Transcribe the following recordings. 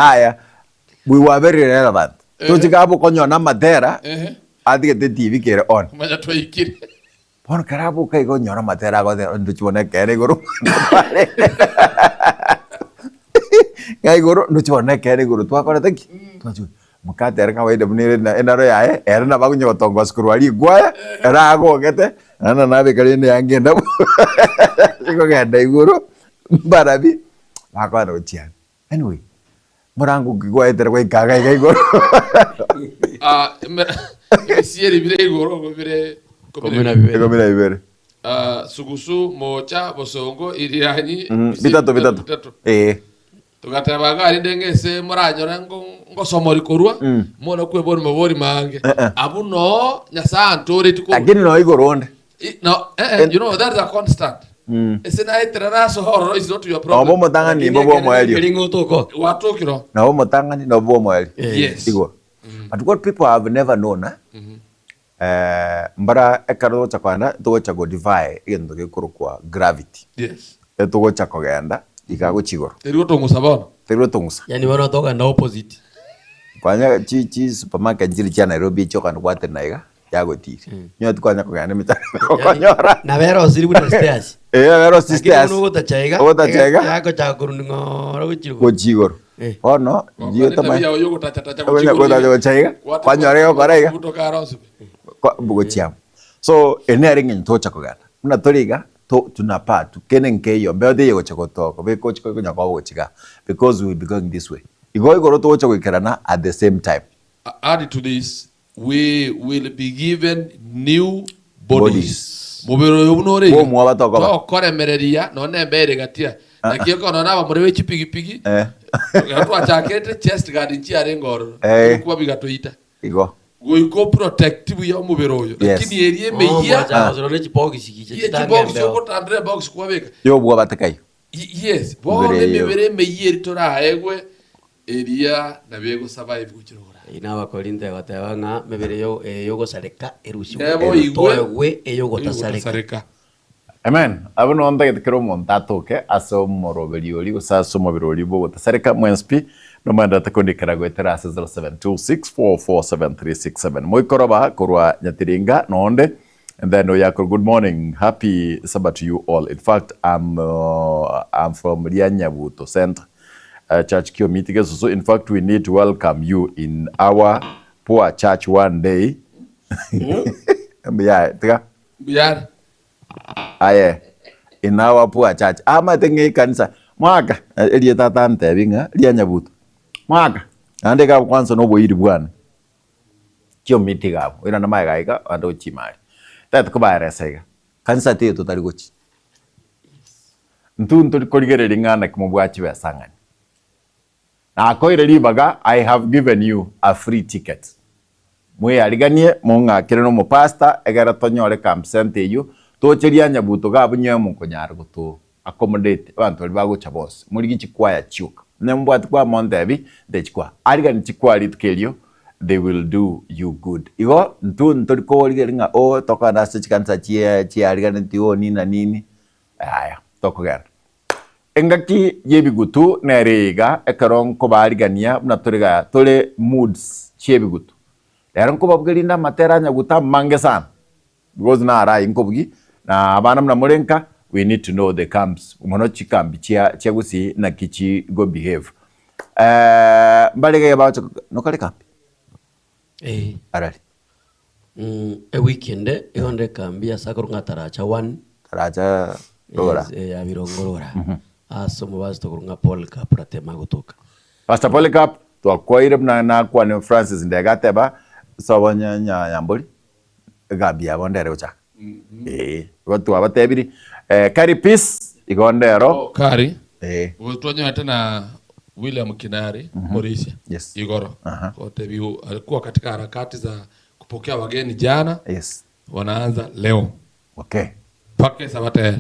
Aya, we were very relevant. Toche iga abwo okonyora na amatera, Ehe. atigete etibi kere on. Manya twaikire. Bono kero aboka iga onyora amatera agotera ndochi bono ekere igoro ng'a igoro ndochi bono ekere igoro twakorete ki? Twachire. Mokate ere kawaida buna ere na endaro yaye, ere nabo akonya gotongosa korwa rikwaya, ere agogete, naende nabeka rende eanga endabu chikogenda igoro, mbarabi, bakogenda gochiana. Anyway, morango ki gwaetera goika iga iga igoro? Ah, eme- ebisieri bire igoro obo bire Ikomi na bibere. Ikomi na bibere. Ah, sugusu mocha bosongo irianyi Mm, bisieri bitato bitato. bitato Eh. togateba iga rinde ng'ese moranyore ngo- ngosomori korwa Mm. mona kwebori mabori mange Eh, eh. abwo noo nyasaye antoreti korwa Lakini no igoro onde. I- No, eh, eh, you know that is a constant. Mm. Ese naetera nasoa ororo is not your problem. Obo omotang'ani nibo bw'omoerio. Ring'o otoko. Watokire. Nabo omotang'ani nabo bw'omoerio. Yes. Igwa. But what people have never known, eh, eh, mbara ekero togocha kogenda, togocha go defy egento gekorokwa gravity. Yes. Etogocha kogenda iga gochia igoro. Teri gotong'usa bono. Teri gotong'usa. Yani bono togenda opposite. Kwanya chi chi supermarket chiri chia Nairobi echi okogenda gwatenena iga, yagotiri. Onye tikwanya kogenda emechando okonyora. Nabo erosiri buna stairs. Eh, nabo erosiri Lakini stairs. buna ogotacha iga, Ogotacha iga. yagochaka korwa ng'ora gochia igoro. Gochia igoro. Eh. Bono, riria otamanye- Tabia oyo gotachatacha Ogonya gotacha gochia iga, kwanyora iga okora iga. Kutoka aronsi. Kwa- gochia amo. So, ere nere eng'encho togocha kogenda. Buna tore iga, to tunapaa tu, kende nkeiyo, mbeo teiyo gocha gotoka, beka ochi konya koba gochia igaa, because we will be going this way. Igo igoro togocha goikerana at the same time. Add to this, we will be given new bodies. Bodies. Mobere oyo buna ore iga, Bw'omwoba tokoba. tokoremereria nonya na embere egatia. Naki ekero nonya na abamura be chipigipigi, Eh. ekero twachakete chest guard nchiarenge ororo, Eh. ebikuba bigatoita. Igo. Goika oprotect buya omobere oyo. Yes. Lakini eria emeyia, Omocha gosira ne chibogisi gicha ye chitange chibox embeo. ogotandera ebox kwabeka. Yobwoba tikaiyo. Y- Yes, bono Mibere eyo. emebere emeyia eri toraegwe, Eria nabo egosurvive gochia rogoro. Eyio n'Abakorinto egoteba ng'a mebere yo ey'ogosareka erusigwe Nabo oigwe toegwe ey'ogotasareka. eyogotasareka. Amen. Abwo noo ntagete kera omonto atoke ase omoroberi oria gose ase omobere oria bw'ogotasareka mwensi pi nomoenderete kondikera goetera ase 0726447367. Moikoroba korwa Nyatiringa noonde and then oyo akore good morning happy Sabbath to you all in fact I'm, uh, I'm from Rianyabuto Center uh, Church Kiomiti Gesusu in fact we need to welcome you in our poor church one day mbuya tiga Mbuyare. aye in our poor church amate ng'a ekanisa mwaka erieta atantebi ng'a Rianyabuto mwaka naende iga kwanza noboiri bwane Chiomiti iga abwo, oirane magega iga ande gochia ime aria. Tari kobaeresa iga, kanisa teiyo totari gochia. Intwe ntori korigereria ng'a naki mobwate chibesa ng'ani. Nakoire ribaga, I have given you a free ticket. Mweariganie, mong'akere na omopastor, egere tonyore camp centre eyio, toche rianyabuto iga abwo nyowe mokonyara goto accommodate abanto baria bagocha bonsi. Morigie chikwaya chioka. Onye mobwati kwaya montebi, nte chikwaya. Arigani chikwaya rituko erio, they will do you good. Igo, intwe ntori korigereria ng'a oh tokogenda ase chikanisa chie chiariganeti oh nini na nini, yaya, tokogenda. Engaki y'ebigutu nere eye iga, ekero nkobaarigania buna tore iga tore moods chi'ebigutu. Rero nkobabugia rinde amatera a nyaguta amange sana. Because naro ayio nkobugia, na abana buna more nka, we need to know the camps, mono chikambi chia chia gusii naki chi go behave. Mbare iga bagocha nokore kambi? Eh. Arari? Mm, ewiki ende igo nde ekambi ase akorwa ng'a Taracha one. Taracha rora. Yes, eh, ya Birongo rora. Ase omobasito okorwa ng'a Polycarp Ratema agotoka. Pastor Polycarp, twakwaire buna nakwane Francis Ndege ateba, sobo nya nya Nyambori, egambi yabo ndere gochaka. Ee, igo twabatebirie, eh, carry peace, igo ndero. Oh, Kari, Ee. Obo twanyorete na William Kinari Morisia Yes. igoro Aha. gotebiwa alikuwa katika harakati za kupokea wageni jana Yes. wanaanza leo Okay. mpaka esabato ere.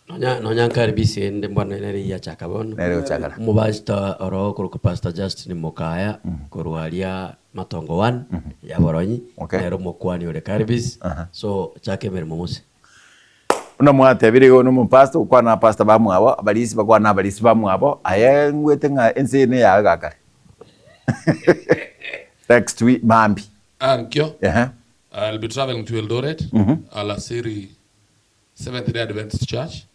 Nonya nonya nkare busy ende mbono nere yachaka bono. Nere gochakera. Omobastor oro okorokwa Pastor Justin Mokaya korwa aria Matongo one ya Boronyi Okay. nere omokwani ore Karibis Aha. so chaka emeremo mose. Buna mwatebire igo nomopastor gokwana na abapastor bamwabo, abarisi bakwane na abarisi bamwabo, aye ngwete ng'a ense eye neyaye gakare. Next week mambia. Ankio, Ehe. I'll be traveling to Eldoret, Alasiri Seventh Day Adventist Church.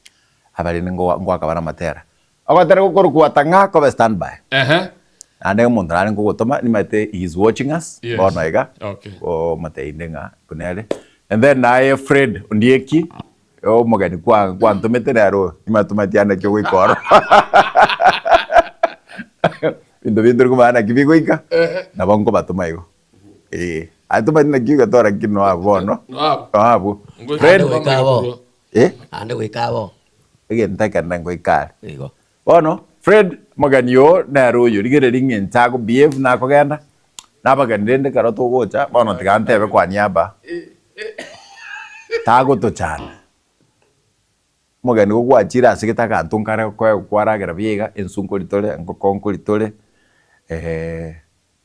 Aba rende ngo- ngoaka bare amatera. Ogotera gokorokwa tang'a kobe stand by. Ehe. Naende omonto nare nkogotoma nimanyete he is watching us Yes. bono iga. Okay. Omotebi inde ng'a buna ere. And then naye Fred Ondieki omogeni kwa kwantomete nere oyo nimanyete tomanyeti ande ki ogoika ororo. Ebinto binde tori komanya naki bigoika nabo nkobatoma igo. Eh, aye tomanyeti naki ogotora ki noa abwo bono. Noa abwo. Noa abwo. Ngoika Fred Ande goika abo. eh? Ande goika abo. Egento ekenene ngoika are. Igo. Bono Fred omogeni oo nere oyo, rigereria ng'a inche ago behave nakogenda, nabageni rende ekero togocha, bono tiga ntebe kwa niaba, tagotochanda. Omogeni gogwachire ase gete aganto nkare okoegwa kwaragera buya iga, ensu nkoritore, engoko nkoritore,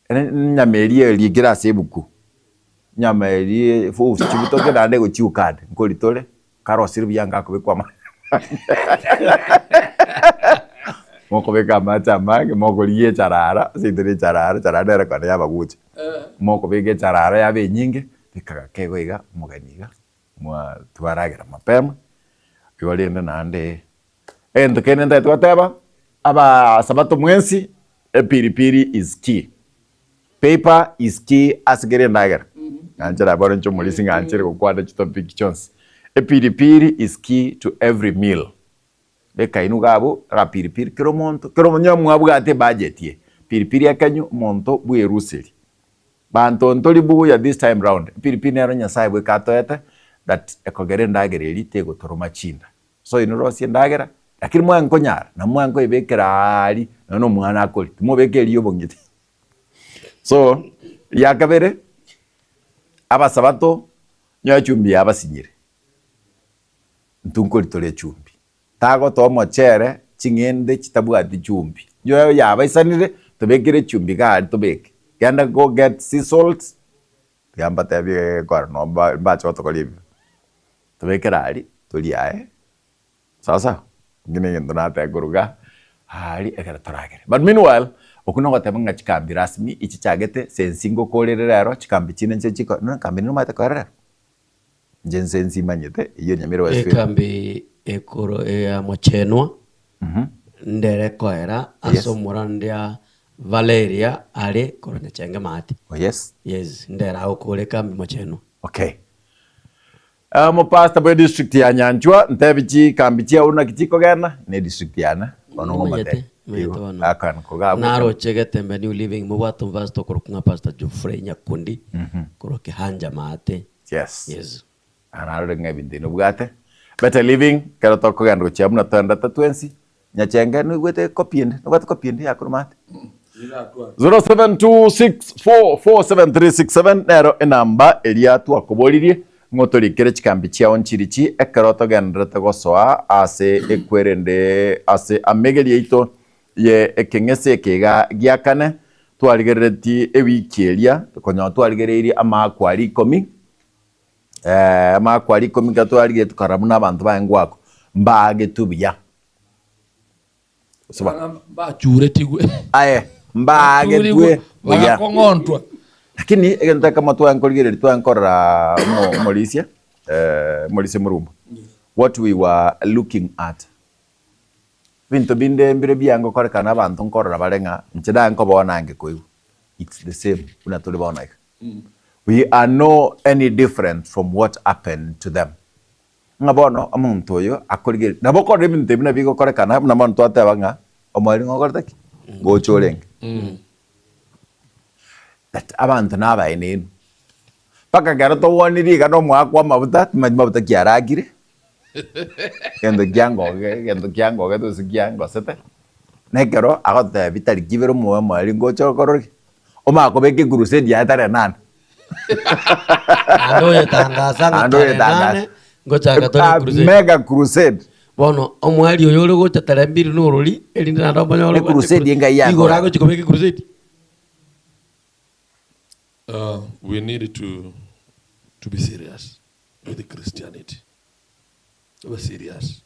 enyama eria erikire ase ebuku, enyama eria chibutoke naende egochia ukande, nkoritore. Karosire buya ngakobekwa amache mokobeka amache amange mokorigia echarara ase intwe ne echarara, echarara nere kone yabagucha. Mokobeka echarara yaba enyinge, beka gake igo iga omogeni iga mwa twaragera mapema, igo rende naende egento kende ntagete goteba, abaasabato mwensi, epiripiri is key. Paper is key ase kera endagera. Ng'anchera bono inche omorisia ng'anchere gokwana chitopic chionsi. Epiripiri is key to every meal. Beka inwe iga abwo agapiripiri kera omonto kera omonto onye mwabwate ebudget ye piripiri ekenyu omonto bweruseri. Banto ntori buya this time round. Epiripiri nero Nyasaye bweka atoete that ekogera endagera eria tegotoroma chinda. So inwe rosie endagera, lakini mwankonyara, na mwankoyebekera aaria, nonya na omwana akoria, timobeka eria obong'iti. So, ria kabere, abasabato, onye echumbi yabasinyire, intwe nkoritora echumbi. Tagotoa omochere ching'ende chitabwati chumbi. Onye yabaisanire, tobekere echumbi iga aria tobeke. Genda go get sea salt, tiga mbatebie egekora no mbache gotokoria ebibe. Tobekere aria, torie aye. Sawa sawa, ekio negento nateba koruga aria ekero toragere. But meanwhile, okwo nogoteba ng'a chikambi rasmi ichichagete, sensi ngokorere rero, chikambi chinde nchire chiko nonya ekambi ende nomanyete koera rero? Inche nsensi manyete, eyio Nyamira West Field. Ekambi ekoro ya mochenwa ndere koera ase Yes. omorandia Valeria are korwa Nyachenge maate. Oh yes. Yes, ndere agokora ekambi mochenwa. Okay. Omopastor bwe district ya Nyanchwa, ntebi chikambi chiao naki chikogenda, ne district yane, bono Nimanyete, ng'omotebi. nimanyete Igo, bono. akantu koga abwo. Naroche Getembe New Living mobwate omopastor okorokwa ng'a Pastor Geoffrey Nyakundi korwa Kihanja maate. Yes. Yes. Ah, narore ng'a ebinto ebi nobwate. Better Living, ekero tokogenda gochia buna toendete twensi, Nyachenge noigwete copy ende, nobwate copy ende ya korwa maate? 0726447367 nero enamba eria twakoboririe ng'a otorikere chikambi chiao nchirichi ekero togendererete gosoa ase ekwerende ase amegeri yaito ye ekeng'ese eke iga gia kane twarigereretie ewiki eria konyora twarigereirie amaakwa aria ikomi amaakwa aria ikomi ekero twarigeretie tokarora buna abanto baye ngwako mbaagetwe buya. Mbachuretigwe. Aye, mbaagetwe buya. Bagakong'ontwa. Lakini egento ekemo twankorigereria twankorora omo- omorisia eh, omorisia Murumba. What we were looking at. Ebinto binde mbire biangokorekana abanto nkorora bare ng'a inche naye nkoboa nange koigwa. It's the same buna tore bono iga. We are no any different from what happened to them. Ng'a bono omonto oyo akorigereria, nabo okorora ebinto ebi nabio bigokorekana, buna bono twateba ng'a omoerio ng'a okorete ki? Ngocha orenge. But abanto nabaenenu, mpaka ekero towonirie iga na omoakwa amabuta, timanyeti mabuta ki arakire, egento kiangoge egento kiangogete gose kiangosete, na ekero agotebia tariki ibere omoe omoerio ngocha okorore ki? Omanye kobeka ecrusade yaye tarehe nane. Naende oyetangasa ng'a Naende tarehe oyetangasa. nane ngochaka tore A crusade. mega crusade. Bono omoerio oyo ore gocha tarehe mbiri norori erinde naende omonyore Ne crusade engai yakora. Igoro agochia kobeka ecrusade. Uh, we need to, to be serious with Christianity. To be serious.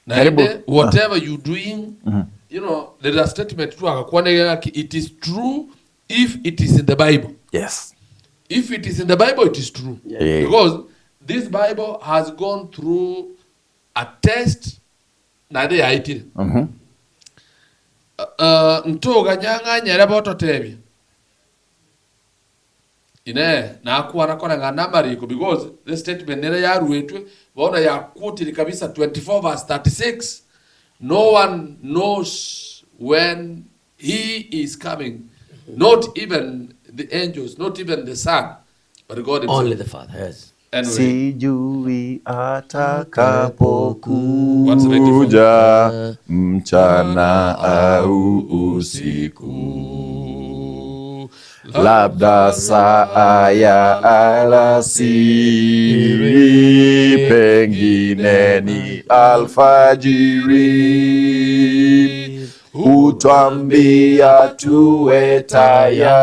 Karibu. Naende, whatever you doing, You know, there is a statement twagakwana iga ng'aki it is true if it is in the Bible. Yes. If it is in the Bible, it is true. Yeah. Because this Bible has gone through a test naende yaetire. Uh, ntoganya ng'a nyere bototebia. Inee, nakwana koreng'ana namariko because the statement nere yaruetwe bono yaquotire kabisa 24 verse 36 no one knows when he is coming not even the angels not even the son but God himself. Only the Father, yes. Anyway, Sijui atakapokuja mchana au usiku, labda saa ya alasiri, pengine ni alfajiri, hutwambia tuwe tayari,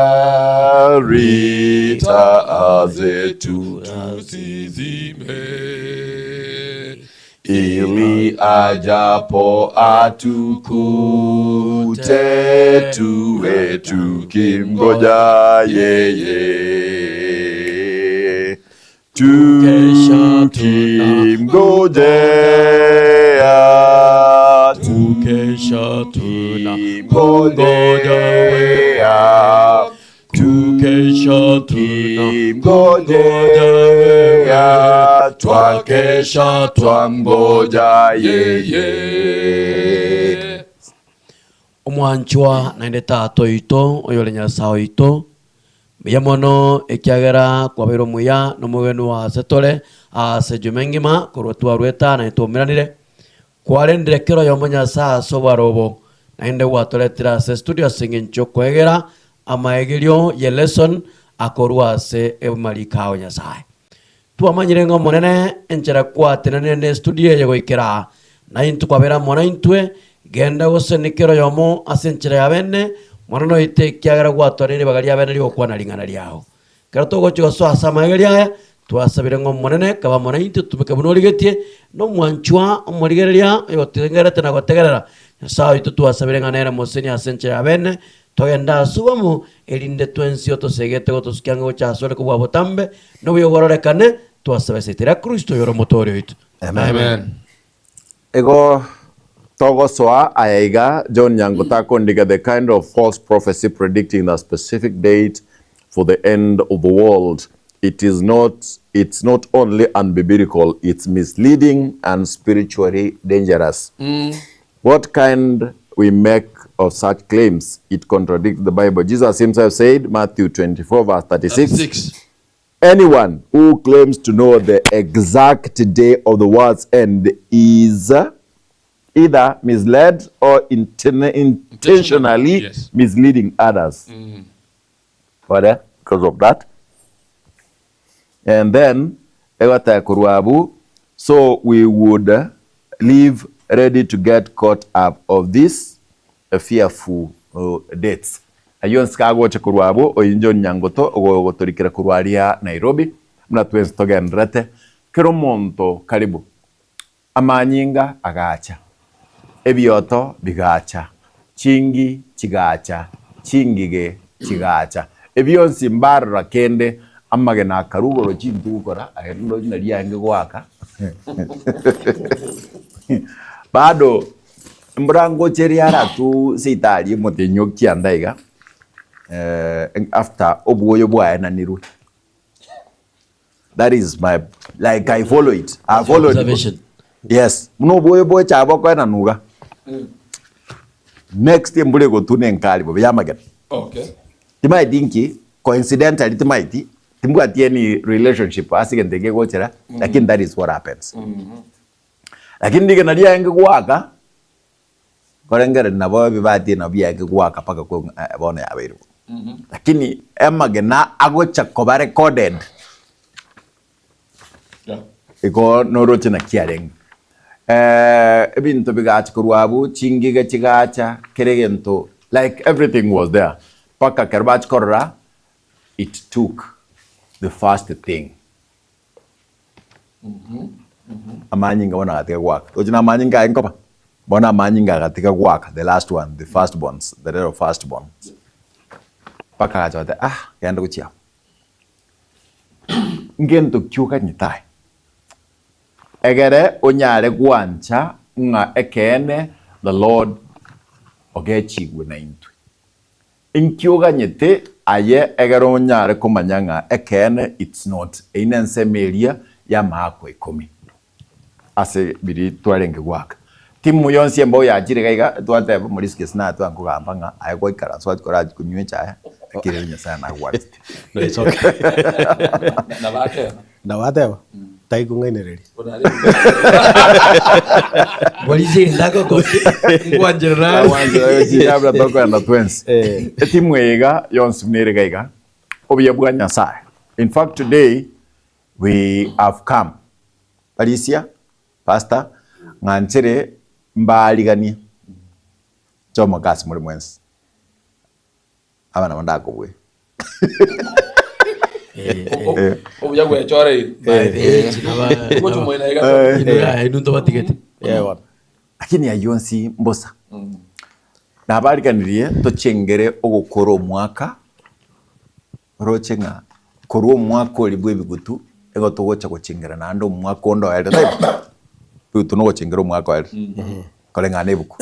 taa zetu tusizime ili ajapo atukute tuwe tukimgoja yeye, Tukesha tukimgojea, Tukesha tukimgojea, Tukesha tukimgojea, twakesha twamgoja yeye. Omwanchwa naende Tata oito, oyore Nyasae oito, mbuya mono ekiagera kwabeire omuya na omogeni ase tore ase ejuma engima korwa twarwete aa naende twaumeranire. Kwarendire kera oyomo Nyasae ase obwaro obo, naende gwatoretire ase estudio ase eng'encho y'okoegera amaegerio ye lesson akorwa ase amariko ao Nyasae. Twamanyire ng'a Omonene enchera kwatenenire nestudio eye goikera aa, na intwe kwabera amo naintwe, genda gose kera oyomo ase enchera ya bene, Omonene oito ekiagera gwatwarire ribaga ria bene ri'ogokwana ring'ana riao. Ekero togochia gosoa ase amaegerio aya, twasabire ng'a Omonene kabe amo naintwe tumeke buna origetie, na omwanchwa omorigereria oyogotegererete na gotegerera, Nyasae oito twasabire ng'a nere moseni ase enchera ya bene, Togende asubwo amo, erinde twensi otosegete gotosukia ang'e gocha asore kobua botambe, na obuya bwarorekane, twasabe ase erieta ria Kristo oyore Omotooria oito. Amen. Igo togosoa aya iga, John Nyango takondika the kind of false prophecy predicting the specific date for the end of the world it is not it's not only unbiblical it's misleading and spiritually dangerous. What kind we make of such claims? It contradicts the Bible. Jesus himself said, Matthew 24 verse 36, 36. Anyone who claims to know the exact day of the world's end is either misled or intentionally misleading others. Ore, because of that. And then egoteba korwa abwo, so we would live ready to get caught up of these fearful dates. Ayio onsi kagocha korwa abwo, oyio John Nyangoto ogotorikera korwa aria Nairobi, buna twensi togendererete, kera omonto karibu. Amanyinga agacha, ebioto bigacha, chingi chigacha, chingige chigacha. Ebionsi mbarora kende, amagena akarwa igoro chintukora, aye ndoche naria aenge goaka. Bado mbura ngocha ere yaratwo seito aria omotenyi o kianda iga, after obwoyo bwaenanirwe. That is my like I follow it. I follow it. Observation. Yes. Buna obwoyo bocha bokoenanwa iga. Next embura egotuna enkari bobe yamagena. Okay. Timaeti inki coincidentally timaeti timbwati any relationship ase egento eke kegochera lakini that is what happens. Lakini rigena riaenge goaka Korengereria nabo ebibati nabo biaye goaka mpaka ko bono yabeire bo. Lakini amagena agocha koba recorded igo noroche naki arenge. Ebinto bigacha korwa abwo, chingige chigacha, kera egento like everything was there mpaka ekero bachia korora it took the first thing. Amanyinga bono agatiga goaka. Tochi na amanyinga aye nkoba. Bono amanyinga agatiga goaka, the last one, the first borns, the little first borns. Mpaka agacha goteba, ah, genda gochia abwo. Ngento ki oganyete aye? Egere onyare gwancha ng'a ekeene the Lord ogechigwe naintwe. Inki oganyete aye egere onyare komanya ng'a ekeene it's not eyio nensemo eria y'amaakwa ikomi ase biria twarenge goaka. Timu yonsi embao yachire iga iga twateba Maurice gese naye tware kogamba ng'a aye gwaikaransa gwachia korachia konywa echae lakini ere Nyasaye nagwanchete. No, it's okay. Nabateba. Nabateba, tai kong'ainereria. Ngwancherera tokoenda twensi. Etimu eye iga yonsi buna ere iga iga, obuya bwa Nyasaye. In fact today we have come. Parisia, pastor, ng'anchere mbaariganie chomoka ase more mwensi. Aba nabo ndakobue. Obuya bwechoreire. Ogocha omoina iga. Inwe ntobatigete. Lakini ayio onsi mbosa. Nabariganirie tochengere ogokora omwaka, oroche ng'a korwa omwaka oria bw'ebigutu nigo togocha gochengera naende omwaka onde oerire taibo? Ebigutu nogochengera omwaka oerire, koreng'ana na ebuku.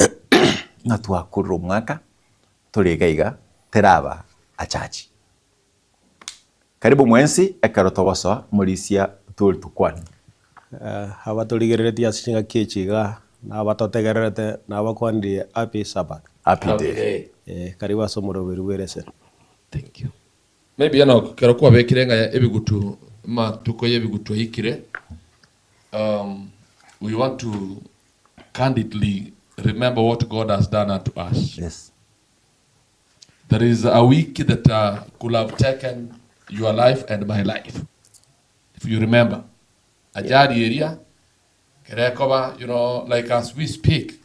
Ng'a twakorire omwaka, tore iga iga, teraba achachi. Karibu mwensi ekero togosoa morisia tori tokwane. Abatorigereretie ase chingaki echi iga, na abatotegererete, nabakwanirie Happy Sabbath. Happy day. Karibu ase omoroberi bw'ereseni. Thank you. Maybe Enock, kero kwabekire ng'a ebigutu amatuko y'ebigutu aikire, we want to candidly remember what God has done unto us. Yes. There is a week that uh, could have taken your life and my life. If you remember. Ajali eria, kerekoba, you know, like as we speak,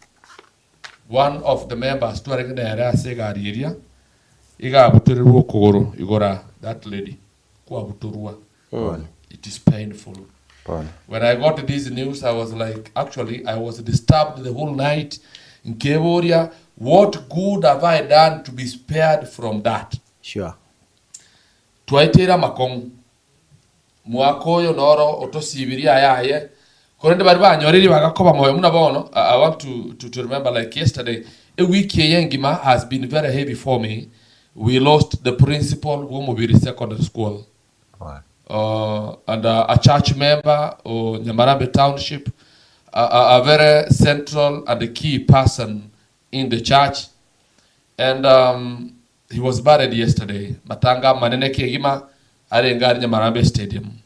one of the members twarenge nere ase egari eria, iga abutorerwe okogoro igora that lady, kwabutorwa. It is painful. Pole. When I got this news, I was like, actually, I was disturbed the whole night. Nkeboria, what good have I done to be spared from that? Sure. Twaeteire amakong'u. Mwaka oyo noro otosibirie aya aye. Korende baria banyoreire bagakoba moyo buna bono, I, I want to, to, to remember like yesterday, ewiki eye engima has been very heavy for me. We lost the principal bw'omobiri secondary school. Uh, and uh, a church member o Nyamarambe Township, a, a, a very central and a key person in the church. And um, he was buried yesterday. Matanga manene kegima arenge are Nyamarambe Stadium.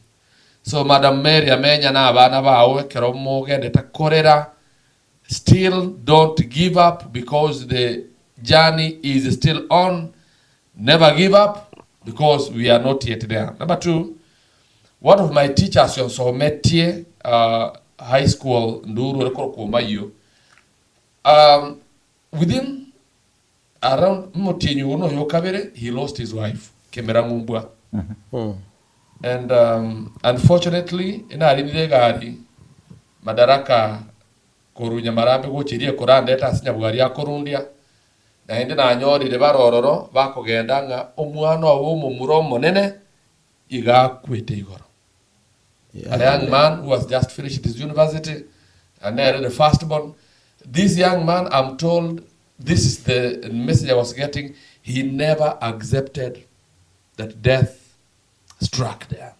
So Madam Mary amenya na abana bao ekero mogendete korera still don't give up because the journey is still on. Never give up because we are not yet there. Number two, one of my teachers yonsometie uh, high school nduru ore korokwa Omayio um, within around motienyi oyo noyo kabere he lost his wife Kemera Ng'umbwa and um, unfortunately narinire egari Madaraka korwa Nyamarambe gocha eria ekorandete ase Nyabwari akorundia Naende nanyorire bare ororo bakogenda ng'a omwana obo omomura omonene iga akwete igoro. A young man who has just finished his university, and nere the first born. This young man, I'm told, this is the message I was getting, he never accepted that death struck there.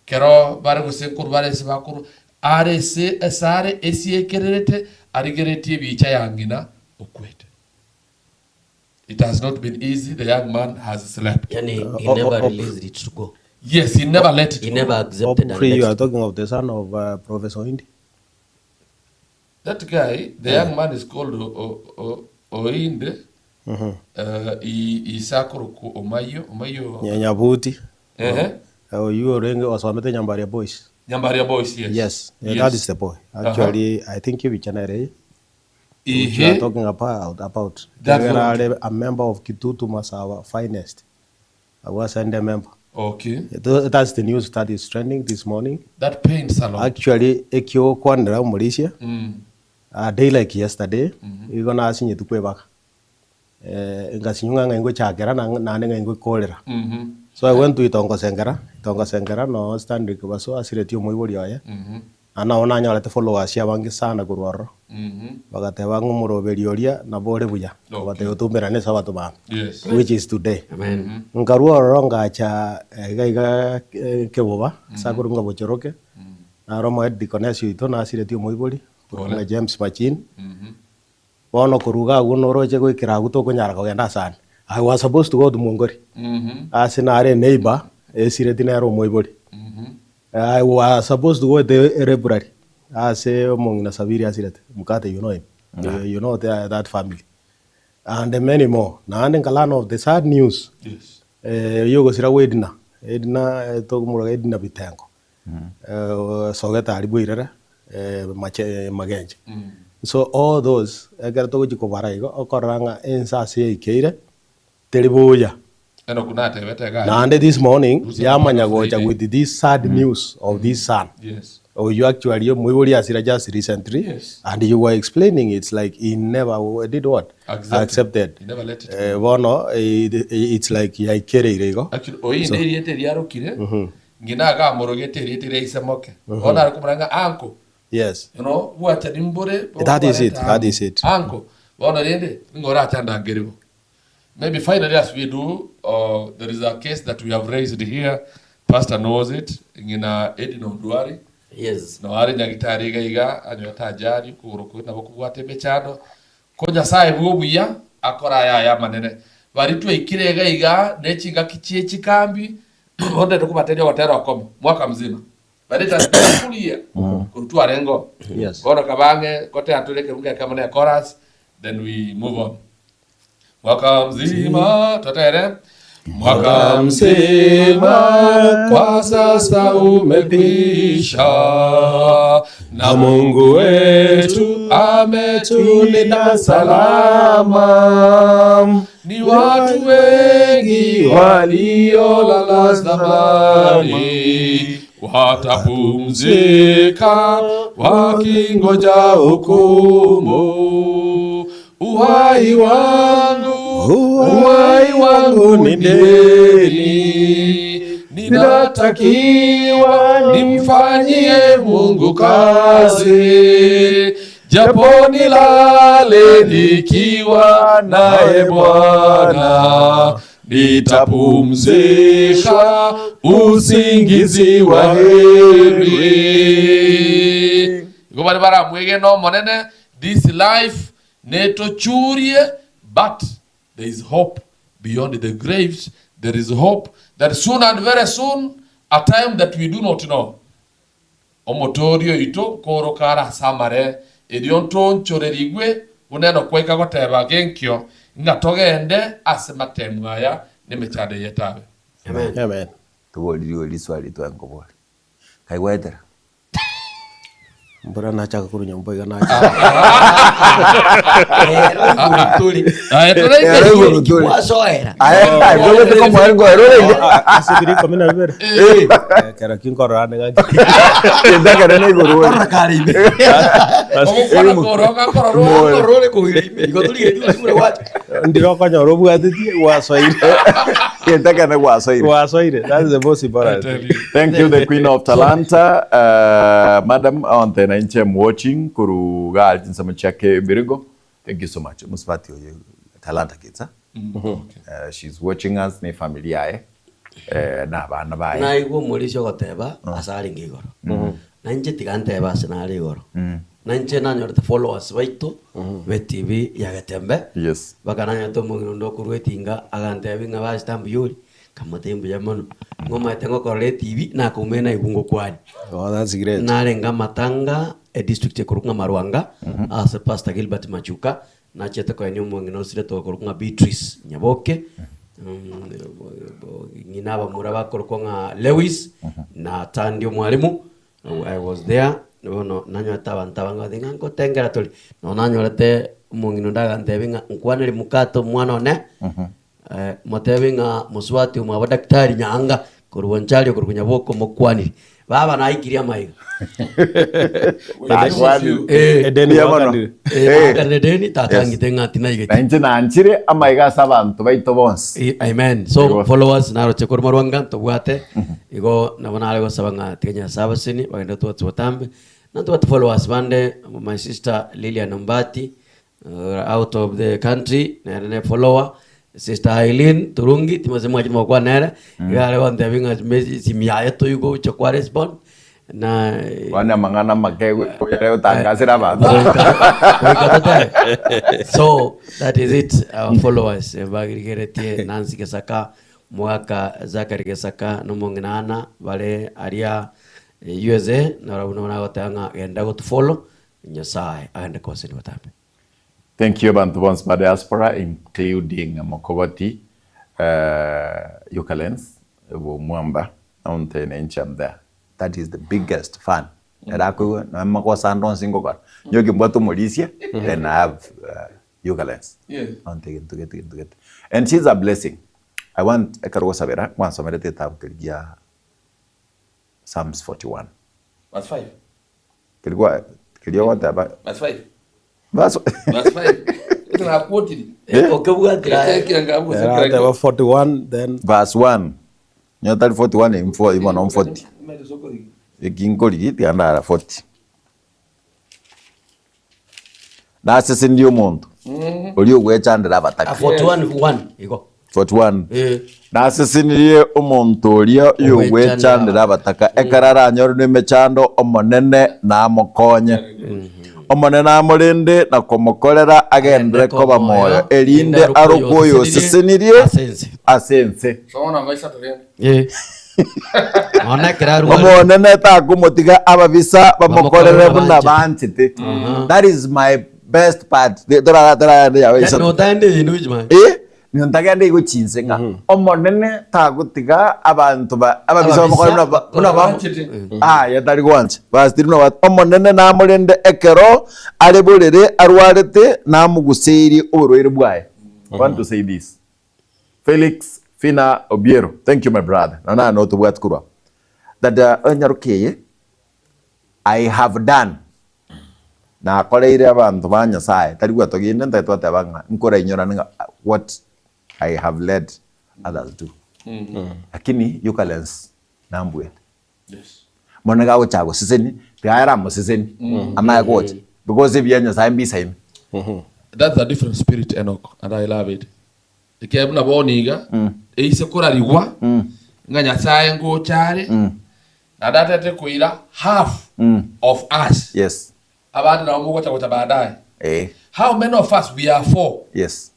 Kero bare gose nkorwa bare ase bakorwa, are ase esare esiekererete, arigeretie ebicha ya ng'ina okwete. It has not been easy, the young man has slept. Yani he Oh, never oh, oh. released it to go. Yes, he never let it He go. never accepted and Hopefully let you are it go. talking of the son of Professor Oindi. That guy, the young man is called O- O- O- Oinde. Uh, Isakorokwa Omayo, Omayo. Nyabuti. Ehe. Oyio orenge osomete Nyambaria Boys. Nyambaria Boys, yes. Yes, yeah, Yes. that is the boy. Actually, I think ebicha nere which you are Ehe. talking about. about. That's Egera what- are a member of Kitutu Masawa Finest. I was a member. Okay. That's the news that is trending this morning. That pains a lot. Actually, ekiokwanera omorisia Mm. A day like yesterday, igo nasinyetwe kwebaka, ngasinywa ng'a ng'ai ngochakera na naende ng'ai ngokorera. So I went to Itongo Sengera, Itongo Sengera noo Stanley Kibaso asiretie omoibori oye, naende nabo nanyorete followers abange sana korwa ororo, bagateba ng'a omoroberi oria nabo ore buya, obatebia otomerane ase abanto bande, which is today. Nkarwa ororo ngacha iga iga Keboba, ase akorwa ng'a Bochoroke, naro omohead deaconess oito nasiretie omoibori, korwa ng'a James Machini. Bono korwa iga agwo noroche goikera agwo tokonyara kogenda asande. I was supposed to go to Mwongori, ase nare eneighbour esireti nere omoibori. I was supposed to go to Ereburari, ase omong'ina Sabiri asirete, mokate you know him, you know that family, and many more. Naende nka learn of the sad news, eyogosira gwa Edna, Edna tokomoroka Edna Bitengo. Sogete aria bwairere mache magenche. So all those ekero togochia kobara igo okorora ng'a ense ase yaikeire teri buya. Enock natebete iga aria. Naende this morning Rusia yamanya Friday. gocha with this sad news of this son. Yes. Oyio actually omoibori asira just recently Yes. and you were explaining it's like he never did what? Accepted. Accepted. He never let it Eh, bono it's like yaikereire igo. Actually, oyi nerieta eriarokire Ng'ina akamorogete erieta eria ise moke. Bono are komorora ng'a uncle. Yes. You know, bwachani mbore That is it, bokwareta that is it. Uncle. Bono rende ning'o orachandangerie bo. Maybe finally as we do, uh, there is a case that we have raised here. Pastor knows it. Ng'ina Edina Ondwari. Yes. No are nyagitari iga iga anyorete ajali okogoro kwe nabo kobwate emechando. Ko Nyasae bw'obuya akore aya aya amanene. Baria twaikire iga iga ne chingaki chie chikambi, bono tari tokobateria ogotera okomo mwaka mzima. But it has been a full year korwa twarenge oo. Yes. Bono kaba ang'e gotera tore ekebuga ekemo ne chorus, then we move on. Mwaka mzima totere mwaka mzima kwa sasa umekwisha, na Mungu wetu ametulinda salama. Ni watu wengi waliolala zamani watapumzika wakingoja hukumu. Uhai wangu, uhai wangu ni deni, ninatakiwa nimfanyie Mungu kazi, japo nilale nikiwa naye Bwana, nitapumzishwa usingizi wa heri. Igo bare baramwegena Omonene, this life Netochurie but there is hope beyond the graves, there is hope that soon and very soon a time that we do not know omotoori oito nkooroka are ase amare erio ntoonchorerigwe buna Enoku aika goteba genkio ng'a togende ase matemu aya nemechando eye etabe. Amen. Amen. Toboririe riswali twankobori. Kaigwetera. Mbura nachaka korwa nyomba iga nacha. Ero igoro tore. Aye toraika Ero igoro. igoro tore. Gwasoera. Aye, ntobete komoa ngoero orenge. Ase biri ikomi na bibere. Eh, Ekero ki nkorora ande ng'aki. endagera na igoro ore. Korora kare ime. Ogokwana koroka kororwa. Moyo. Korora ore koira ime. Igo torigetie gose buna gwacha. Ndire okonyora obwatetie gwasoire. Endagera gwasoire. Gwasoire. That is the most I important. tell you. Thank you the queen of talanta uh, madam onte na inche am watching koru ga chinsemo chiake ebirigo thank you so much musubati oyo talanta kids ah? Uh, she's watching us ne family yaye eh, na abana baye Naigwa omorisia ogoteba ase arenge igoro. Na inche tiga ntebe ase nare igoro. Na inche nanyorete followers baito be TV ya Getembe. Yes. Mpaka nanyete omong'ina onde okorwa etinga agantebia ng'a pastor mbuya ore, nkamotebia mbuya mono, ng'a omanyete ngokorora etibi nakoumera naigwa ngokwania. Oh, that's great. Narenge amatanga edistrict ekorokwa ng'a Marwanga ase Pastor Gilbert Machuka, nachete koenia omong'ina osirete okorokwa ng'a Beatrice Nyaboke, ng'ina abamura bakorokwa ng'a Lewis na Tandi omwalimu, I was there, bono nanyorete abanto abange bagotebi ng'a ngotengera tore, nonya nanyorete omong'ina onde agantebia ng'a nkwanere mokate omwana one, motebi ng'a mosubati omwabo daktari Nyaanga. Korwa Bonchari okorokwa Nyaboke omokwaniri. Baba naikirie amaiga. Nakwanire. Eh, Edeni Mbuya mono. gwakanire. eh, Eh. nakanire edeni, tata Yes. ang'ite ng'a tinaigeti. Na inche nanchire amaiga ase abanto baito bonsi. Eh, Amen. So Igo. followers naroche korwa marwanga ntobwate igo nabo nare gosaba ng'a tiga Nyasaye abaseni bagende tobwate botambe. Na ntobwate followers bande my sister Lilian Ombati out of the country nere ne follower sister Eileen Turungi timanyeti mwachire mogokwana nere iga are gontebia ng'a mesi esimi yaye toigocha kwa respond na Kwana amang'ana amake oyare gotangasera abanto. goika totebe so that is it our followers eh, bagirigeretie Nancy Gesaka Mogaka Zachary Gesaka na omong'ina Anna bare aria eh, USA narabwo nabo nagoteba ng'a genda gotufollow Nyasae agende kobaseria botambe. Thank you abanto bonsi ba diaspora including Mokogoti uh, Yukalens Mwamba naonte nenche am there that is the biggest fan ere akoigwa nonya magoso ande onsi ngokora nyoki mbwate omorisia then I have uh, Yukalens Yes. naonte gento gete gento gete and she's a blessing I want ekero gosabera gwansomerete etabu keria gia Psalms 41 Verse 5. Keria gwa keria ogoteba Verse 5. verse Verse 5. Ete nakwotiri. Eh? Okebwatire aye. Ekekira ngabu Era ateba 41 then verse 1 nyo tari 41 imfo ibono 40 eki nkorigi tiga ndara 40 nasesenirie omonto oria ogwechandera abataka A 41 1 igo. 41 Eh. Nasesenirie omonto oria oyogwechandera abataka, ekero aranyore nemechando, Omonene namokonye. Omonene amorende na komokorera agenderere koba moyo, erinde arokwe oyosesenirie ase ense. Eh. Nonya ekero arwarire. Omonene takomotiga ababisa bamokorere Bamokorere buna banchete. banchete. That is my best part. Torara- torara- yawe Yaani isato. notagende eyende gochimanya. Eh, nigo ntagende igo chinse ng'a Omonene tagotiga abanto ba ababisa Ababisa bamokore buna ba- buna ba Banchete. Aye tari gwancha. Verse 3 buna ba- Omonene namorende ekero are borere arwarete namoguseirie oborwaire bwaye. I want to say this. Felix Fina Obiero, thank you my brother. Na nane otobwati korwa. That uh, onyaroke eye I have done Nakoreire abanto ba Nyasae, tari gwatoginde ntari twateba ng'a nkorainyorane ng'a what I have led others do. Lakini Eucalens nambuete. Yes. Bono nigo agochaka goseseni, tiga ere amoseseni, amanye gocha. Because ebiya Nyasae mbisa ime. That's a different spirit Enoch and I love it. Ekiagera buna bono iga, eise korarigwa ng'a Nyasae ngocha are, naende atete koira half of us, Yes. abande nabo mogocha gocha baadaye. Eh. How many of us we are four? Yes.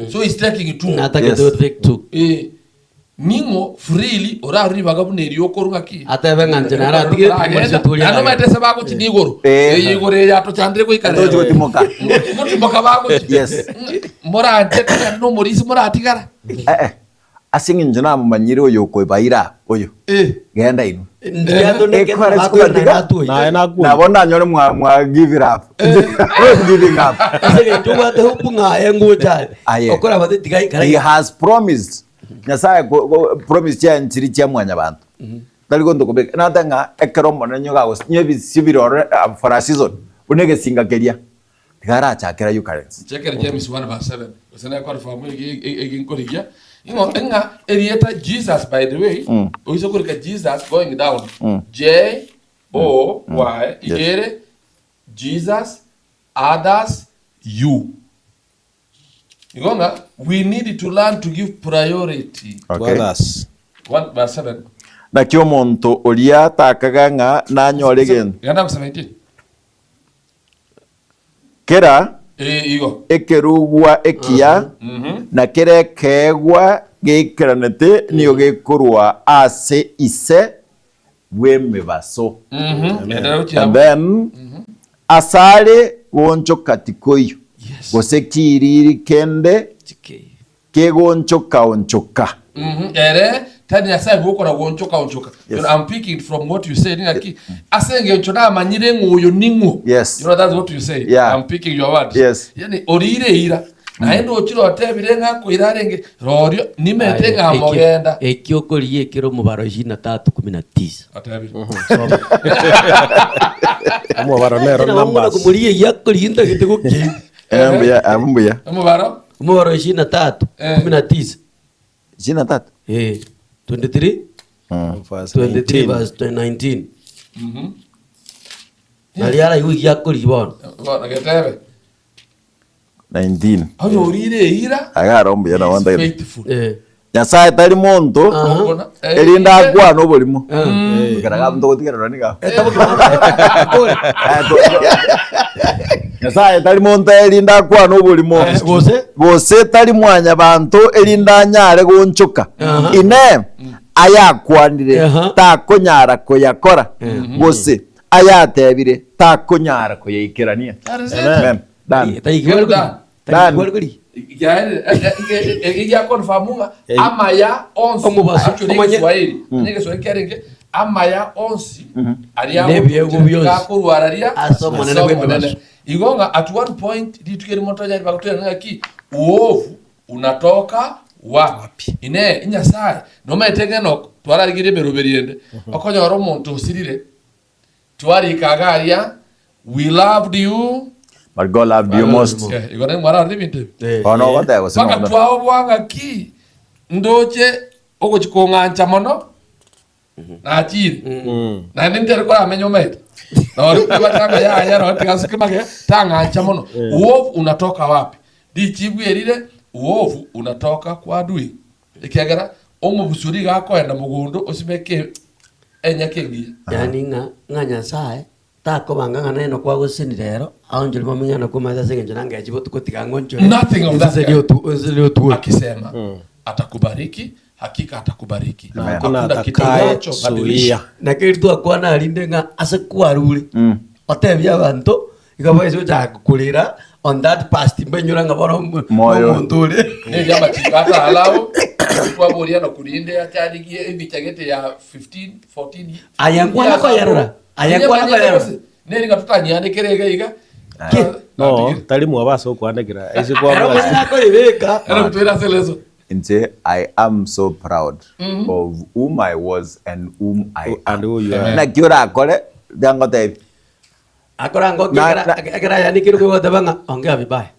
So he's taking two. Natagete Yes. go take two. Eh, ning'o freely orarure ribaga buna eri okorwa ng'aki? Atebe ng'a inche naro atigire timorisio toria Naende aragende. omanyete ase bagochi niigoro. Eh. Eye igoro eye yatochandire goika Tochi rero. gotimoka. Gotimoka bagochi. Yes. Moranche togende na omorisia moratigara. Eh, eh. Ase eng'encho namomanyire oyo okobaira oyo. Eh. Genda inwe. Ndiatoneke Ekore bakoira sikubatika. natoi. Naye nakwo. Nabo ndanyore mwa mwa give it up. Giving up. Ase eng'encho obwate hope ng'a aye ngocha are. Aye. Okora bate tiga He ikara. has promised. Nyasaye ko- ko- promise chiaye nchiri chia mwanyabanto. Tari gonto kobeka. Nate ng'a ekero Omonene nyoga agos- nyo ebisio bire ororo ah, for a season. Buna egesinga keria. Tiga arachakera Eucharist. Chekere James 1 verse 7 gose ne confirm egi nkorigia ing'o ng'a erieta Jesus by the way oise korika Jesus going down J O Y igere Jesus others you igo ng'a we need to learn to give priority To Okay. others. 1 verse 7 Naki omonto oria takaga ng'a nanyore egento. Genda 17 Kera Eh, igo. ekerugwa ekiya na kera ekeegwa geikeranete nigo gekorwa ase ise bw'emebaso. Mhm. Endelea gochia And abwo. then asare gonchoka tikoiyo Yes. gose kiriri kende kegonchoka-onchoka. Mhm. Ere tari Nyasaye bwokora gwonchoka onchoka. Yes. You know, I'm picking it from what you said ng'aki ase eng'encho namanyire ng'a oyo ning'o. Yes. You know that's what you said. Yeah. I'm picking your words. Yes. Yani orire eira. Naende ochire otebire ng'a akoira arenge rorio, nimete ng'a Aye, mogenda. Ekio okorigia ekero omobaro ishirini na tatu kumi na tisa. Otebire. Omobaro nero Nabo ng'una numbers. komorigia eyio akorigia ntagete gokia. Eh, mbuya, abwo mbuya. Omobaro? Omobaro ishirini na tatu Eh. kumi na tisa. Ishirini na tatu? Eh, 23 Verse 23 19. verse 19. Nario araigwe egia akorigia bono. Bono getebe. 19. Onye orire eira, Iga aro mbuya nabo he is ntagete. faithful. Eh. Nyasaye tari monto Aha. Okona, eh, erinde akwane oborimo. Eh. Ekero gabu ntogotigererwa niga. Eh, Eh, Nyasaye tari monto erinde akwane oborimo. Eh, gose? Gose tari mwanyabanto erinde anyare gonchoka. Aha. Inee, ayakwanire Aha. takonyara koyakora, gose ayatebire takonyara koyaikerania. That is it. Amen. Done. Done. Egiakonfirm ng'a amaya onsi Omobaso, actually omanye- egeswahili onye egeswahili kiarenge amaya onsi aria Nebiegwa bionsi. gakorwa araria Ase Omonene ase bw'emebaso. Omonene. Igo ng'a at one point rituko erimo tonyare bagotwera ng'aki uovu unatoka wapi ine inyasaye nomaete ng'a Enock twararigerie emeroberi ende okonyora omonto osirire Twarika iga aria, We loved you. But God loved you most. Eh, igo naye mwararora ebinto ebi. Bono ogoteba gose Mpaka nonya. twaoboa ng'aki ndoche ogochi kong'ancha mono nachire naende ntere koramenya omanyete nori kwebata ng'a yaya nori tiga asuke magega tang'ancha mono uovu unatoka wapi richibu erire uovu unatoka kwa adui ekiagera omobusuri iga akoenda mogondo osimeke Enyaka engiya. Yaani ng'a ng'a Nyasae takobanga ng'a nene kwagoseseni rero, aonchore mamenye ng'a nakwomanyete ase eng'encho nangechi botuko tiga ng'onchore Nothing of that enseseni kind. otu enseseni otuore. Akisema atakubariki, hakika atakubariki. Na hakuna Hakuna atakaye kitakachobadilisha. zuia. Naki riria twakwana rinde ng'a ase kwarure, otebie abanto, iga boiso ochaka korera on that past mbainyora ng'a bono omo- Moyo. omonto ore. Nigo amachiko ataralao twaboria na kurinde acharigie ebicha gete ya 15 14 Aya nkwana koyerora. Aya nkwana koyerora. Neri ng'a totanyiandekere iga iga. Ki? No, tari mwaba ase okwanekera. Ase Ero kwabwate. omonyene akoyebeka. Ero toire ase leso. Inche I am so proud of whom I was and whom I am. And who you are. Naki orakore, tiga ngotebi. Akorangokia Na- ekero na- ekero ayanikire okogoteba ng'a ongea vibaya.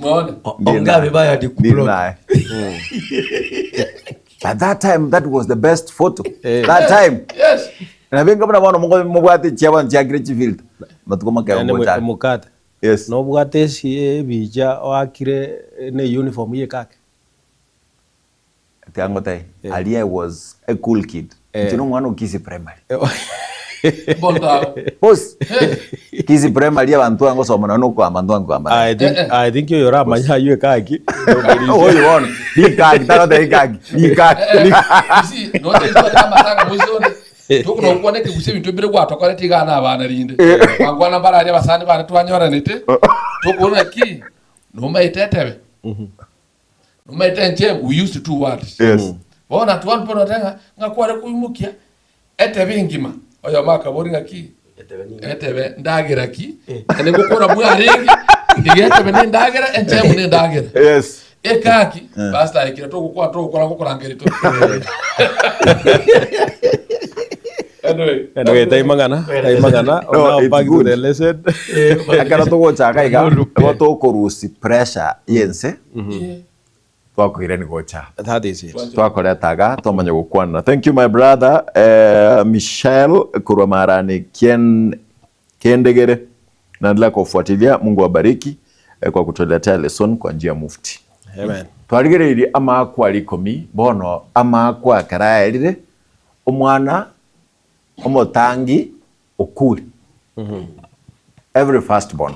Mwone. O- Ongea vibaya Ndiri ndikublock. naye. At that time that was the best photo. Eh. That time. Yes. Nabinga buna bono mogo- mobwate chiabo nchiakire chifilter. Matuko makego Yaani ngochaka. omokate. Yes. Nobwate esi ebicha oakire ne uniform ye kake. Tiga ngotebi, aria I was a cool kid. Inche na omwana o Kisii Primary. Bono Boss, Kisii Primary abanto twangosoma nabo nokogamba ntwangogamba naye. I think I think oyo oramanye aywo ekaki. Oyo bono, rikaki tagotebi ikaki, rikaki. Isi, noche tware amatanga moisonde. Tokona gokwana ekegusii ebinto mbire gwatokorete iga na abana rinde. Twakwana mbararia abasani bane twanyoranete. Tokobora naki nomaete etebe. Nomaete enche we used two words. Yes. Bono at one point oteba ng'a ng'a kware koimokia etebe engima. Oyomo akaboria ng'aki etebe ndagera ki? Naende ngokora bwarenge iga etebe na endagera enchemo na endagera. Yes. Ekaki pastor aikire togokwana togokora ngokorangeria tore. Anyway. Anyway, taimang'ana, taimang'ana. No, Now it's back to good. the lesson. Ekero togochaka iga, nigo tokorusia pressure y'ense, Yeah. twakoirania gocha. That is it. Twakoreta iga, twamanya gokwanera. Thank you my brother eh, Michelle korwa Marani Kien, Kendegere. Naendelea kufuatilia. Mungu awabariki eh, kwa kutuletea lesson kwa njia mufti. Amen. Twarigereirie amaakwa rikomi, bono amaakwa ekero aerire, omwana omotangi okure. Every first born.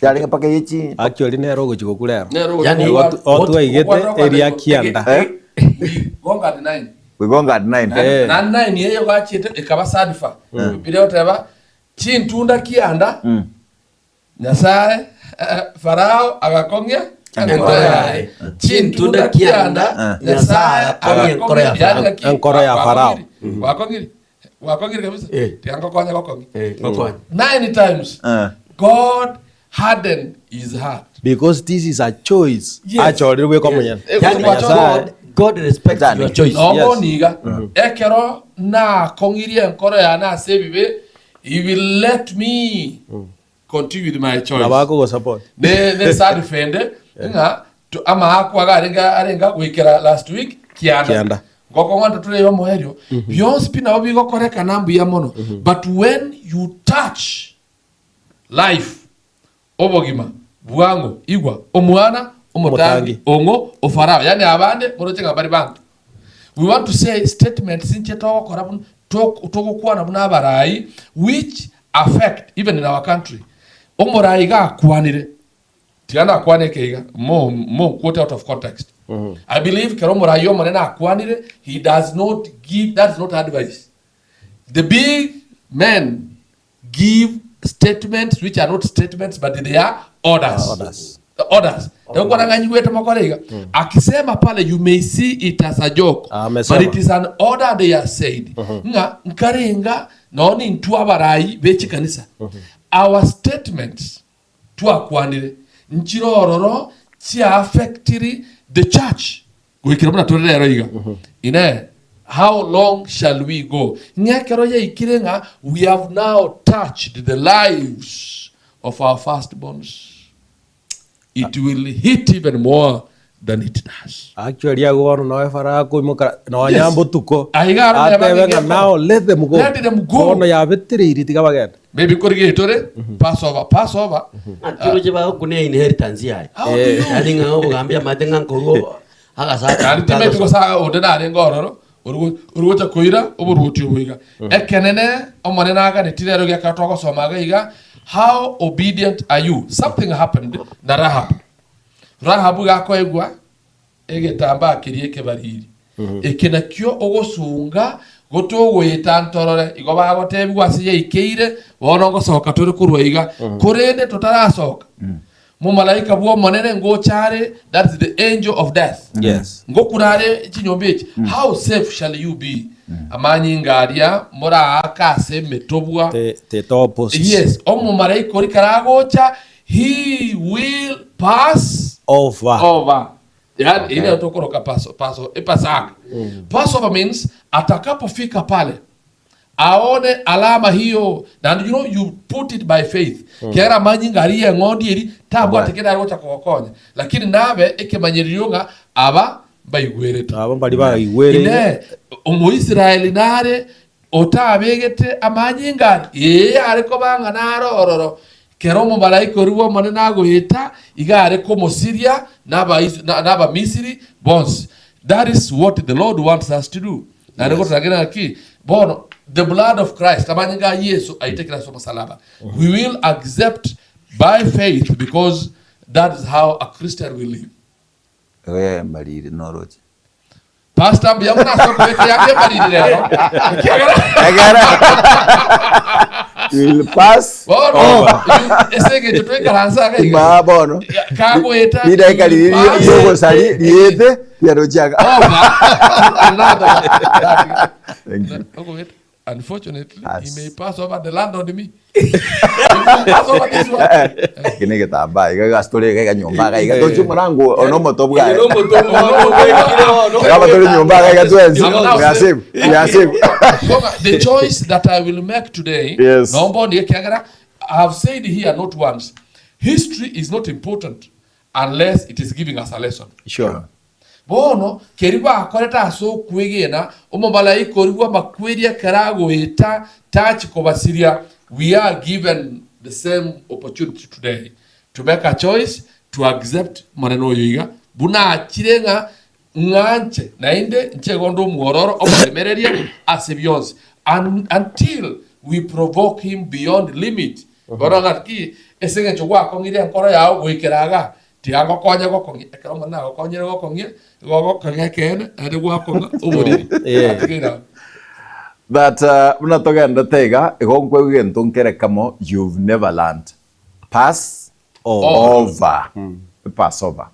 Yarenge mpaka ye chi Actually nere ogochia gokura ero. Nero Yani, ogochia Otu- otwaigete eria kianda. Eh? We conquered nine. We conquered nine. Eh. Na nine eyo gachiete ekaba sadifa. Bibilia oteba chintunda kianda Nyasae eh, Farao agakong'ia enkoro yaye. Chintunda kianda Nyasae Akong'ia enkoro ya agakong'ia yani Farao. ng'aki Enkoro ya Farao. Gwakong'iri. Gwakong'iri kabisa. Eh. Tiga ngokonya gokong'ia. Eh, ngokonya. Nine times Eh. God hardened his heart. Because this is a choice Yes. achorire bweka omonyene. Yes. Yani Na Nyasaye- God, God respects Exactly. your choice. Nobo Yes. niga ekero nakong'irie enkoro yane ase ebibe, he will let me continue with my choice. Nabo akogosupport. Ne ne sad fende ng'a to- amaakwa iga arenge arenge goikera last week kianda. Kianda. Ngokong'onta tore omoerio bionsi pi nabo bigokorekana mbuya mono but when you touch life Obogima bwang'o igwa omwana omotangi Omotangi. ong'o o Farao, yaani abande moroche ng'a mbare banto. We want to say statements inche togokora buna tok togokwana buna abarai which affect even in our country. Omorai iga akwanire, tiga nakwane eke iga, mo mo quote out of context. I believe kero omorai omonene akwanire, he does not give, that is not advice. The big men give statements which are not statements but they are orders. Orders. Orders. Ndagokwana ng'a nyigwete mokore iga. Akisema pale you may see it as a joke Ah, amesema. but it is an order they are said. Ng'a nkarenga nonye nintwe abarai be chikanisa. Our statements twakwanire nchire ororo chia affectiri the church. Goikera buna tore rero iga. Inee! How long shall we go? Ng'a ekero yaikire ng'a we have now touched the lives of our firstborns, it will hit even more than it does. Actually agwo bono noe Farao akoimoka nonya Yes. mbotuko Aiga aro neba atebe ng'a ng'egekora. now let them go. Let them go. Bono yabetereiri tiga bagende. Maybe nkorigei tore Passover, Passover. Ng'aki oroche bagokuna inheritance yaye. How do you Yaani ng'a obogambi amaete ng'a nkorwa agasacha Naende timeti gose onde narenge ororo ori gocha koira oboruoti obo iga. Ekenene Omonene aganeti rero gekero togosoma iga iga, how obedient are you? Something happened na Rahab. Rahab iga akoegwa egetambaa keria ekebariri. Eke nakio ogosunga gotogoeta ntorore, igo bagotebigwa ase yaikeire, bono ngosoka tore korwa iga. Korende totarasoka, momalaika bw'Omonene ngocha are, that is the angel of death. Yes. Ngokura are chinyomba echi, how safe shall you be? Amanyinga aria moraake ase emetobwa. The, the doorposts. Yes, omomalaika oria karagocha, he will pass Over. over. Yani ile tokoroka paso paso epasaka. Passover means atakapofika pale aone alama hiyo and you know you put it by faith. Kera amanyinga aria eng'ondi eri tabwate kende are gocha kogokonya lakini nabe ekemanyererio ng'a aba mbaigwerete. Aba mbari baigwereire. Inee, Omoisraeli nare otabegete amanyinga aria? Ee, are koba ng'a nare ororo. Kera omomalaika oria bw'Omonene agoeta, iga are komosiria n'Abamisiri bonsi. That is what the Lord wants us to do. Naende gotoragere ng'aki? Bono, the blood of Christ, amanyinga a Yeso aitekire ase omosalaba, we will accept by faith because that is how a Christian will live. Igo yembariri noroche. Pastor mbuya mono ase okobeka eyanga embariri rero ekiagera Egera. You will pass bono ase eng'encho twaikaransa iga iga Imaa bono. kagoeta Ridaika you riria pass riogosari riete riarochiaga. over to another one. Thank you. Ogoeta. Unfortunately, he As. may pass over the land on me. He will pass over this one. Eke ne egetambaa iga gasi tore iga iga nyomba iga iga toche omorango one omoto bwaye. Iga tore nyomba iga iga twensi. I'm now We are safe. We are safe. Koma, the choice that I will make today, Yes. nomba ondige ekiagera, I have said here not once, history is not important unless it is giving us a lesson. Sure. Bono keria bakorete ase okwegena, omomalaika oria bw'amakweri ekero agoeta tachi kobasiria, we are given the same opportunity today to make a choice to accept Omonene oyo iga buna achire ng'a ng'anche naende inche igo nde omwororo omoremereria ase bionsi un, until we provoke him beyond limit. Bono ng'aki ase eng'encho gwakong'irie enkoro yao goikera igaa Tiga ngokonye gokong'ia, ekero Omonene agokonyire gokong'ia, igo ogokong'a ekeene, naende gwakong'a oboriri. Eh. Atiga ira. But buna togendete iga, igo nkoigwa egento nkere kamo you've never learned. Pass over. Pass over.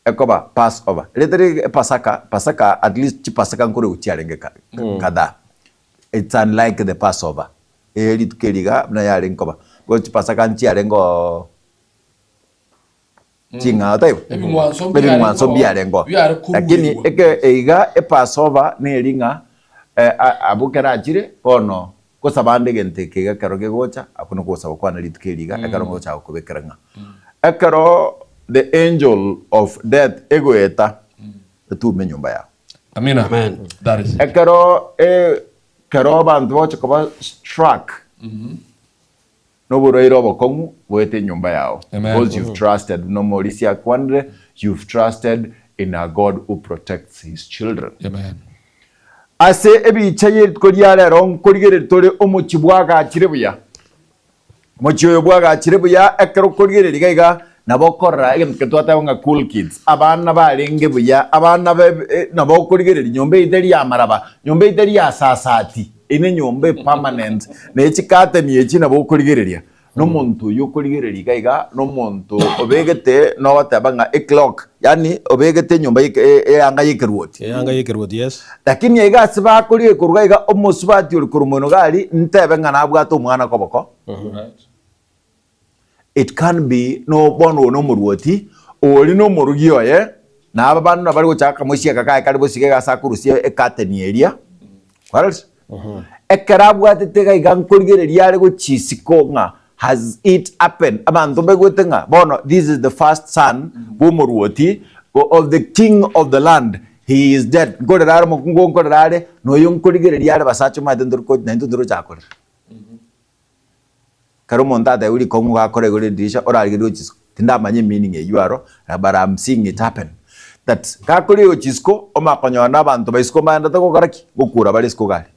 Ekoba pass over. Rieta ri epasaka, pasaka at least chipasaka nkorigwa chiarenge ka kadhaa. It's unlike the passover. Eye rituko eri iga buna yarenge koba. Bono chipasaka nchiarenge oo. Ching'ao taibo? Ebing'wanso Ebing'wanso mbiarengeo, mbiarengeo. biare Lakini koruegwa. eke iga epassover neri ng'a eh, a- abwo kero achire bono gosaba ande egento eke iga ekero kegocha akwo nokwo gosaba kwane rituko eri iga ekero ngocha gokobekera ng'a ekero the angel of death egoeta etume enyomba yao. Amina. Amen. That is it. Ekero eh, kero abanto bagocha koba struck Noborwaire obokong'u boete enyomba yao Amen. because you've trusted buna omorisia akwanire you've trusted in a God who protects his children. Amen. Ase ebicha ye rituko ria rero nkorigereria tore omochie bwagachire buya. Omochie oyo bwagachire buya ekero okorigereria iga iga nabo okorora egento keria twateba ng'a cool kids abana barenge buya abana be eh, nabo okorigereria nyomba eye teri ya maraba nyomba eye teri ya sasati. Eye nenyomba epermanent, na echikateni echi nabo okorigereria, na omonto oyio okorigereria iga iga, na omonto obegete nogoteba ng'a eclock, yaani obegete enyomba ye eyanga ya ekeruoti. Eyanga ya ekeruoti, yes. Lakini aiga ase bakorigereria korwa iga iga, omosubati ore korwa moino iga aria, ntebe ng'a nabwate omwana koboko. Right. It can be no bono oyo nomoruoti, oria nomorugi oye, na aba bande nabare gochaka kamosieka kaye kare bosike iga ase akorusia ecurtain eria. Kwarorire? Ekero abwatete iga iga nkorigereria are gochia isiko ng'a has it happened? Abanto mbaigwete ng'a bono this is the first son bw'omoruoti of the king of the land, he is dead. Nkorera are omokungu oo nkorera are, na oyo nkorigereria are basacha omanyete ntori ko naintwe ntorochaka korera. Ekero omonto atebiwa rikong'u gakora igoro edirisha orarigererie gochia isiko, tindamanya emeaning eywo aro but am seeing it happen that gakorigia gochia isiko omanye konyora na abanto ba isiko mbaendete gokora ki? Gokura bare isiko gari.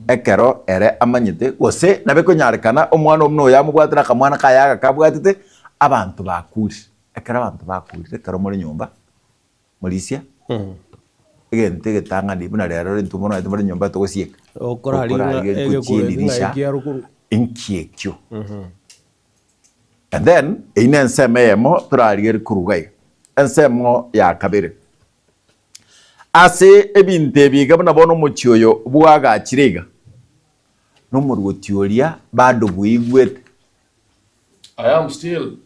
Ekero ere amanyete gose nabo ekonyarekana omwana omino oyo amobwate na akamwana kaye agake abwatete, abanto bakurire. Ekero abanto bakurire ekero more nyomba. Morisia, egento egetang'ani buna rero intwe mono naintwe more nyomba togosieka, Okorarigia ng'a okorarigeria gochia egekuro eki ng'a edirisha ekiaro korwa. inki ekio. And then eyio na ensemo eyemo torarigerie korwa iga iga. Ensemo ya kabere, ase ebinto ebi iga buna bono omochie oyo bwagachire iga, na omoruoti oria bado bweigwete. I am still.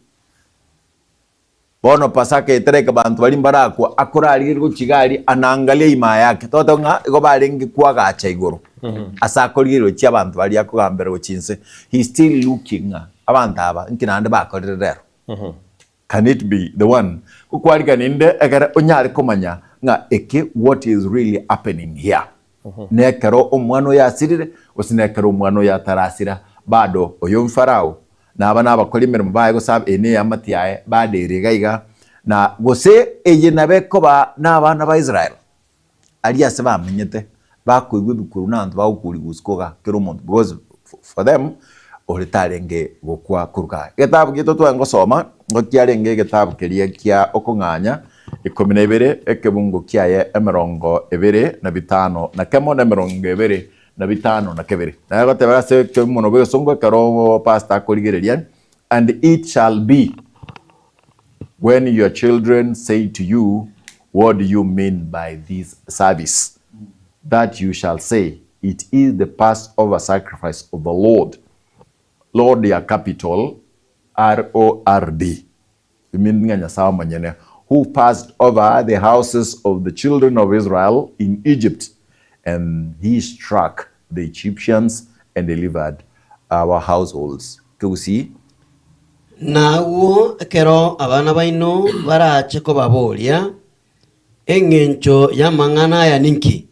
Bono Pasaka etereke banto baria mbarakwa, akorarigereria gochia iga aria, anaangalia imaa yake. Togoteba ng'a igo barenge koagacha igoro ase akorigereria gochia abanto baria akogambera gochia inse. He is still looking ng'a abanto aba nki naende bakorire rero. Can it be the one? Gokwarigania inde ekere onyare komanya ng'a eke what is really happening here. Nekero omwana oyo asirire, gose nekero omwana oyo atarasira, bado oyo Farao naba nabakori emeremo baye gose eye neyamate yaye bado ere iga iga, na gose eye nabo ekoba nabana ba Israel, aria ase bamenyete, bakoigwa ebikuru na abanto bagokurigwa isiko iga kera omonto because for them ore tarenge gokwa korwa kare. Egetabu giaito tware gosoma, nigo kiarenge egetabu keria kia okong'anya ikomi na ibere, ekebungo kiaye emerongo ebere na bitano na kemo, na emerongo ebere na bitano na kebere. Naye agoteba ase ekemono bw'egesongo ekero pastor akorigereria, And it shall be when your children say to you, What do you mean by this service? That you shall say, It is the Passover sacrifice of the Lord. Lord ya capital R-O-R-D. Meaning ng'a Nyasae omonyene, who passed over the houses of the children of Israel in Egypt, and he struck the Egyptians and delivered our households. Kegusii. Na agwo ekero abana baino barache kobaboria, Engencho y'amang'ana aya ninki?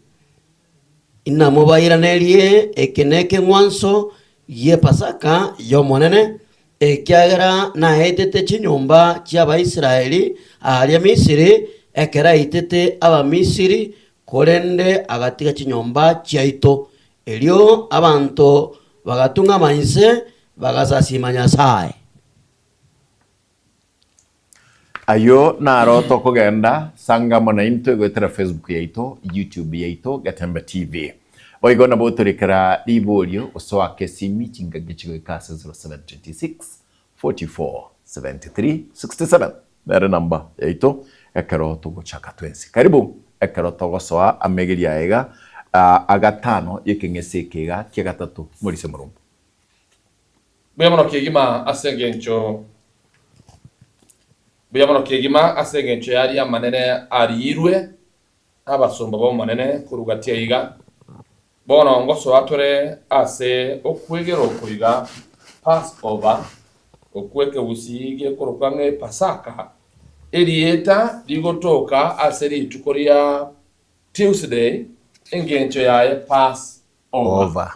Inamobairanerie eke nekeng'wanso gi'Epasaka y'Omonene, ekiagera naetete chinyomba chi'Abaisraeli aaria Misiri, ekero aitete Abamisiri, korende agatiga chinyomba chiaito. Erio abanto bagatung'ama inse, bagasasiima Nyasae. Ayio naro tokogenda sangamo naintwe goetera Facebook yaito, YouTube yaito, Getembe TV. Boigo nabo otorekera riborio gose oake esimi chingaki chigoika ase 0726 44 73 67 nere namba yaito ekero togochaka twensi. Karibu ekero togosoa amegerio aya iga agatano y'ekeng'ese eke iga kia gatato morise morombo. Mbuya mono kegima ase engencho. Mbuya mono kegima ase engencho y'aria amanene ariirwe nabasomba b'Omonene korwa gati aiga. Bono ngosoa tore ase okwegera oko iga, Passover, okwo ekegusii gekorokwa ng'a Epasaka, erieta rigotoka ase rituko ria Tuesday, engencho yaye Pass over.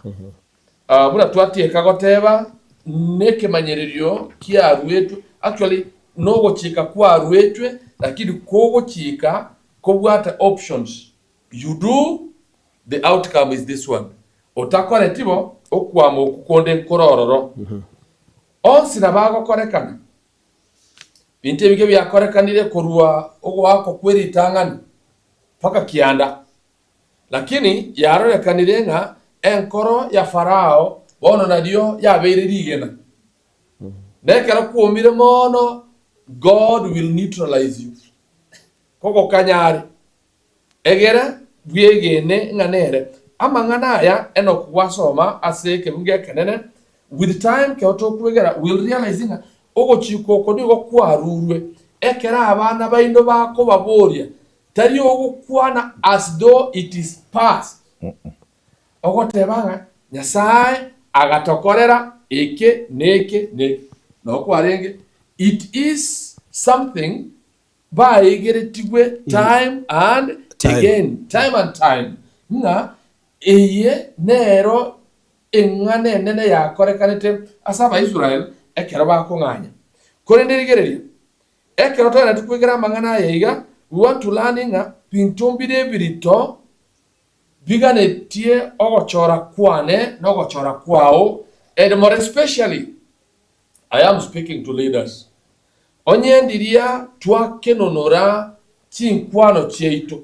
Buna twatieka goteba, nekemanyererio kiaruetwe, actually nogochika kwaruetwe, lakini kogochika kobwate options, you do, the outcome is this one, otakoreti bo, okwama okwo konde nkore ororo. Onsi nabagokorekana, binto ebike biakorekanire korwa ogoakwa kwe ritang'ani mpaka kianda. Lakini yarorekanire ng'a enkoro ya Farao bono nario yabeire rigena. Na ekero kwomire mono, God will neutralize you. Kogokanya are, egere bwegene ng'a nere. Amang'ana aya Enock gwasoma ase ekebungo ekenene, with time kero tokwegera we'll realize ng'a ogochika oko nigo kwarurwe ekero abana baino bakobaboria Tari ogokwana as though it is past, ogoteba ng'a Nyasae agatokorera eke na eke na eke. Noo kwarenge, it is something baegeretigwe time and again, time and time, ng'a eye nero eng'ana enene yakorekanete ase Abaisrael ekero bakong'anya. Korende rigereria, Ekero togendererete kwegera amang'ana aya iga, we want to learn ng'a binto mbire ebirito biganetie ogochora kwane na ogochora kwao and more especially I am speaking to leaders. Onye ndiria twakenonora chinkwano chiaito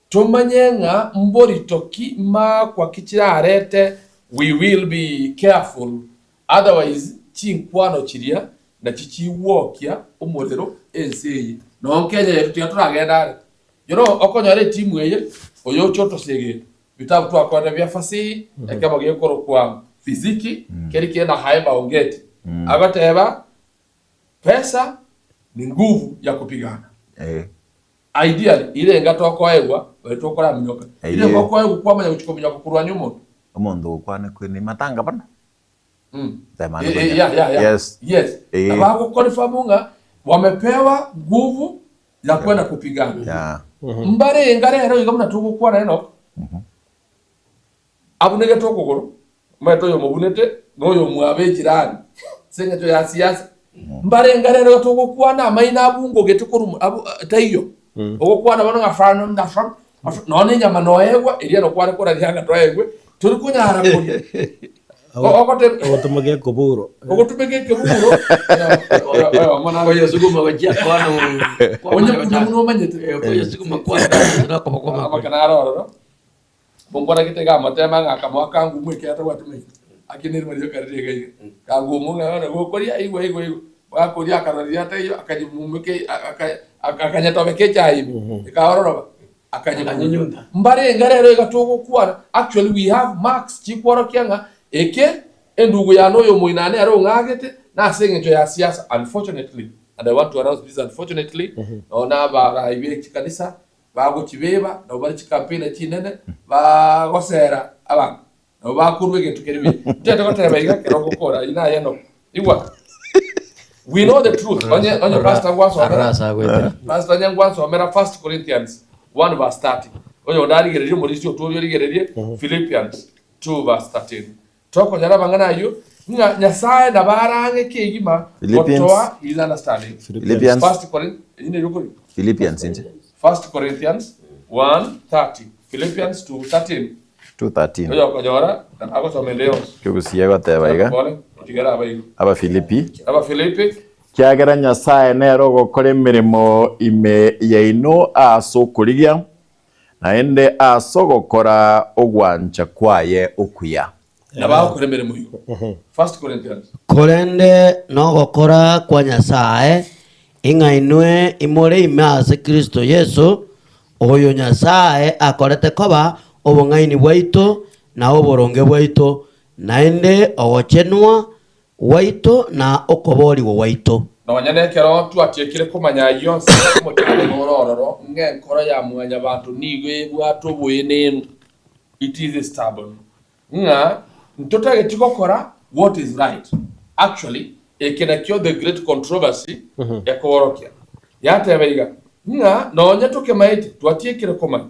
Tomanye ng'a mborito ki maakwa ki chirarete we will be careful otherwise chinkwano chiria nachi chigwokia omorero ense eye. Nonye Kenya yetu tiga toragende are. You know okonyora etimu eye oyoche otosegete vitabu twakorire bia fasihi ekemo gekorokwa fiziki keri kere na Haemba Ongeti agoteba pesa ni nguvu ya kupigana. Ideally, irenga tokoegwa baria tokoraminyoka. Irenga okoegwa kwamanya gochia kominyoka korwania omonto. Omonto ogokwana kwene matanga bono. Temani Eh, eh, konya. yeah, yeah, yeah. Yes. Yes. Eh. Na bagokonfirm ng'a wamepewa nguvu ya kwenda kupigana. Yeah. Mbarenga rero iga buna togokwana Enock, Abunegete okogoro, omanyete oyomobunete noyomwabo ejirani, ase engencho ya siasa. Mbarenga rero iga togokwana amaino abungogete korwa mo- abu taiyo. Ogokwana bono ng'a fano na fam nonya na enyama noegwa, eria ero kware koraria ng'a toegwe, tori konyara koria. O- ogote- Ogotumeka ekoburo. ogotumeka ekeburo oyo- oyomo naro- Koyesuguma gochia kwana onye buna buna omanyete. Koyesuguma kwana nakoboko Amang'ana aro ororo. Monkwanagete iga amotema ng'a akamoa kangumu ekiagera tabwati maino. Ake nerimo rioka rire iga iga. Kangumu ng'a bono gokoria igwa igwa igwa. Gakoria akarora riria taiyo akanyemumeka akanyetobeka echae ime ekaororoba akanyemumeka. Akanyunyunta. Mbarenge rero iga togokwana actually we have marks chikworokia ng'a eke endugu yane oyo omoino nere ong'agete nase eng'encho ya siasa unfortunately and I want to announce this unfortunately nonya na abarai be chikanisa Bagochibeba, nabo bare chikampeni chinene, bagosera abanto, nabo bakorua egento keria buya. Ntete goteba iga ekero ogokora ayio naye Enock. Igwa, we know the truth. Onye, onye pastor gwasomera, Arora ase agoetera. pastor onye ngwansomera First Corinthians 1 verse 30. Onye onde arigererie omorisia otoria origererie Philippians 2 verse 13. Tokonyora amang'ana ayio, ng'a Nyasae nabo arang'e kegima Philippians. gotoa his understanding. Philippians. First Corin- eyio nero okori? Philippians inche. First Corinthians 1:30, Philippians 2:13. 2:13. Oyo okonyora agosoma ende yonsi. Kegusii goteba iga. Pole, otigere abaigo. Abafilipi. Abafilipi Kiagera Nyasae nere ogokora emeremo ime yaino ase okorigia, Naende ase ogokora ogwancha kwaye okuya. Nabo agokora emeremo igo. First Corinthians. Korende nogokora kwa Nyasae, ing'a inwe imore ime ase Kristo Yeso, oyo Nyasae akorete koba obong'aini bwaito na oboronge bwaito, naende ogochenwa gwaito na okoboorigwa gwaito. Nonya nekero twatiekire komanya ayio onsi, omochando noro ororo, ng'a enkoro ya mwanyabanto nigo ebwate oboenenu, it is stubborn, ng'a ntotageti gokora what is right. Actually, eke nakio the great controversy ekoorokia. Yateba iga, ng'a nonya tokemaete, twatiekire komanya,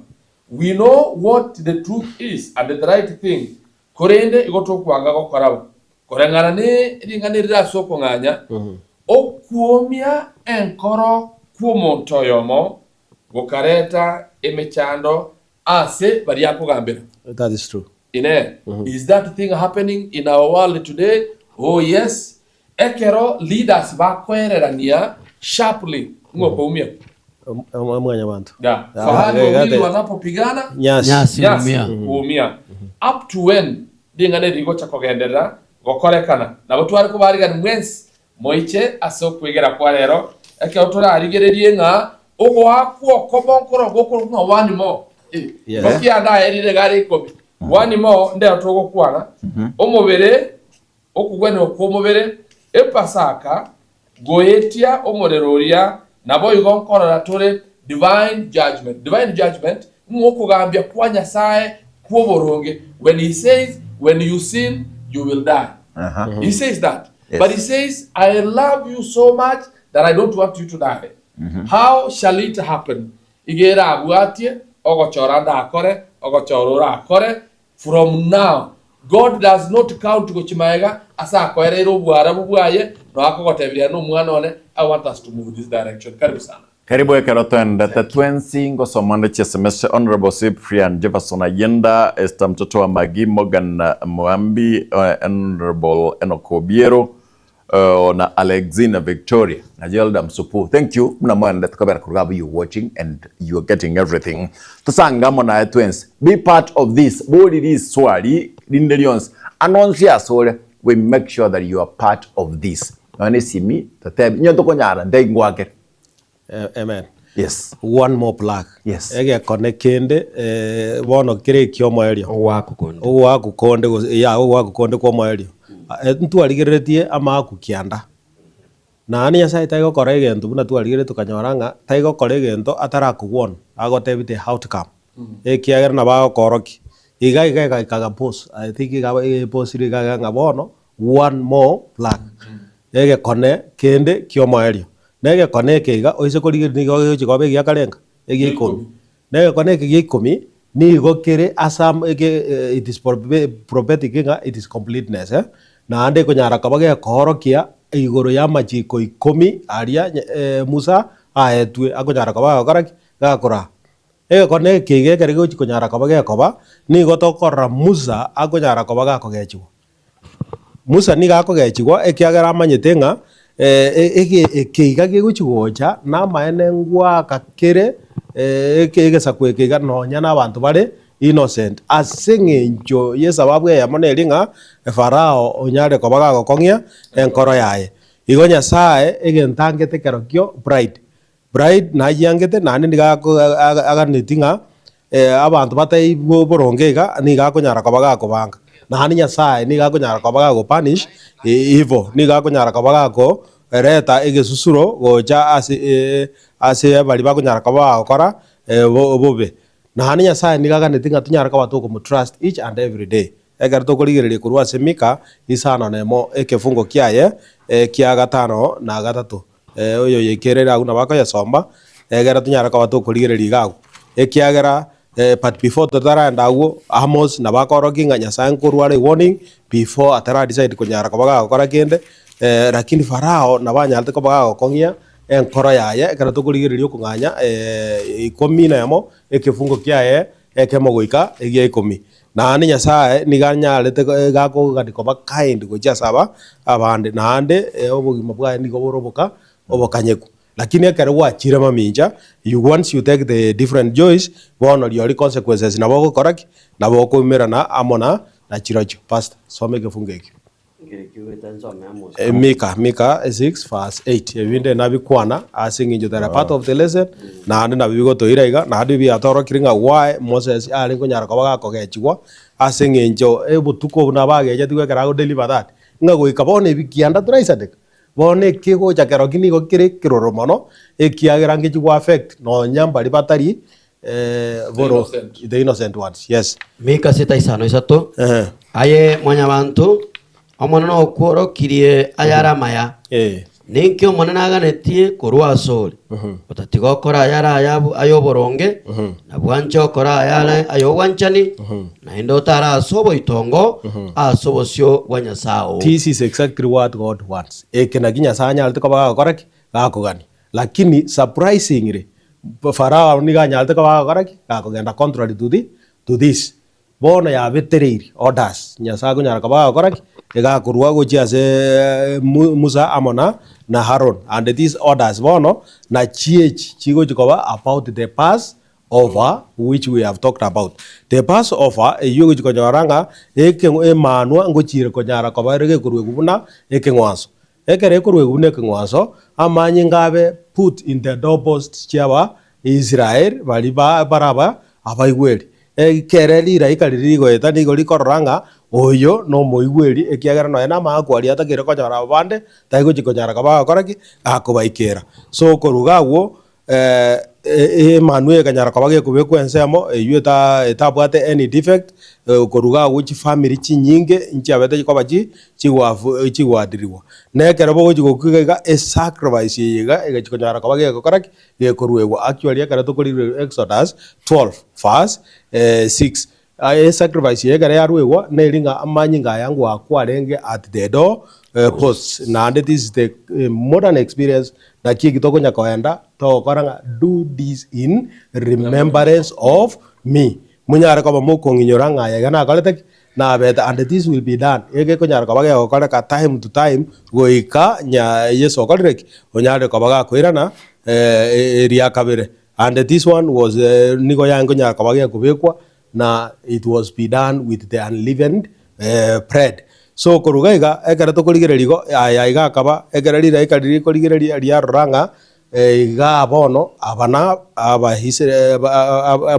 we know what the truth is and the right thing, korende igo tokwanga gokora bo. Koreng'ana ne ring'ana eri rire ase okong'anya, okuomia enkoro kw'omonto oyomo gokareta emechando ase baria akogambera. That is true. Inee! Is that thing happening in our world today? Oh yes. Ekero leaders bakoererania sharply ng'o okoumia? Mwanyabanto. Yeah. Fahali wawili wanapopigana Nyasi. Nyasi nyasi umia. huumia. Up to when ring'ana eri rigocha kogenderera gokorekana? Nabo tware kobarigani mwensi Moiche ase okwegera kwa rero, ekero torarigererie ng'a ogoakwa okomo nkoro gokorokwa ng'a one more. Eh, Yes. Ngokia ndaerire iga are ikomi. One more ndero togokwana. Omobere, okogwenerwa kw'omobere, Epasaka, goetia omorero oria, naboigo nkorora tore divine judgment. Divine judgment ng'a okogambia kwa Nyasae kw'oboronge. When he says, when you sin, you will die. He says that. Yes. But he says, I love you so much that I don't want you to die. How shall it happen? Iga erabwatie ogochora ndakore, ogochora orakore from now. God does not count gochia maega ase akoereire obwarabu bwaye nonya akogotebiria nomwana one, I want us to move this direction. Karibu sana. Karibu ekero toendete twensi ngosoma nde chiesms Honourable Cyprian Jefferson Ayenda, Esther Mtoto wa Magi, Morgan Muambi, Honourable Enock Obiero na Alexina Victoria na Gelda Msupu. Thank you buna moendete kobera korwa abwo you watching and you are getting everything. Tosange amo naye twensi. Be part of this. Bori riswali rinde rionsi. Ande onsi asore we make sure that you are part of this. Nonya ne esimi totebi inye tokonyara ntaiyo ngoakere. Amen. Yes. One more plug. Yes. Egekone kende eh, bono kere ekiomoerio. Ogoaku konde. Ogoaku konde gose ya ogoaku konde kw'omoerio. Eh, ntwarigereretie amaaku kianda. Naende Nyasaye taigokora egento buna twarigereretie tokanyora ng'a taigokora egento atarakogwona, agotebie the outcome. Ekiagera nabo agokoorokia. Iga iga egaika pause, I think iga epausire iga iga ng'a bono one more plug. Egekone kende ki'omoerio. Na egekone eke iga, oise korigereria nigo gegochia koba egia karenga? Egia ikomi. Na egekone eke gia ikomi, nigo kere ase am eke it is prophetic ng'a it is completeness eh, naende ekonyara koba gekoorokia igoro y'amachiko ikomi aria Musa aetwe, akonyara koba gagokora ki? Gakoraa. Egekone eke iga ekere gegochia konyara koba gekoba, nigo tokorora Musa akonyara koba gakogechigwa. Musa nigo akogechigwa, ekiagera amanyete ng'a eke iga kegochia gocha namaene ngwaka kere egesaku eke iga nonya na abanto bare innocent ase eng'encho y'esababu eyemo neri ng'a Farao onyare koba gagokong'ia enkoro yaye. Igo Nyasae egento angete kerokio pride. Pride nayiangete naende nigo aganeti ng'a abanto bataigwe boronge iga nigo akonyara koba gakobanga. Naende Nyasaye nigo akonyara koba gagopunish evil, nigo akonyara koba gakoreta egesusuro gocha ase ase baria bakonyara koba bagokora bobe. Naende Nyasaye nigo aganeti ng'a tonyare koba tokomotrust each and every day. Ekero tokorigereria korwa ase Mika isano na emo ekefungo kiaye kia gatano na gatato. Oyoyekerere agwo nabo akoyesomba, egere tonyare koba tokorigereria iga agwo. Ekiagera but before totaraenda agwo, Amos nabo akorokia ng'a Nyasaye nkorwa are warning before atara decide konyara koba gagokora kende, lakini Farao nabo anyarete koba gagokong'ia enkoro yaye ekero tokorigereria okong'anya ikomi na emo, ekefungo kiaye ekemo goika egia ikomi. Naende Nyasae nigo anyarete gakogania koba kind gochia ase aba abande, naende obogima bwaye nigo bore oboka obokanyeku. Lakini ekero gwachire mamincha, you once you take the different joys, bono riori consequences nabo ogokora ki? Nabo okoumerana amo na nachirochio. Pastor, soma ekefungo ekio. Mika, Mika 6 verse 8 ebinde nabikwana ase eng'encho they are part of the lesson naende nabio bigotoira iga naende biatorokire ng'a why Moses arenge konyara koba gakogechigwa ase eng'encho obotuko obo nabo agechetigwe ekero ago deliver that ng'a goika bono ebi kianda toraisaneka. Bono ekegocha keroki nigo kere ekeroro mono, ekiagera ngechi go affect nonya mbaria batari boro innocent. the innocent ones, yes. Mika sita isano isato, Ehe. Aye mwanyabanto, Omonene okworokirie ayare amaya. Eh. Ninki Omonene aganetie korwa asore? Otatiga okore ayare ayabu ay'oboronge, na bwanche okore ayare ay'obwanchani, naende otare ase oboitongo ase obosio bwa Nyasae oo. This is exactly what God wants. Eke naki Nyasae anyarete koba gagokora ki? Gakogania. Lakini surprisingly, Farao nigo anyarete koba gagokora ki? Gakogenda contrary to the to this. Bono yabetereirie orders, Nyasae akonyara koba agokora ki? Egakorwa gochia ase Musa amo na na Aaron. And these orders bono nachio echi chigochi koba about the pass over which we have talked about. The pass over eyio ogochi konyora ng'a eke emanwa ngochiire konyara koba ere gekoruegwa buna ekeng'wanso. Ekero ekoruegwa buna ekeng'wanso, amanyinga abe put in the doorposts chi'aba Israel baria ba baraba abaigweri. Ekere rilaika riria rigoeta nigo rikorora ng'a oyo nomoigweri, ekiagera nonya namaakwa aria atakeire konyora aba bande, taigochia konyara koba agokora ki? Akobaikera. So korwa iga agwo emanwa eye ekanyara koba gekobekwa ensemo, eywo eta etabwate any defect, korwa iga agwo chifamiri chinyinge nchiabete koba chi chigwafu chigwadirigwa. Na ekero bogochia gokwa iga iga, esacrifice eye iga egochia konyara koba gegokora ki? Gekoruegwa. Actually ekero tokorire Exodus 12 verse 6, esacrifice eye ekero yaruegwa neri ng'a amanyinga aya ngoakwa arenge at the door posts. Naende this is the modern experience naki eki tokonya koenda togokora ng'a do this in remembrance of me. Monyare koba mokong'inyora ng'a aye iga nakorete ki? Nabete and this will be done, egekonyara koba gegokoreka time to time goika nya Yeso okorire ki? Onyarire koba gakoirana eria kabere. And this one was nigo yarenge konyara koba gekobekwa na it was be done with the unleavened bread. So korwa iga iga ekero tokorigereria igo aya iga akaba ekero rilaika riria rikorigereria riarora ng'a Igaa bono aba na Abaisraeli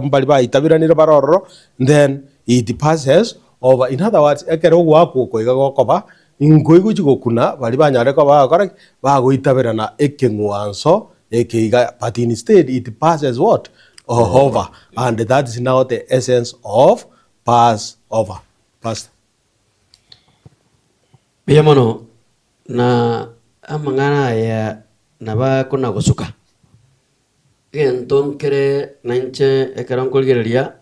mbaria baitabiranire bare ororo, then it passes over. In other words, ekero ogoakwa oko iga gokoba, nkoigochia gokuna baria banyarire koba bagokora ki? Bagoitaberana ekeng'wanso eke iga, but instead it passes what? Over. And that is now the essence of pass over. Pastor. Mbuya mono, na amang'ana aya nabo akona-gosuka. Egento nkere nainche ekero nkorigereria,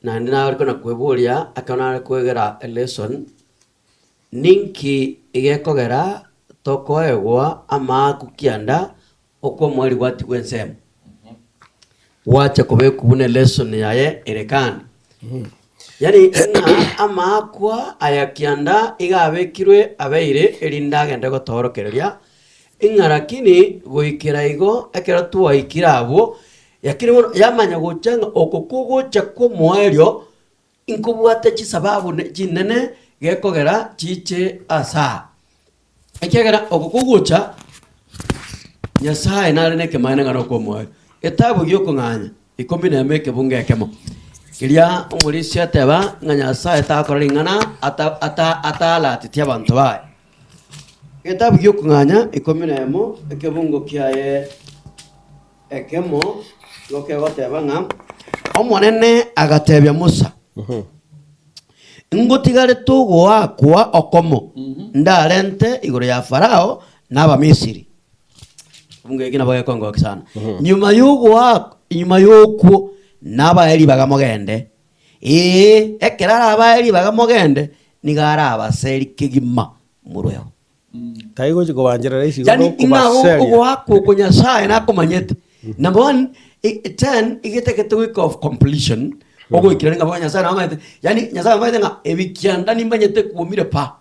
naende nare kona kweboria ekero nare koegera elesson, ninki egekogera tokoegwa amaaku kianda okw'omoerio gwatigwa ensemo, gwacha kobekwa buna elesson yaye ere kando. Yaani ng'a amaakwa aya kianda iga abekirwe abeire erinde agende gotoorokereria, ng'a lakini goikera igo ekero twaikire abwo, lakini bono yamanya gocha ng'a oko kogocha kw'omoerio, inkobwate chisababu ne chinene gekogera chiche ase aa. Ekiagera oko kogocha, Nyasaye nare nekemanyererio ng'a nokomoerio. Etabu gi'okong'anya ikomi nemo ekebungo ekemo, keria omorisia ateba ng'a Nyasaye takora ring'ana ata ata ataalateti abanto baye. Egetabu gi'okong'anya ikomi nemo ekebungo kiaye ekemo nigo kegoteba ng'a Omonene agatebia Musa, Ngotigarete ogoakwa okomo ndarente igoro ya Farao na Abamisiri. Ebungo eke nabo gekongokia sana. Nyuma y'ogoakwa, nyuma y'okwo nabae ribaga mogende. Ee, ekero arabae ribaga mogende, nigo arabaseri kegima morweo. Taigochi kobancherera isiko Yani ing'a nokobaseria. ogoakwa oko Nyasaye nakomanyete. Number one, i- ten igetegete week of completion, ogoikerania ng'a bono Nyasaye namanyete, yani Nyasaye amanyete ng'a ebikianda nimanyete kwomire pa.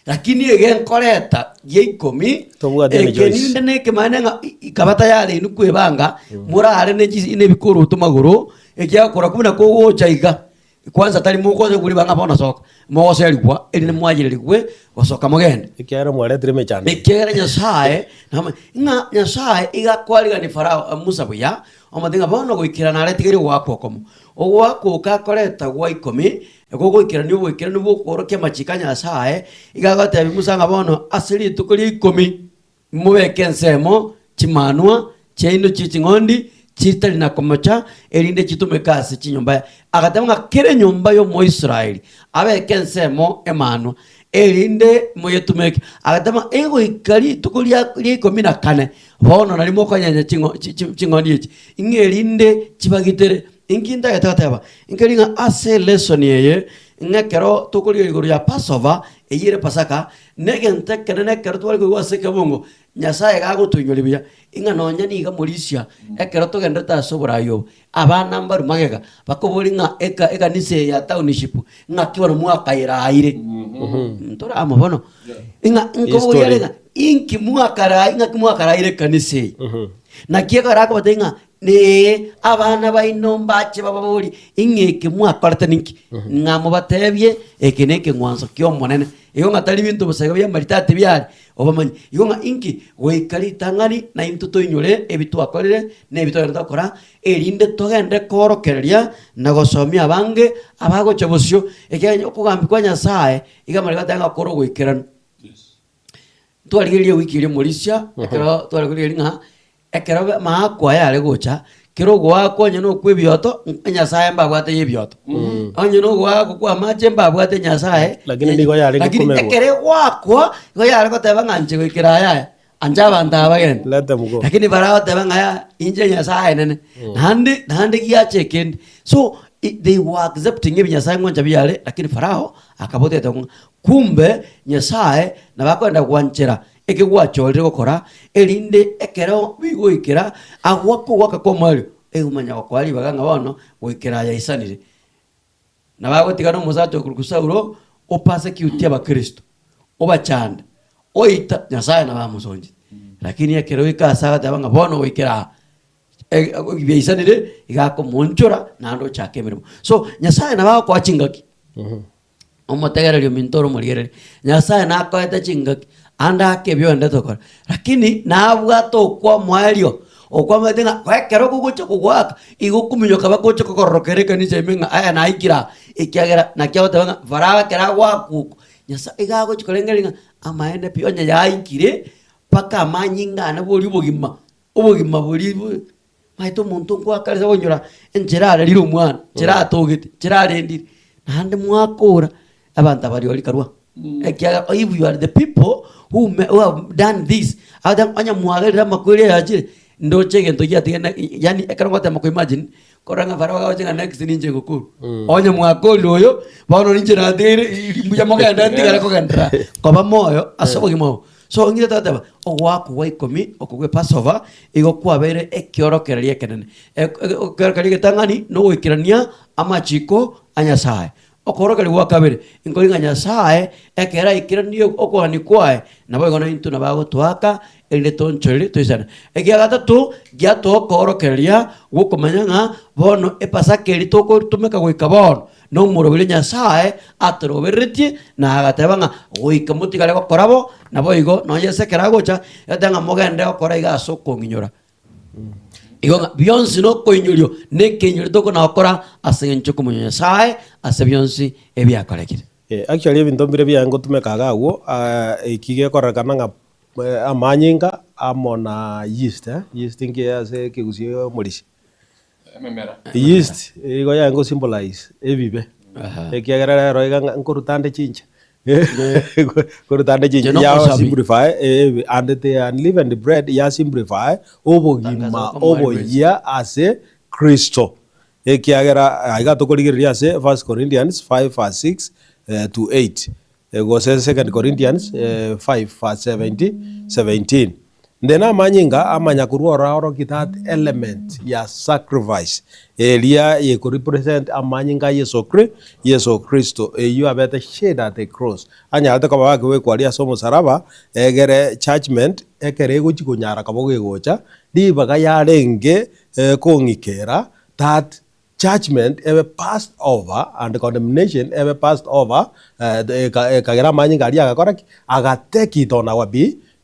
Lakini ege nkoreta gia ikomi, Tobwati any eke choice. ninde nekemanyete ng'a i- ikaba tayari inwe kwebanga, morare ne chisi ne ebikoroto magoro, ekiagokora buna kogocha iga. Kwanza tari mokonya koriba ng'a bono soka, mogoserigwa erinde mwachererigwe gosoka mogende. Ekiagera mwaretire emechando eye. Ekiagera Nyasae nama ng'a Nyasae iga akwarigania Farao eh, Musa buya, omotebia ng'a bono goikera naretigeire ogoakwa okomo. Ogoakwa oko akoreta gwa ikomi, gogoikerania oboikeranu bw'okoorokia amachiko a Nyasae, iga agotebia Musa ng'a bono ase rituko ria ikomi, Mobeke ensemo chimanwa chiaino chie ching'ondi chitari na komocha, erinde chitumeke ase chinyomba. Agateba ng'a kera enyomba y'Omoisraeli abeke ensemo emanwa, erinde moyetumeke. Agateba ng'a egoika rituko ria ria ikomi na kane, bono nario mokonyenya ching'o chi chi ching'ondi echi, ng'a erinde chibagitere. Inki ntagete goteba? Nkeri ng'a ase elesson eye, ng'a ekero tokorigereria igoro ya Passover, eyio ere Pasaka, Negento ekenene ekero tware koigwa ase ekebungo, Nyasae iga agotoinyoria buya, ing'a nonya niga morisia ekero togenderete ase oborai obo, abana mbarwe magega, bakoboria ng'a eka ekanisa eye ya township ng'aki bono mwakairaire. Ntore amo bono. Ing'a nkoboria are ng'a inki mwakarai ng'aki mwakaraire ekanisa eye. Naki ekero akobatebia ng'a Ee, abana baino mbache bababorie, Ing'e eke mwakorete ninki? Ng'a mobatebie, Eke nekeng'wanso ki'Omonene. Igo ng'a tari binto bosa igo bi'amaritati biare, obamanye. Igo ng'a inki? Goika ritang'ani naintwe toinyore ebi twakorire, na ebi togenderete gokora, erinde togende koorokereria na gosomia abange abagocha bosio, ekiagera okogambia kwa Nyasae iga amariga ateba ng'a kore ogoikeranu. Ntwarigereria ewiki eria omorisia, ekero tware korigereria ng'a Ekero amaakwa aya are gocha, kera ogoakwa onye nokwa ebioto, Nyasae mbabwate ya ebioto. Onye nogoakwa kwa amache mbabwate Nyasae. Lakini nigo yarenge Lakini komerwa. ekero egoakwa, igo yare goteba ng'a inche goikera aya aya, anche abanto aba bagende. Let them go. Lakini baragoteba ng'a yaya, inche Nyasae nene. Naende naende giacha ekende. So, i- they were accepting ebinyasae ngwancha biare, lakini Farao akaboteta ng'a kumbe Nyasae nabo akoenda gwanchera Eke gwachorire gokora, erinde ekero bigoikera agwo kogoaka kw'omoerio, egomanya gokoa ribaga ng'a bono goikera aya aisanire. Nabo agotiga nomosacha okorokwa Saulo o-persecute abakristo, obachanda, oita, Nyasaye nabo amosonchete. Lakini ekero oika ase agateba ng'a bono goikera aa, biaisanire, iga akomoonchora naende ochake emeremo. So, Nyasaye nabo agokoa chingaki. Omotegereri ominto ore omorigereria, Nyasaye nakoete chingaki, ande ake ebi oendete gokora, lakini nabwate okwa omoerio, okwamaete ng'a ekero kogocha kogoaka, igo okominyoka bagocha kokororokera ekanisa ime ng'a aya naikire aa, ekiagera naki agoteba ng'a farao ekero agoakwa oko, Nyasaye iga agochi korengereria ng'a amaene pi onye yaikire, mpaka amanyinga ane boria obogima, obogima boria bo. Omanyete omonto nkoakarese okonyora enchera ararire omwana, enchera atogete, enchera arendire, naende mwakora, abanto aba rirorio karua. Ekiagera if you are the people who me who have done this, agotebi onye mwagerire amakweri aya achire, ndoche egento giatigene yaani ekero ngotema ko imagine, korora ng'a barabwo bagocha ng'a next ninche ngokorwa. Onye mwakorire oyo, bono ninche natigaire mbuya mogende ntigare kogenderera koba moyo ase obogima obo. So ng'ire togoteba, ogoakwa gwa ikomi oko gwe Passover igo kwabeire ekiorokererio ekenene. Ekiorokererio egetang'ani nogoikerania amachiko a Nyasaye. Okorokereria gwa kabere, nkori ng'a Nyasaye ekero aikeranie okogania kwaye, naboigo naintwe nabo agotoaka erinde toonchorere toisane. Ekia gatato, giatoa okorokereria gwokomanya ng'a bono epasaka eria tokotumeka goika bono, Nomoroberio Nyasae atorobereretie, na agateba ng'a goika motigare gokora bo, naboigo nonya ase ekero agocha, agateba ng'a mogende gokora iga ase okong'inyora. Igo ng'a bionsi nokoinyorio, na ekeinyorio tokona gokora ase eng'encho y'okomoinyora Nyasae ase bionsi ebiakorekire. Actually ebinto mbire biaye ngotumeka iga agwo, eki gekorekana ng'a amanyinga amo na yeast, yeast nkiya ase ekegusii omorisia. Ememera. Yeast igo yaye ngo symbolize ebibe, ekiagera rero iga ng'a nkoruta nde chincha nkoruta nde chincha Inche ya nomosabi. simplify ebi and the unleavened bread ya simplify obogima Tangaza okomwari bwensi. oboyia ase Kristo. Ekiagera aiga tokorigereria ase First Corinthians 5 verse 6 to 8. Gose Second Corinthians 5 verse 17, Then amanyinga amanya korwa ororo aorokie that element ya sacrifice eria eko represent amanyinga a Yeso Kri Yeso Kristo eyio abete shed at the cross anyarete koba gakobekwa aria ase omosaraba egere judgement ekero egochi konyara koba gegocha ribaga yarenge kong'ikera that. judgement ebe passed over and condemnation ebe passed over ekagera amanyinga aria agakora ki? Aga take it on our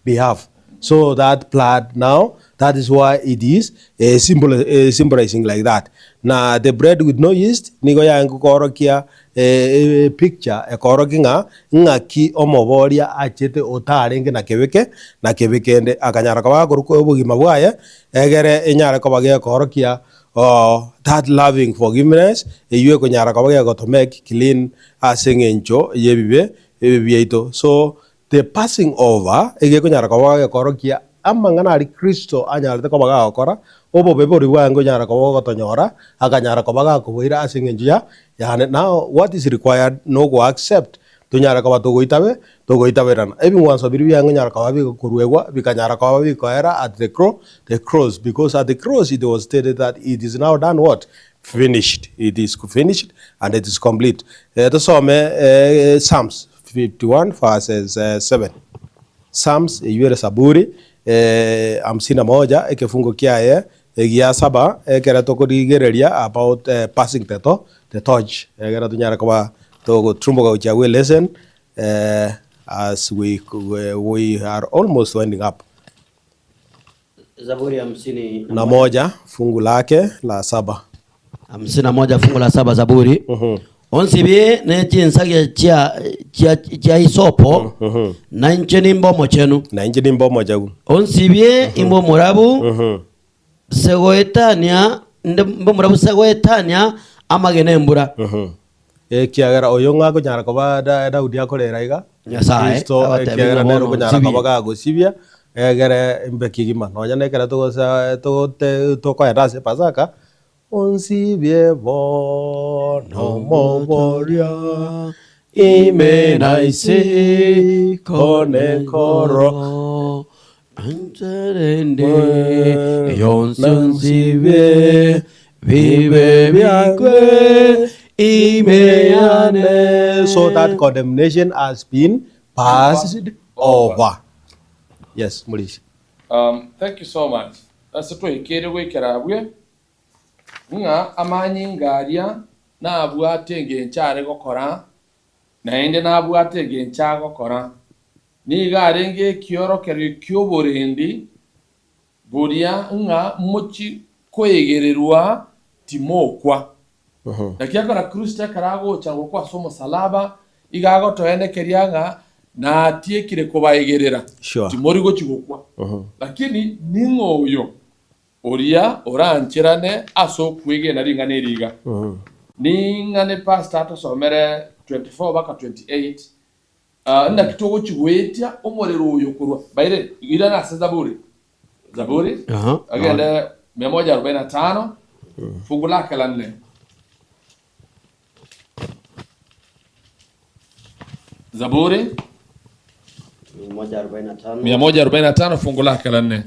behalf. So that blood now, that is why it is symbolizing like that. Na the bread with no yeast nigo yarenge koorokia picture ekoorokia ng'a ng'aki omoboria achete otarenge na kebe ke na kebe kende akanyara koba gakorwa obogima bwaye egere enyare koba gekoorokia that loving forgiveness eywo ekonyara koba gegoto make clean ase eng'encho y'ebibe biaito. So The passing over egekonyara koba gekorokia amang'ana aria Kristo anyarete koba gagokora, obobe boria bwange onyara koba ogotonyora, akanyara koba gakoboira ase eng'encho ya yane. Now what is required nogo accept tonyare koba togoitabe togoitaberana. Ebing'wanso biria biange onyara koba bigokoruegwa bikanyara koba bikoera at the cro the cross because at the cross it was stated that it is now done what? Finished. It is finished and it is complete. Tosome Psalms 51 verses 7. Psalms eywo ere Saburi hamsini na moja ekefungo kiaye egia saba ekere tokorigereria about passing the to the torch ekere tonyare koba togotrumboka gochia gwe lesson as we we are almost winding up. Zaburi hamsini na moja fungu lake la saba. 51 fungu la saba Zaburi. Onsibie ne chinsagia chia chia chia hisopo na inche nimbe omochenu. Na inche nimbe omochenu. Onsibie imbe omorabu segoetania nde mbe omorabu segoetania amagena embura. Ekiagera oyo ng'a akonyara koba Daudi akorera iga, Nyasae Kristo agateba ekiagera ng'a nere bono okonyara nsibie. koba gagosibia, egere imbe kegima. Nonya na ekero togosa togote tokoenda ase epasaka, Onsibie bono omoboria, ime na isiko nekoro. Ancherende yonsi onsibie bibe bikwe ime yane. So that condemnation has been passed over. Yes, Murisi. Um, thank you so much. Ase twaikeire goikera abwe, ng'a amanyinga aria nabwate engencho are gokora, naende nabwate engencho agokora. Nigo arenge ekiorokererio ki'oborendi boria ng'a mochie koegererwa timokwa. Naki ekero Kristo ekero agocha gokwa ase omosalaba, igo agotoenekeria ng'a natiekire kobaegerera, Sure. timori gochia gokwa. Lakini ning'o oyo oria orancherane ase okwegena ring'ana eri iga? Ning'ane pastor atosomere 24 mpaka 28 Naki togochia goetia omorero oyo korwa baire irana ase Zaburi. Zaburi Aha. agende 145 fungu lake la nne. Zaburi 145 fungu lake la nne.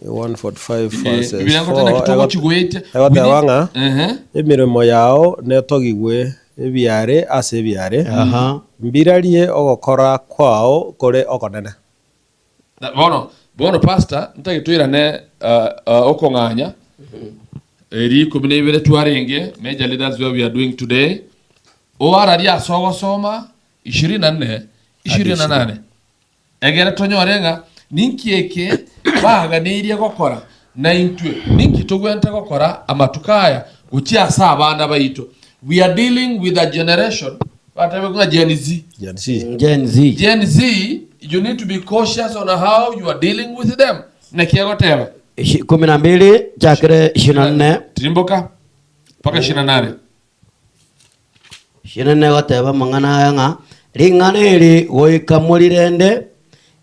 145 Eh, verses Biblia ngotenda 4 naki togochia goetia. egoteba ng'a Ehe. emeremo yao netogigwe ebiare ase ebiare, Aha. mbirarie ogokora kwao kore okonene. Na bono, bono pastor, ntagete toirane uh, uh, okong'anya eri ikomi na ibere twarenge majorly that's where we are doing today oararie ase ogosoma 24 28 Egere tonyore ng'a ninki eke baganeirie gokora, na intwe ninki togwenerete gokora amatuko aya gochia ase abana baito. We are dealing with a generation batebe ng'a Gen Z. Gen Z. Gen Z. Gen Z, you need to be cautious on how you are dealing with them. Naki egoteba. Ishi- kumi na mbili chakire ishirini na nne Tirimboka mpaka 28. Ishirini na nne egoteba amang'ana aya ng'a ring'ana eri goika morirende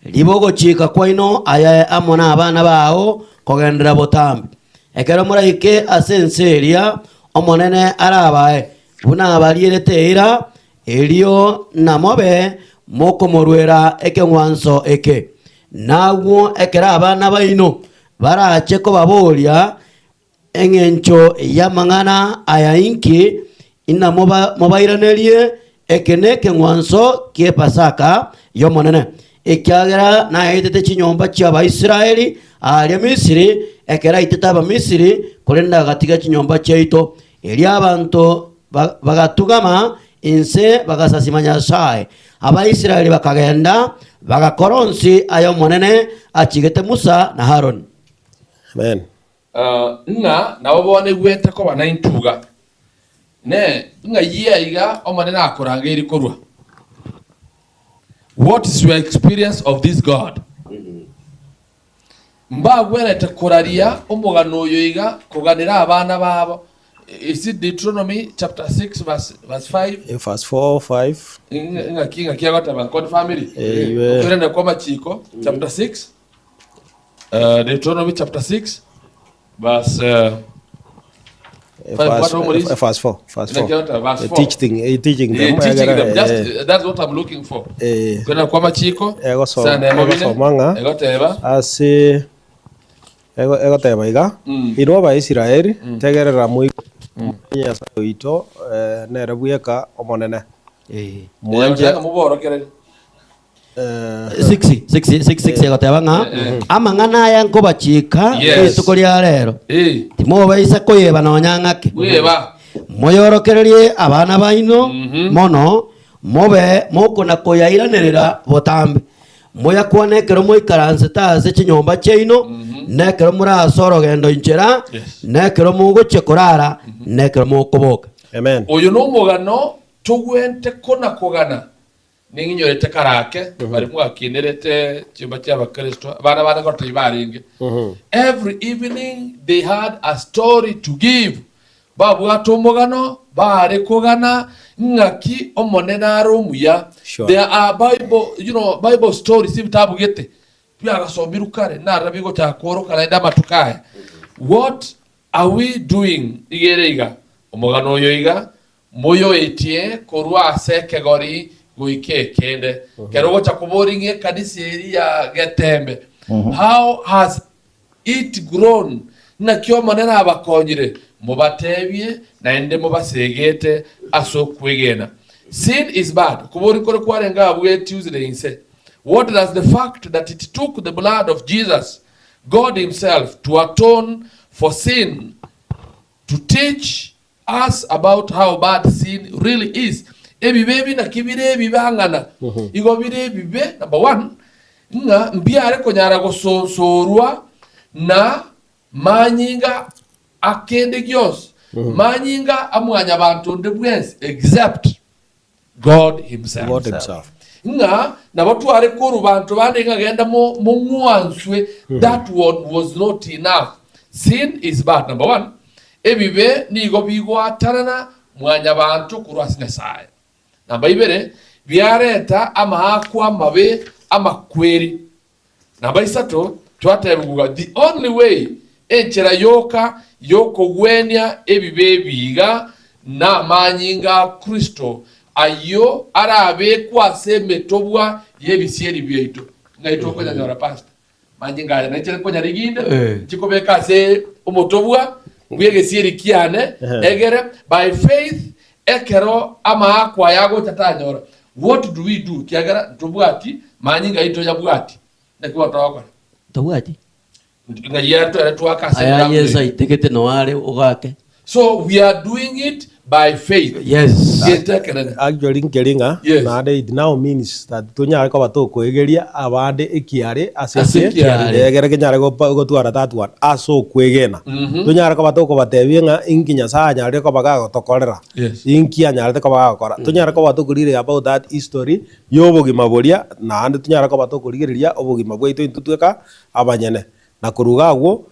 ribe ogochika kwaino aye amo nabana bao kogenderera botambe. Ekero moraike ase ense eria Omonene arabae, buna abarierete eira, erio namobe mokomoruera ekeng'wanso eke. Nagwo ekero abana baino barache kobaboria Engencho y'amang'ana aya inki? Inamobairanerie, Eke nekeng'wanso ki'Epasaka y'Omonene, ekiagera naetete chinyomba chi'Abaisraeli aaria Misiri, ekero aitete Abamisiri. korende agatiga chinyomba chiaito. Erio abanto bagatugama inse bagasasima Nyasae. Abaisraeli bakagenda, bagakora onsi ay'Omonene achigete Musa na Haroni. Amen. Ng'a nabo bono egwete koba naintwe iga, ne ng'ai aiga Omonene akorangeirie korwa? What is your experience of this God? Mbagwenerete koraria omogano oyo iga koganera abana babo. Is it Deuteronomy chapter 6 verse, verse 5? Verse 4, 5. Ng'aki ng'aki agoteba confirmiri Eh, iwe. okoirana kwa amachiko chapter 6 Deuteronomy chapter 6 verse 5 Verse, what Omorisi? verse 4. Verse 4. Naki verse 4. Teaching, teaching them. Teaching them. Just, Eh, that's what I'm looking for. Eh. Kwena kwa machiko. Egosoma- Sana emo bine. egosoma ng'a- Egoteba. ase ego- egoteba iga inwe Abaisraeli tegerera moigwe Nyasae oito nere bweka Omonene mwanche Egoteba muborokereri. 6, 6, 6, 6 egoteba ng'a amang'ana aya nkobachika Yes. rituko ria rero Eh. timobaisa koyeba nonya ng'ake Bweba. moyorokererie abana baino mono mobe mokona koyairanerera botambe moyakwane ekero moikaransete ase chinyomba chiaino na ekero more ase orogendo inchera Yes. na ekero mogochia korara na ekero mokoboka Amen. Oyo nomogano togwente kona kogana Ning'inyorete kare ake, baria mwakinerete chinyomba chi'Abakristo, abana bane gotebia barenge. Every evening they had a story to give. Babwate omogano, baare kogana ng'aki Omonene are omuya. Sure. There are Bible, you know, Bible stories ebitabu gete biagasomirwe kare narora bigochaka kworoka naende amatuko aya. What are we doing? Iga ere iga, omogano oyo iga Moyoetie korwa ase ekegori goika ekende. Kero ogocha koboria ng'a ekanisa eria ya Getembe, how has it grown? Naki Omonene abakonyire? Mobatebie naende mobasegete ase okwegena. Sin is bad. Koboria nkore kwarenge abwo Tuesday inse. What does the fact that it took the blood of Jesus, God himself, to atone for sin to teach us about how bad sin really is. Ebibe ebi naki bire ebibe ang'ana? Igo bire ebibe, number one, ng'a mbiare konyara gosonsorwa na manyinga akende gionsi, manyinga a mwanyabanto onde bwensi except God himself. God himself. Ng'a nabo tware korwa banto bande ng'a genda mo mong'wanswe that one was not enough. Sin is bad. Number one, ebibe nigo bigoatanana mwanyabanto korwa ase Nyasaye. Namba ibere, biareta amaakwa amabe amakweri. Namba isato, twatebigwa ng'a the only way, enchera yoka y'okogwenia ebibe ebi iga namanyinga a Kristo, ayio arabekwe ase emetobwa y'ebisieri biaito. Ng'ai tokonyanyora Pastor? Manyinga aya nainche nkonyarigia inde, nchikobeka ase omotobwa bw'egesieri kiane, egere by faith ekero amaakwa aya agocha tanyora. What do we do ekiagera ntobwati manyinga aito yabwati naki bono togokora? Tobwati. Ng'ai ere twaka ase Aya ebirango Yeso ebi. aitegete noo are ogake. So we are doing it by faith. Yes. Gento ekenene. Actually nkeri ng'a Yes. naende it now means that tonyare koba tokoegeria abande ekiare ase Ase eke ekiare. egere kenyare gopa- gotwara that one ase okwegena. Tonyare koba tokobatebia ng'a inki Nyasaye anyarire koba gagotokorera. Yes. Inki anyarete koba gagokora. Tonyare koba tokorigereria about that history ya obogima boria naende tonyare koba tokorigereria obogima bwaito intwe tweka abanyene. Na korwa iga agwo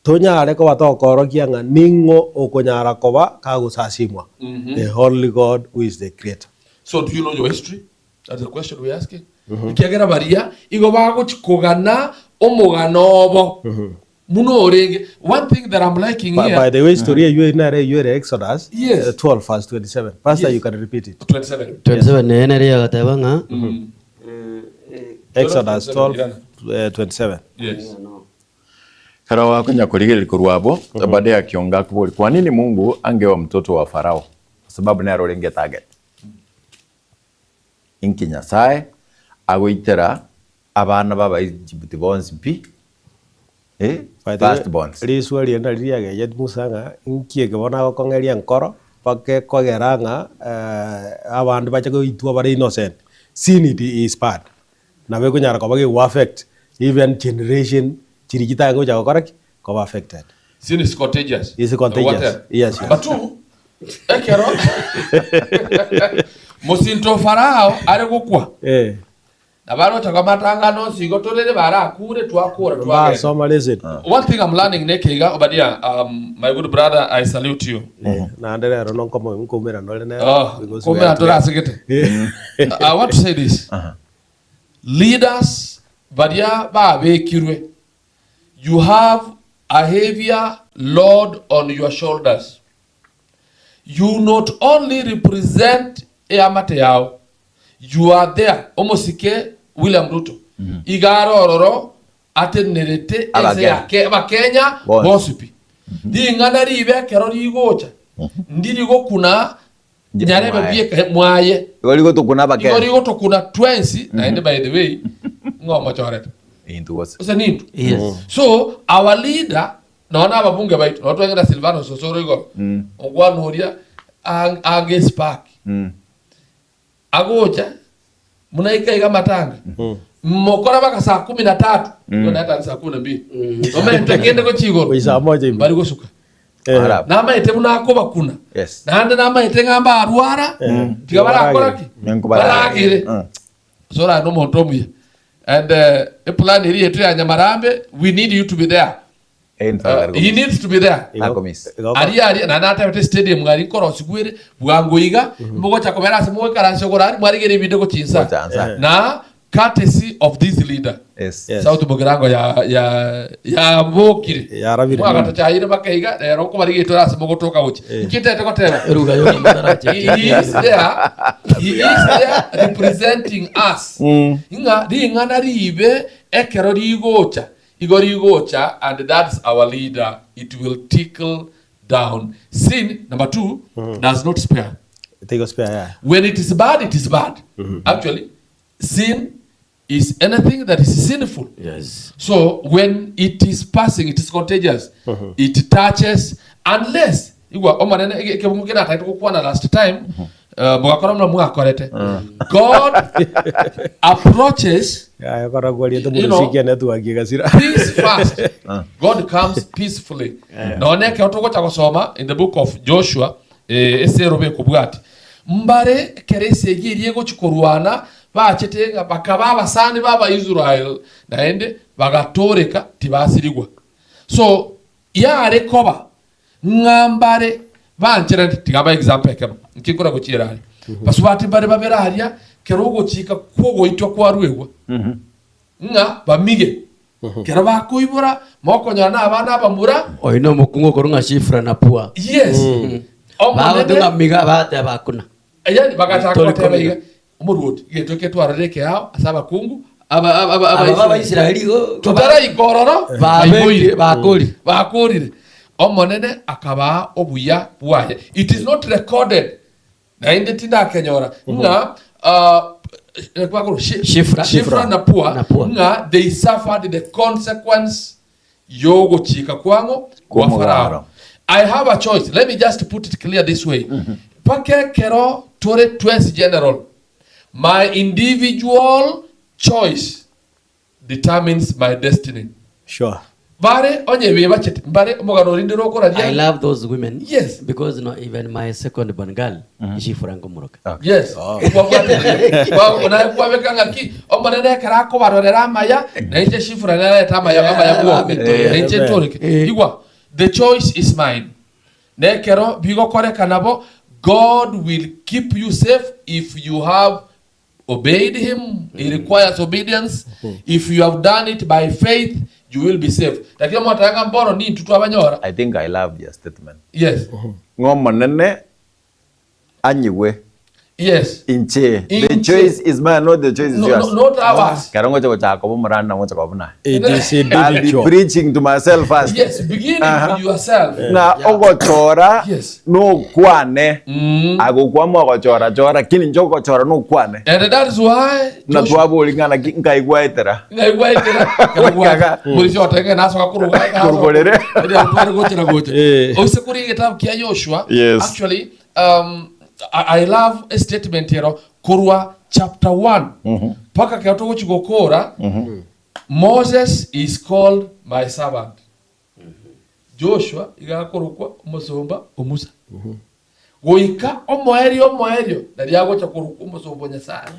tonyare koba tokoorokia ng'a ning'o okonyara koba kagosasimwa, the only God who is the creator. So do you know your history? That's the question we're asking. Ekiagera baria igo bagochi kogana omogano obo buna orenge. One thing that I'm liking By, here, by the way, story eywo nere eywo ere Exodus Yes. 12 verse 27. Pastor, Yes. you can repeat it. 27. 27 nere nere agateba ng'a Exodus 12 27. Yes. Kero wakonya korigereria korwa abwo, baada ya kionga akobori, kwa nini Mungu angewa mtoto wa Farao? Kwa sababu nere orenge target. Inki Nyasae agoitera abana b'Abaegypt bonsi pi? Eh, By the way, first borns. Riswa riria nari riagecheti Musa ng'a inki eke bono agokong'eria enkoro mpaka ekogera ng'a abande bache goitwa bare innocent. Sin it is bad. Nabo ekonyara koba gego affect even generation chiria chitange gocha gokora ki? Koba affected. Sin is contagious. Is contagious. Whatever. Yes, yes. But two, ekero mosinto o Farao are gokwa, Eh. Na baroche kwamatangana onsi igo torere barakure twakora twagenda. Basoma lesson. One thing I'm learning neke iga Obadia um, my good brother I salute you. Eh, naende rero nonkomo nkoumerana ore nere Oh, because we kumbe are together. atorasegete. I want to say this. Leaders baria babekirwe you have a heavier load on your shoulders. You not only represent eamate yao, you are there. Omosike William Ruto iga are ororo atenenerete ense Abakenya. ya Ke- Abakenya Bonsi. bonsi pi. Ring'ana ribe ekero rigocha ndiri gokuna Nje- nyarebe mwaye. bieka mwaye Igo rigotokuna igo abakenya. rigotokuna twensi naende by the way ng'o omochorete Intwe gose. ose nintwe Yes. So our leader nonya na ababunge baito nonya twagenda Silvanus Osoro igoro okwana oria ang- ange spark agocha muna ika iga matanga mokora baka saa kumi na tatu mm. natani saa kumi na mbili omente kende gochia igoro Gochia saa moja ime. bari gosuka Eh, Arab. namaete buna akobakuna Yes. naende namaete ng'a mbarwara tiga barakora ki Nyanko baragere. baragere Mm. So ora nomonto omuya and uh, eplan eri yetu ya Nyamarambe we need you to be there Eh, uh, he needs to be there igo- Akomis. igo- aria aria na natebete stadium ng'ari nkorosibwere bwango iga mogocha kobera ase mogoikaransa igoro aria mwarigere ebinde gochinsa Gocha nsa. na courtesy of this leader Yes. Yes. South Mugirango ya ya yabokire Yarabire. mwagatochaire bakaiga rero okobarigetore ase mogotoka gochi nkintete goteba Eruga yoka motarache. he is there he is there representing us ng'a ring'ana ribe ekero rigocha igo rigocha and that's our leader it will tickle down sin number 2 does not spare Tigo spare, yeah. when it is bad it is bad actually sin is anything that is sinful Yes. so when it is passing, it is contagious. It touches unless igwa omanene ekebungu kinatagete gokwana last time uh, mugakora muna mwakorete God approaches Aya, koragwo riete You know- mũrũcikia network ĩgacira. peace first God comes peacefully none ekero togocha gosoma in the book of Joshua eh, ase erobe ekobwati mbare ekero esegi eria egochi korwana bachete ng'a bakaba abasani ba abaisrael naende bagatoreka tibasirigwa so yare koba ng'a mbare bancherete tiga ba example ekero nki nkora gochiera aria basubati mbare babere aria kero ogochika kwogoitwa kwaruegwa ng'a bamige kero bakoibora mokonyora na abana abamura Oyo no omokungu okorwa ng'a Shifra na Pua. yes Bagote omonene ng'a miga bateba hakuna. yani bagachaka Tori goteba komiga. iga omorwoti egento eke twarorire ekeao ase abakungu aba- aba- aba- Aba Abaisraeli. Abaisraeli igo totaraika ororo Babekire, baiboire. bakorire. bakorire omonene akabaa obuya bwaye it is not recorded naende tindakenyora ng'a uh, eh, kwakoro, Shi- Shifra. Shifra na Pua, Na Pua. ng'a they suffered the consequence yogochika kwang'o kwa Kw'omogaro. Farao I have a choice. Let me just put it clear this way. Pake kero tore twensi general. My individual choice determines my destiny. Sure. Bare onye bebachete mbare omogano orinde I rokoraria. love those women. Yes. Because no, even my second born girl, Shifra Ngumuroka. Yes. Kwabwate. Naye kwabeka ng'aki omonene ekero akobarorera amaya nainche shifura nareta amaya amaya bwoke nainche ntoreke. Igwa the choice is mine. Nekero bigokoreka nabo God will keep you safe if you have obeyed him. He requires obedience. If you have done it by faith, you will be safe. Lakini mwatanga mbono ni ntutu abanyora. I think I love your statement. Yes. Ng'omonene anyigwe. Yes. Inche, the Inche. choice is mine, not the choice is No, yours. no, not ours. Kero ngocha gochaka koba omorani na ngocha koba buna aye. It is I'll be individual. preaching to myself first. Yes, beginning with yourself. Ng'a ogochora Yes. nokwane. Agokwama ogochora chora, lakini inche ogochora nokwane. And that is why Buna Joshua twabori ng'a naki nkaigwaetera. ngaigwaetera Goikaga. buri ciotenge nacoka kuruga Kuruborere. twari gochera gocha Eh. oise kuri gitabu kia Joshua Yes. actually um, I, I love a statement ero korwa chapter 1 mpaka kero togochi gokora Moses is called my servant Joshua iga akorokwa omosomba o Musa Goika omoerio omoerio nario agocha korokwa omosomba o Nyasae.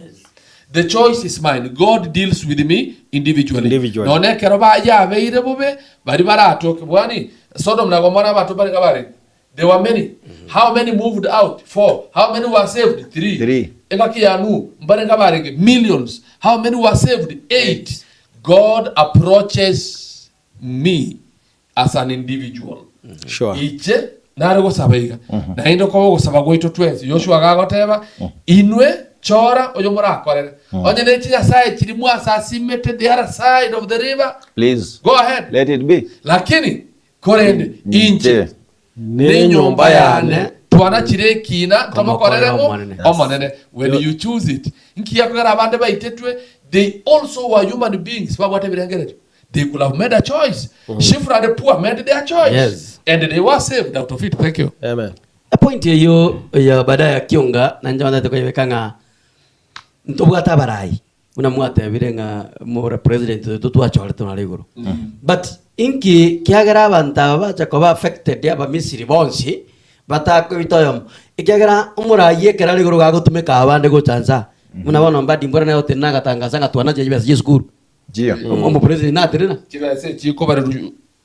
The choice is mine. God deals with me individually. Individually. Nonye ekero ba yabeire bobe, baria baratoke bwani Sodom na Gomora abanto mbare barenge. There were many. How many moved out? Four. How many were saved? Three. Three. Engaki ya Nuhu mbarenge abarenge millions. How many were saved? Eight. God approaches me as an individual. Sure. Inche nare gosaba iga, naende okoba ogosaba gwaito twensi. Yoshua agagoteba, Inwe chora oyo morakorere. Onye ne chinyasae chiria mwasasimete the other side of the river, Please. go ahead. Let it be. Lakini korende inche Inche. nenyomba yane twanachire ekina tomokorere ng'o Omonene. Omonene. When you choose it, nkiya kogera abande baitetwe, they also were human beings babwate ebirengererio. They could have made a choice. Shifra and Pua made their choice. Yes. And they were saved out of it. Thank you. Amen. Epoint eyio ya baadaye ya kionga nainche bantete koyebeka ng'a ntobwate abarai buna mwatebire ng'a more president oito twachorete naro igoro but inki kiagera abanto aba bacha koba affected abamisiri bonsi batakoita oyomo ekiagera omorai ekero are igoro gagotumeka abande gocha nsa buna bono Mbadi mbora nere otenena agatangasa ng'a twanachire chibesa chia esukuru Nchiyo. Omopresident natenena. Chibesa echi chikobarerwa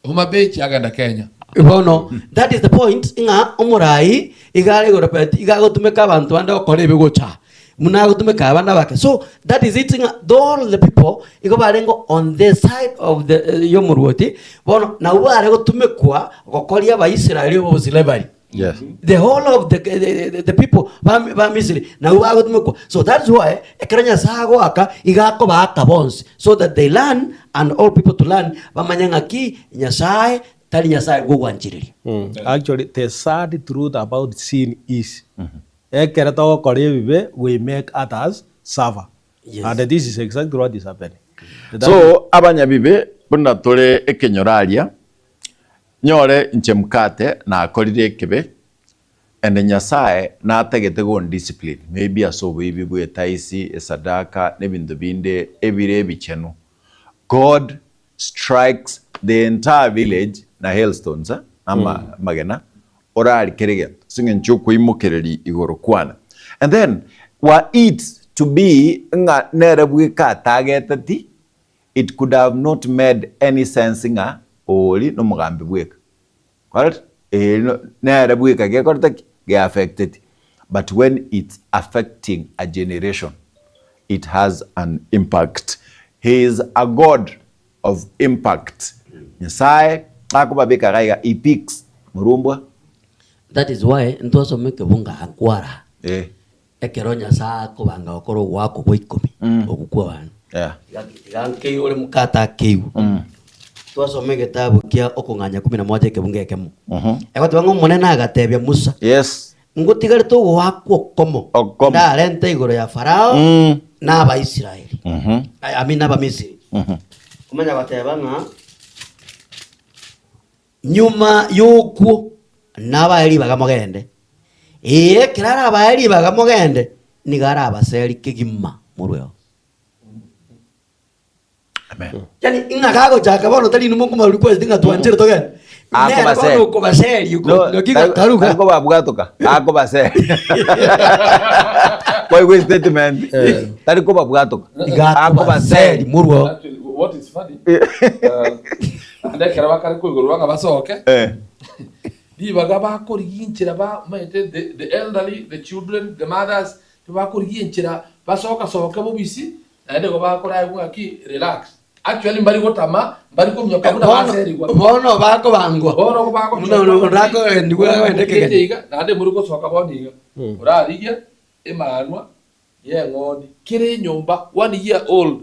Homa Bay chiagenda Kenya. Bono that is the point ng'a omorai iga are igoro but iga agotumeka abanto bande gokora ebi gocha buna agotumeka abana bake so that is it ng'a all the people igo barenge on the side of the y'omoruoti bono nabwo bare gotumekwa gokoria abaisraeli oboslavery. Yes. The whole of the, the, the, the people ba, ba Misiri nabwo bagotumekwa. So that's why ekero Nyasaye agoaka iga akobaaka bonsi so that they learn and all people to learn bamanye ng'aki Nyasaye tari Nyasaye bw'ogwanchereria. Mm. Actually, the sad truth about sin is ekere togokora ebibe we make others suffer. Yes. And this is exactly what is happening. That- So abanyabibe buna tore ekenyoro aria Nyore inche mkate nakorire ekebe, and Nyasae natagete gondiscipline maybe ase oboibi bw'etaisi, esadaka, na ebinto binde ebire ebichenu. God strikes the entire village na hailstones, na amagena, orari kera egento ase eng'encho y'okoimokereria igoro kwane. And then were it to be ng'a nere bweka atageteti, It could have not made any sense ng'a ori nomogambi bweka. Correct? Eri no- nere bweka gekorete ki? Geaffecteti. But when it's affecting a generation, it has an impact. He is a God of impact. Nyasaye akobabeka iga iga, he picks morumbwa. That is why ntwasoma ekebunga nkwara. Eh. Ekero Nyasae akobanga gokora ogoakwa gwa ikomi okwo kw'abanto, Yeah. iga nkeigwe ore mokate akeigwe. Twasoma egetabu kia Okong'anya kumi na moja ekebungo ekemo. Egoteba ng'a Omonene agatebia Musa, Yes. Ngotigarete ogoakwa okomo Okomo. ndarente igoro ya Farao na Abaisraeli, I mean Abamisiri. Omanya goteba ng'a Nyuma y'okwo nabae ribaga mogende, ee, ekero arabae ribaga mogende, nigo arabaserie kegima morweo. Amen. Yaani ng'a gagochaka bono tari inwe mokomanya request ng'a twanchere togende. Nere Akobaseri. bono okobaseria No, oko- naki gataruga. tari kobabwatoka, akobaseri. Kwaigwa statement, tari kobabwatoka, Iga akobaseri akobaseri. morweo. Actually, what is funny, Naende ekero bakare koigorwa ng'a basoke, Eh. ribaga bakorigia enchera bamaete the, the elderly, the children, the mothers, tibakorigia enchera basoka soke bobisi, naende igo bakoraigwa ng'aki relax. Actually mbari gotama, mbari kominyoka buna Bono baserigwa. bono bakobangwa. Bono igo Buna orakogendigwa agende bagochora ekegeni. iga, naende mori gosoka bono iga. Orarigia. Emanwa y'eng'ondi kera enyomba one year old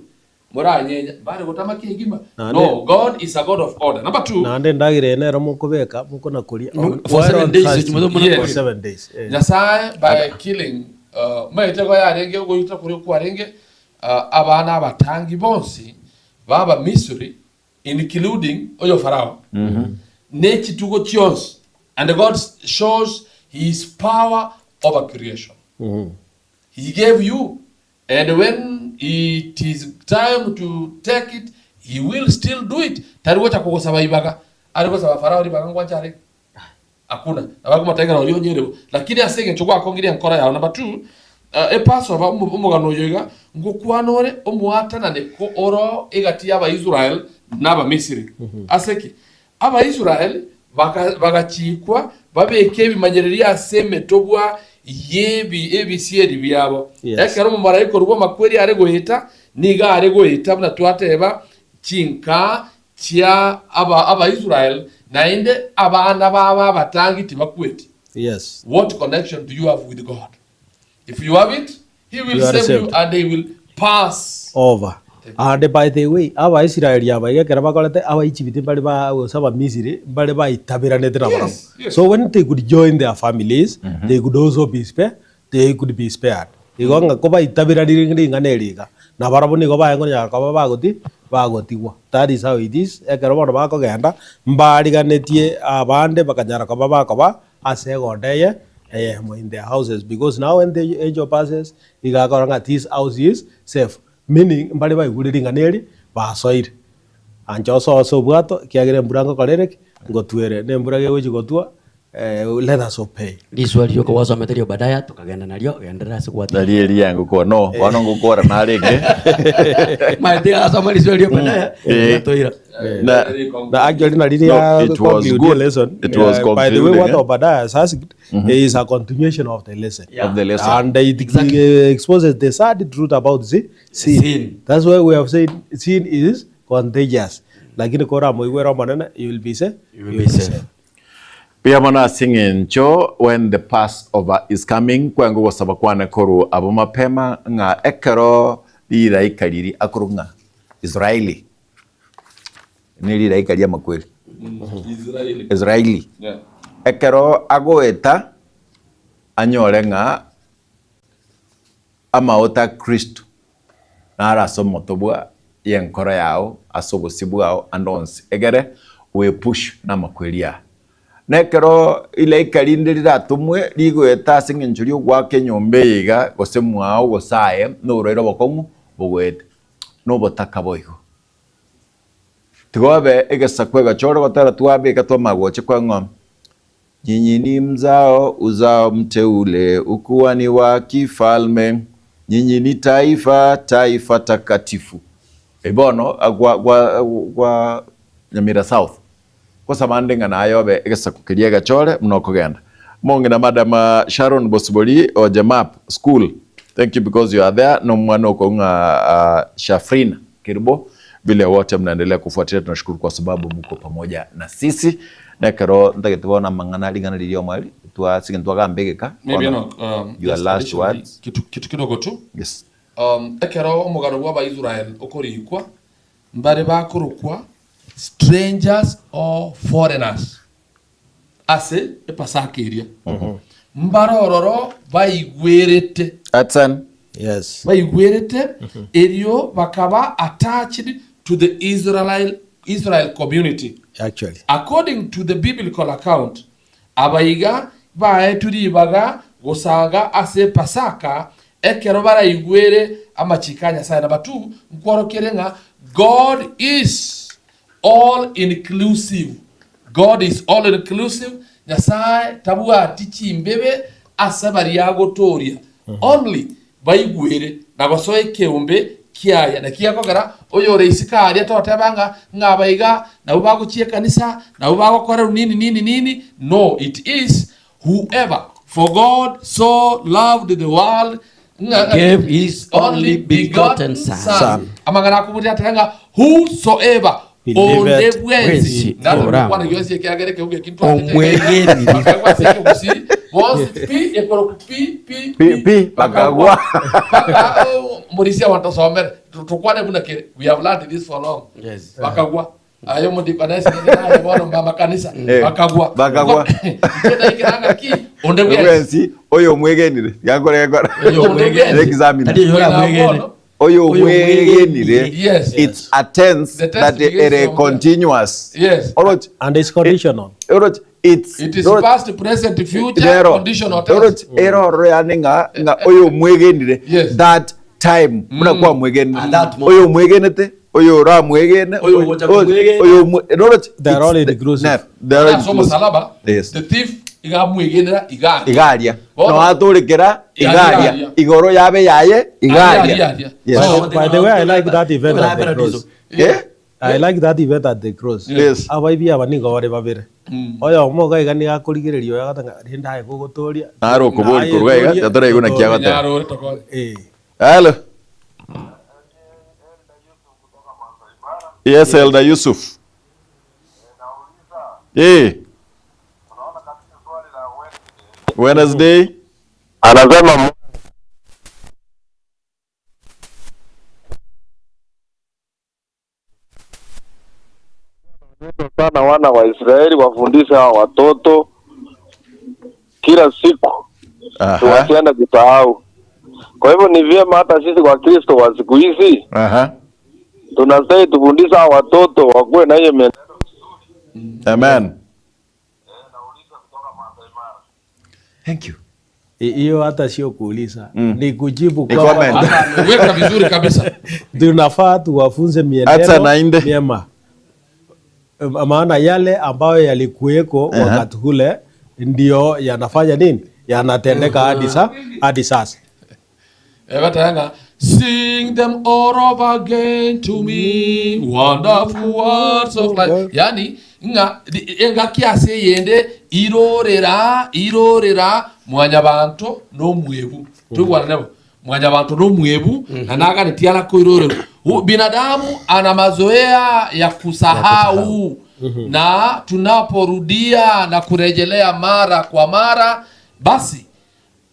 moranyenya mbare gotama kegima no God is a God of order number 2. Naende endagera eye nero mokobeka mokona koria For seven days, for 7 days. Yes. Nyasae by killing maete igo yarenge ogoita koria kwarenge abana abatangi bonsi b'Abamisiri including oyo Farao ne chitugo chionsi and God shows his power over creation. He gave you and when it is time to take it he will still do it. Tari gocha kogosaba ibaga are gosaba Farao ribaga ngwancha arenge Hakuna. Nabo akomotebia ng'a oria onyerigwe. Lakini ase engencho gwakongirie enkoro yao. Number 2, Epassover, omogano oyo iga, ngokwana ore omoatananeko oro egati y'Abaisrael na Abamisiri. Ase ki? Abaisrael bagachikwa babeke ebimanyererio ase emetobwa y'ebisieri biabo. Ekero omomalaika oria bw'amakweri are goeta, nigo are goeta buna twateba, chinka chia Abaisrael, naende abana babo abatangi tibakweti. Yes. What connection do you have with God? If you have it, he will You are save you saved. and he will pass. Over. And by the way, Abaisraeli aba iga ekero bakorete Abaegypt mbare ba gose Abamisiri mbare baitaberanete na barabwo. Yes, yes. So when they could join their families, they could also be spared, they could be spared. Igo ng'a kobaitaberanire ring'ana eri iga, na barabwo nigo baye konyara koba bagoti bagotigwa. That is how it is, ekero bono bakogenda, mbariganetie abande bakanyara koba bakoba ase egondo eye eyemo in their houses because now when the angel passes iga akora ng'a this house is safe meaning mbare baigure ring'ana eri basoire. Ancha osoe ase obwato ekiagera embura ngokora ere ki? Ngotwere. Na embura gegochi gotwa let us obey. Riswali rioka gwasomete ria Obadiah tokagenda nario genderera ase gwatiga. Nari eria ngokora no bono ngokora narenge. Maete gasoma riswali ria Obadiah Eh. toire. Na- Na actually na riria No, it was conclude good. lesson. It was by the way concluding, what eh? Obadiah has asked is a continuation of the lesson. Yeah. Of the lesson. And it Exactly. exposes the sad truth about sin. Sin. That's why we have said sin is contagious. Lakini kora moigwera omonene you will be safe. You will be safe. Mbuya mono ase eng'encho when the Passover is coming, kwenga ogosaba kwane korwa abwo mapema ng'a ekero rilaika riria akorokwa ng'a Israeli, ne rilaika ri'amakweri, Israeli. Israeli, Yeah. ekero agoeta anyore ng'a amaote a Kristo naro ase omotobwa y'enkoro yao, ase obosio bwao ande onsi, egere oepushwe namakweri aya. Na ekero rilaika rinde riratomwe rigoeta ase engencho ri'ogoaka enyomba eye iga, gose mwao, gose aye, noborwaire obokong'u bogoete, nobotaka boigo. Tiga obe egesaku egachore gotera twabeka twamanya gocha kwa ng'o? Nyinyi ni mzao, uzao mteule, ukuhani wa kifalme, nyinyi ni taifa, taifa takatifu. Ebi bono gwa, gwa, gwa Nyamira South. Gosaba ande ng'a naye obe egesaku keria egechore buna okogenda. Mong'ina Madam Sharon Bosibori o Jemap School, thank you because you are there, na omwana oko ng'a Shafrina Keribo, vile wote mnaendelea kufuatilia tunashukuru kwa sababu mko pamoja na sisi. Nekero ntagete bono amang'ana ring'ana riria omweri twa ase twagamba egeka Maybe bono Enoch, um, your just last additionally, words. kitu, kitu kidogo tu Yes. um, ekero omogano bw'Abaisrael okorikwa mbare bakorokwa strangers or foreigners ase epasaka eria mbare ororo baigwerete Atsan. Yes. baigwerete erio bakaba attached to the Israel, Israel community Actually. According to the biblical account, abaiga baetwe ribaga gosaga ase Epasaka ekero baraigwere amachiko a Nyasae. Number 2, nkworokerie ng'a God is all inclusive. God is all inclusive. Nyasae tabwati chimbebe ase baria agotooria. Only baigwere na gosoa ekeombe kiaye. Naki gekogera oyore isiko aria toteba ng'a ng'a abaiga nabwo bagochia ekanisa, nabwo bagokorerwa nini nini nini, no it is whoever, for God so loved the world ng'a He gave his only begotten son. Son. Amang'ana akoburia atebe ng'a whosoever, Onde Believed. bwensi Bwensi, nase Abraham. gokwana gionsi ekiagera ekehugo eki ntwachete Omwegenire. Bakagwa ase ekegusii bonsi pi ekoroku pi pi Pi, pi, bakagwa. Paka, oh, morisia wantosomere Tokwane buna kere we have learned this for long. Yes. Bakagwa. Aye omodikonesi ninde naye bono mama kanisa. Eh, Bakagwa. bakagwa. Inche naikera ng'a ki onde bwensi. Bwensi oyo omwegenire gakore gekora Oyo omwegenire. Examine. Tari oyo oramwegene. Bono, oyo Oyo omwegenire Yes. it's a tense The tense that begins ere from there. continuous Yes. Oroch And it's conditional. oroch it's It is oroch- past, present, future, Nero. conditional tense. Oroch ero oro yani ng'a ng'a oyo omwegenire Yes. that time buna kwamwegenire At that moment. oyo omwegenete oyo oramwegene Oyo ogocha komwegena. oyo omwe- oroch They are it's all the- inclusive. ne, they are all Ase inclusive. omosalaba, Yes. the thief iga amwegenera iga aria. Igaria. Bono- No atorekera Igaria. igaria. Igoro yabe yaye Aria, igaria. aria. Yes. By the- by the way, I like that event at the cross. Eh? I like that event at the cross. Yes. Abaibi aba nigo bare babere. Oyomo iga iga nigo akorigereria oyo agoteba ng'a rende aye kogotoria. Naro okobori Naye korwa iga, torie, tatoraigwa naki torie. agoteba. Nyarore tokore. Eh. Hello. Yes, Elder Yusuf. Eh. Wednesday. Anasema sana wana wa Israeli wafundishe hawa watoto kila siku, Aha. tuwasiende kusahau. Kwa hivyo ni vyema hata sisi Wakristo wa siku hizi Aha. tunastahili tufundishe hawa watoto wakuwe na hiyo mienendo. Amen. Thank you. Hiyo hata sio kuuliza ni kujibu Ni kwamba comment. Hata ameweka vizuri kabisa. tunafaa tuwafunze Hata mienendo na inde. miema, maana yale ambayo yalikuweko wakati ule ndio yanafanya nini, yanatendeka hadi sa hadi sasa. Ebatanga, sing them all over again to me wonderful words of life yani ng'a engaki ase eyende irorera irorera mwanyabanto nomwebu toigwana nabo mwanyabanto nomwebu na naganetie arakoirorerwa binadamu ana mazoea ya kusahau na tunaporudia na kurejelea mara kwa mara basi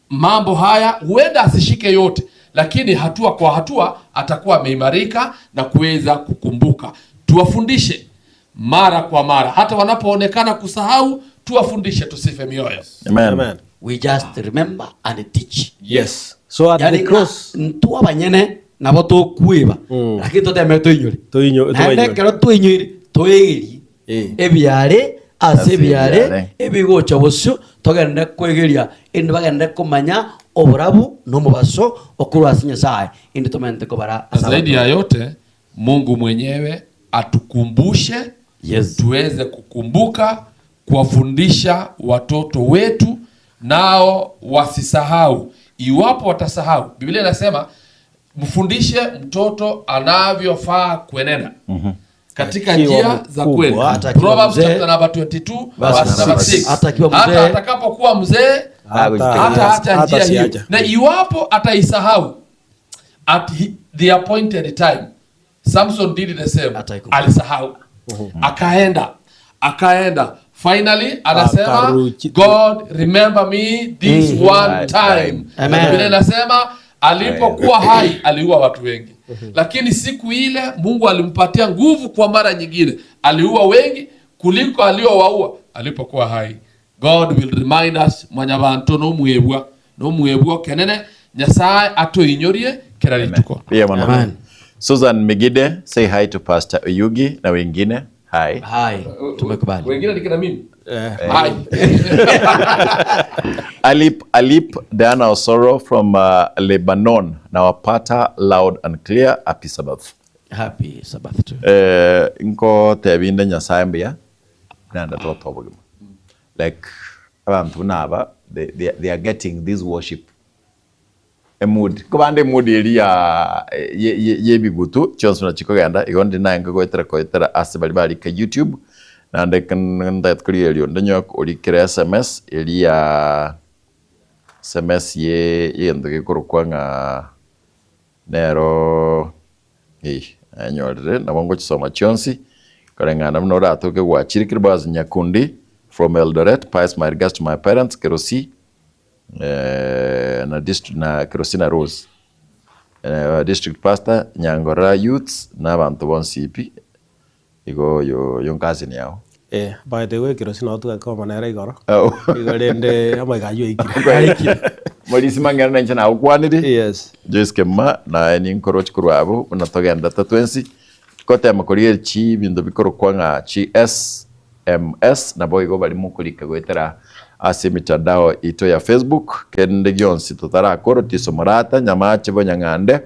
mambo haya huenda asishike yote, lakini hatua kwa hatua atakuwa ameimarika na kuweza kukumbuka. Tuwafundishe mara kwa mara, hata wanapoonekana kusahau, tuwafundishe, tusife mioyo. Amen. Amen. We just remember and teach. Yes. So at Yani the cross ntu abanyene nabo tokweba lakini toteme toinyore Toinyo- naende tobainyore. ekero toinyoire toegerie Eh. ebiare ase Ase ebiare ebiare. ebigocha bosio togende kwegeria indi bagende komanya oborabu na omobaso okorwa ase Nyasaye indi tomente kobara Na ase zaidi abanto. ya yote, Mungu mwenyewe atukumbushe Yes. tuweze kukumbuka kuwafundisha watoto wetu, nao wasisahau. Iwapo watasahau, Biblia inasema mfundishe mtoto anavyofaa kuenenda katika Akiwa njia za mkubwa, kweli. hata akiwa Proverbs mzee, chapter number 22 verse verse number 6. 6. Hata akiwa mzee, Hata atakapokuwa mzee Hata- hata acha hata njia hiyo, siacha. na iwapo ataisahau at the appointed time. Samson did the same, Ataikumbuka. alisahau akaenda akaenda, finally anasema Akaruchi- God remember me this one time. Amen. Na Biblia inasema alipokuwa hai aliua watu wengi, lakini siku ile Mungu alimpatia nguvu kwa mara nyingine, aliua wengi kuliko aliowaua alipokuwa hai. God will remind us mwanyabanto nomwebwa nomwebwa kenene Nyasaye atoinyorie kera rituko. Pia mwana. Amen. Susan Migide, say hi to Pastor Oyugi na wengine. Hi. Hai, tumekubali. Wengine ni kina mimi. Hai. Alip Alip Diana Osoro from Lebanon nawapata loud and clear. Happy Sabbath. Happy Sabbath too. Eh, nko tebinde Nyasaye mbuya nanda toto obogima like abantu buna aba they are getting this worship emood kobande emood eri ya yebigutu chionsi na chikogenda igo ndi naye nkogoetera koetera ase bari barika YouTube nande ndaet kori erio ndenyo orikere SMS eri ya SMS ye yento gekorokwa ng'a nero eh anyorire nabo ngochisoma chionsi Koreng'ana buna oratoke gwachire Kiribaz Nyakundi from Eldoret pass my regards to my parents Kerosi na district na Kerosi na Rose district pastor Nyangora youths na abanto bonsi pi igo oyo oyo cousin yao. Eh, baete igo ekerosi nabo twakoma nere igoro, igo rende amaiga ayio aikire. Morisi mang'ana nainche nagokwanire. Yes. Joyce Kemuma, naye ninkoroche korwa abwo buna togendete twensi. Gotema korigereria chibinto bikorokwa ng'a chi SMS naboigo baria mokorika goetera ase emitandao ito ya Facebook. Kende gionsi totarakora Otiso Morata, Nyamache Bonyang'ande,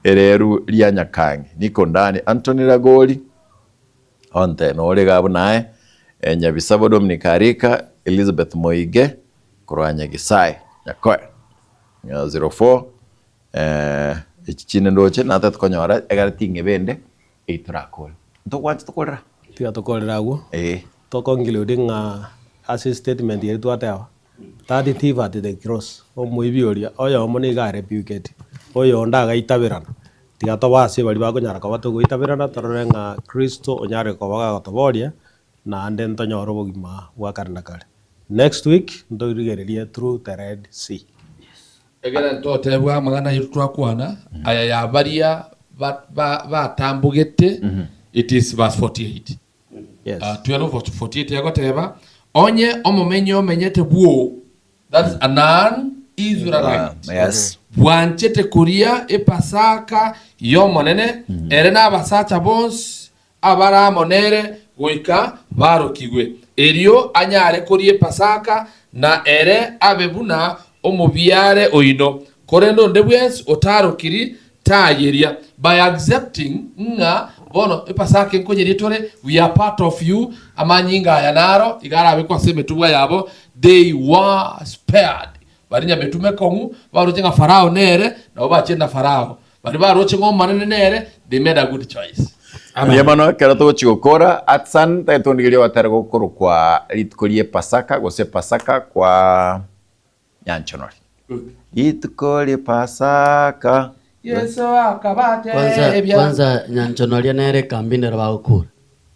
Ereru ria Nyakang'i, Niko Ndani, Anthony Ragori, Onte nore iga abwo naye, Nyabisabo Dominic Arika, Elizabeth Moige korwa Nyagisae, Nyakoe, 04. Echi chinde ndoche natagete konyora egere ting'ebe ende eyio torakore. Ntogwancha tokorera? Tiga tokorere agwo, Ee. to conclude ng'a ase estatement eria twateba, that thief at the cross, omoibi oria, oyomo nigo arebuketi, oyonde agaitaberana. Tiga tobe ase baria bakonyara koba togoitaberana torore ng'a Kristo onyare koba gagotoboria, naende ntonyore obogima bwa kare na kare. Next week ntorigererie through the Red Sea. Ekero ntotebwa amang'ana ayio twakwana, aya ya baria batambogete, it is verse 48. Yes. 12 verse 48 egoteba, Onye omomenyi omenyete bwoo, that is a non-Israelite, Yes. bwanchete koria Epasaka y'Omonene, ere na abasacha bonsi abare amo nere goika barokigwe, erio anyare koria Epasaka, na ere abe buna omobiare oino. Korende onde bwensi otarokiri tayeria. By accepting ng'a bono Epasaka enkonyeria tore, we are part of you, amanyinga aya naro iga arabekwe ase emetubwa yabo, they were spared. Baria nyametwe mekong'u baroche ng'a Farao nere, nabo bachire na Farao. Baria baroche ng'a Omonene nere, they made a good choice. Mbuya mono ekero togochia gokora Atsan tari tondigerie ogotera gokorokwa rituko rie Pasaka gose Pasaka kwa Nyanchonori. Rituko rie Pasaka. Yeso Kwanza, akabatebia. kwanza Nyanchonoria nere ekambi nero bagokura.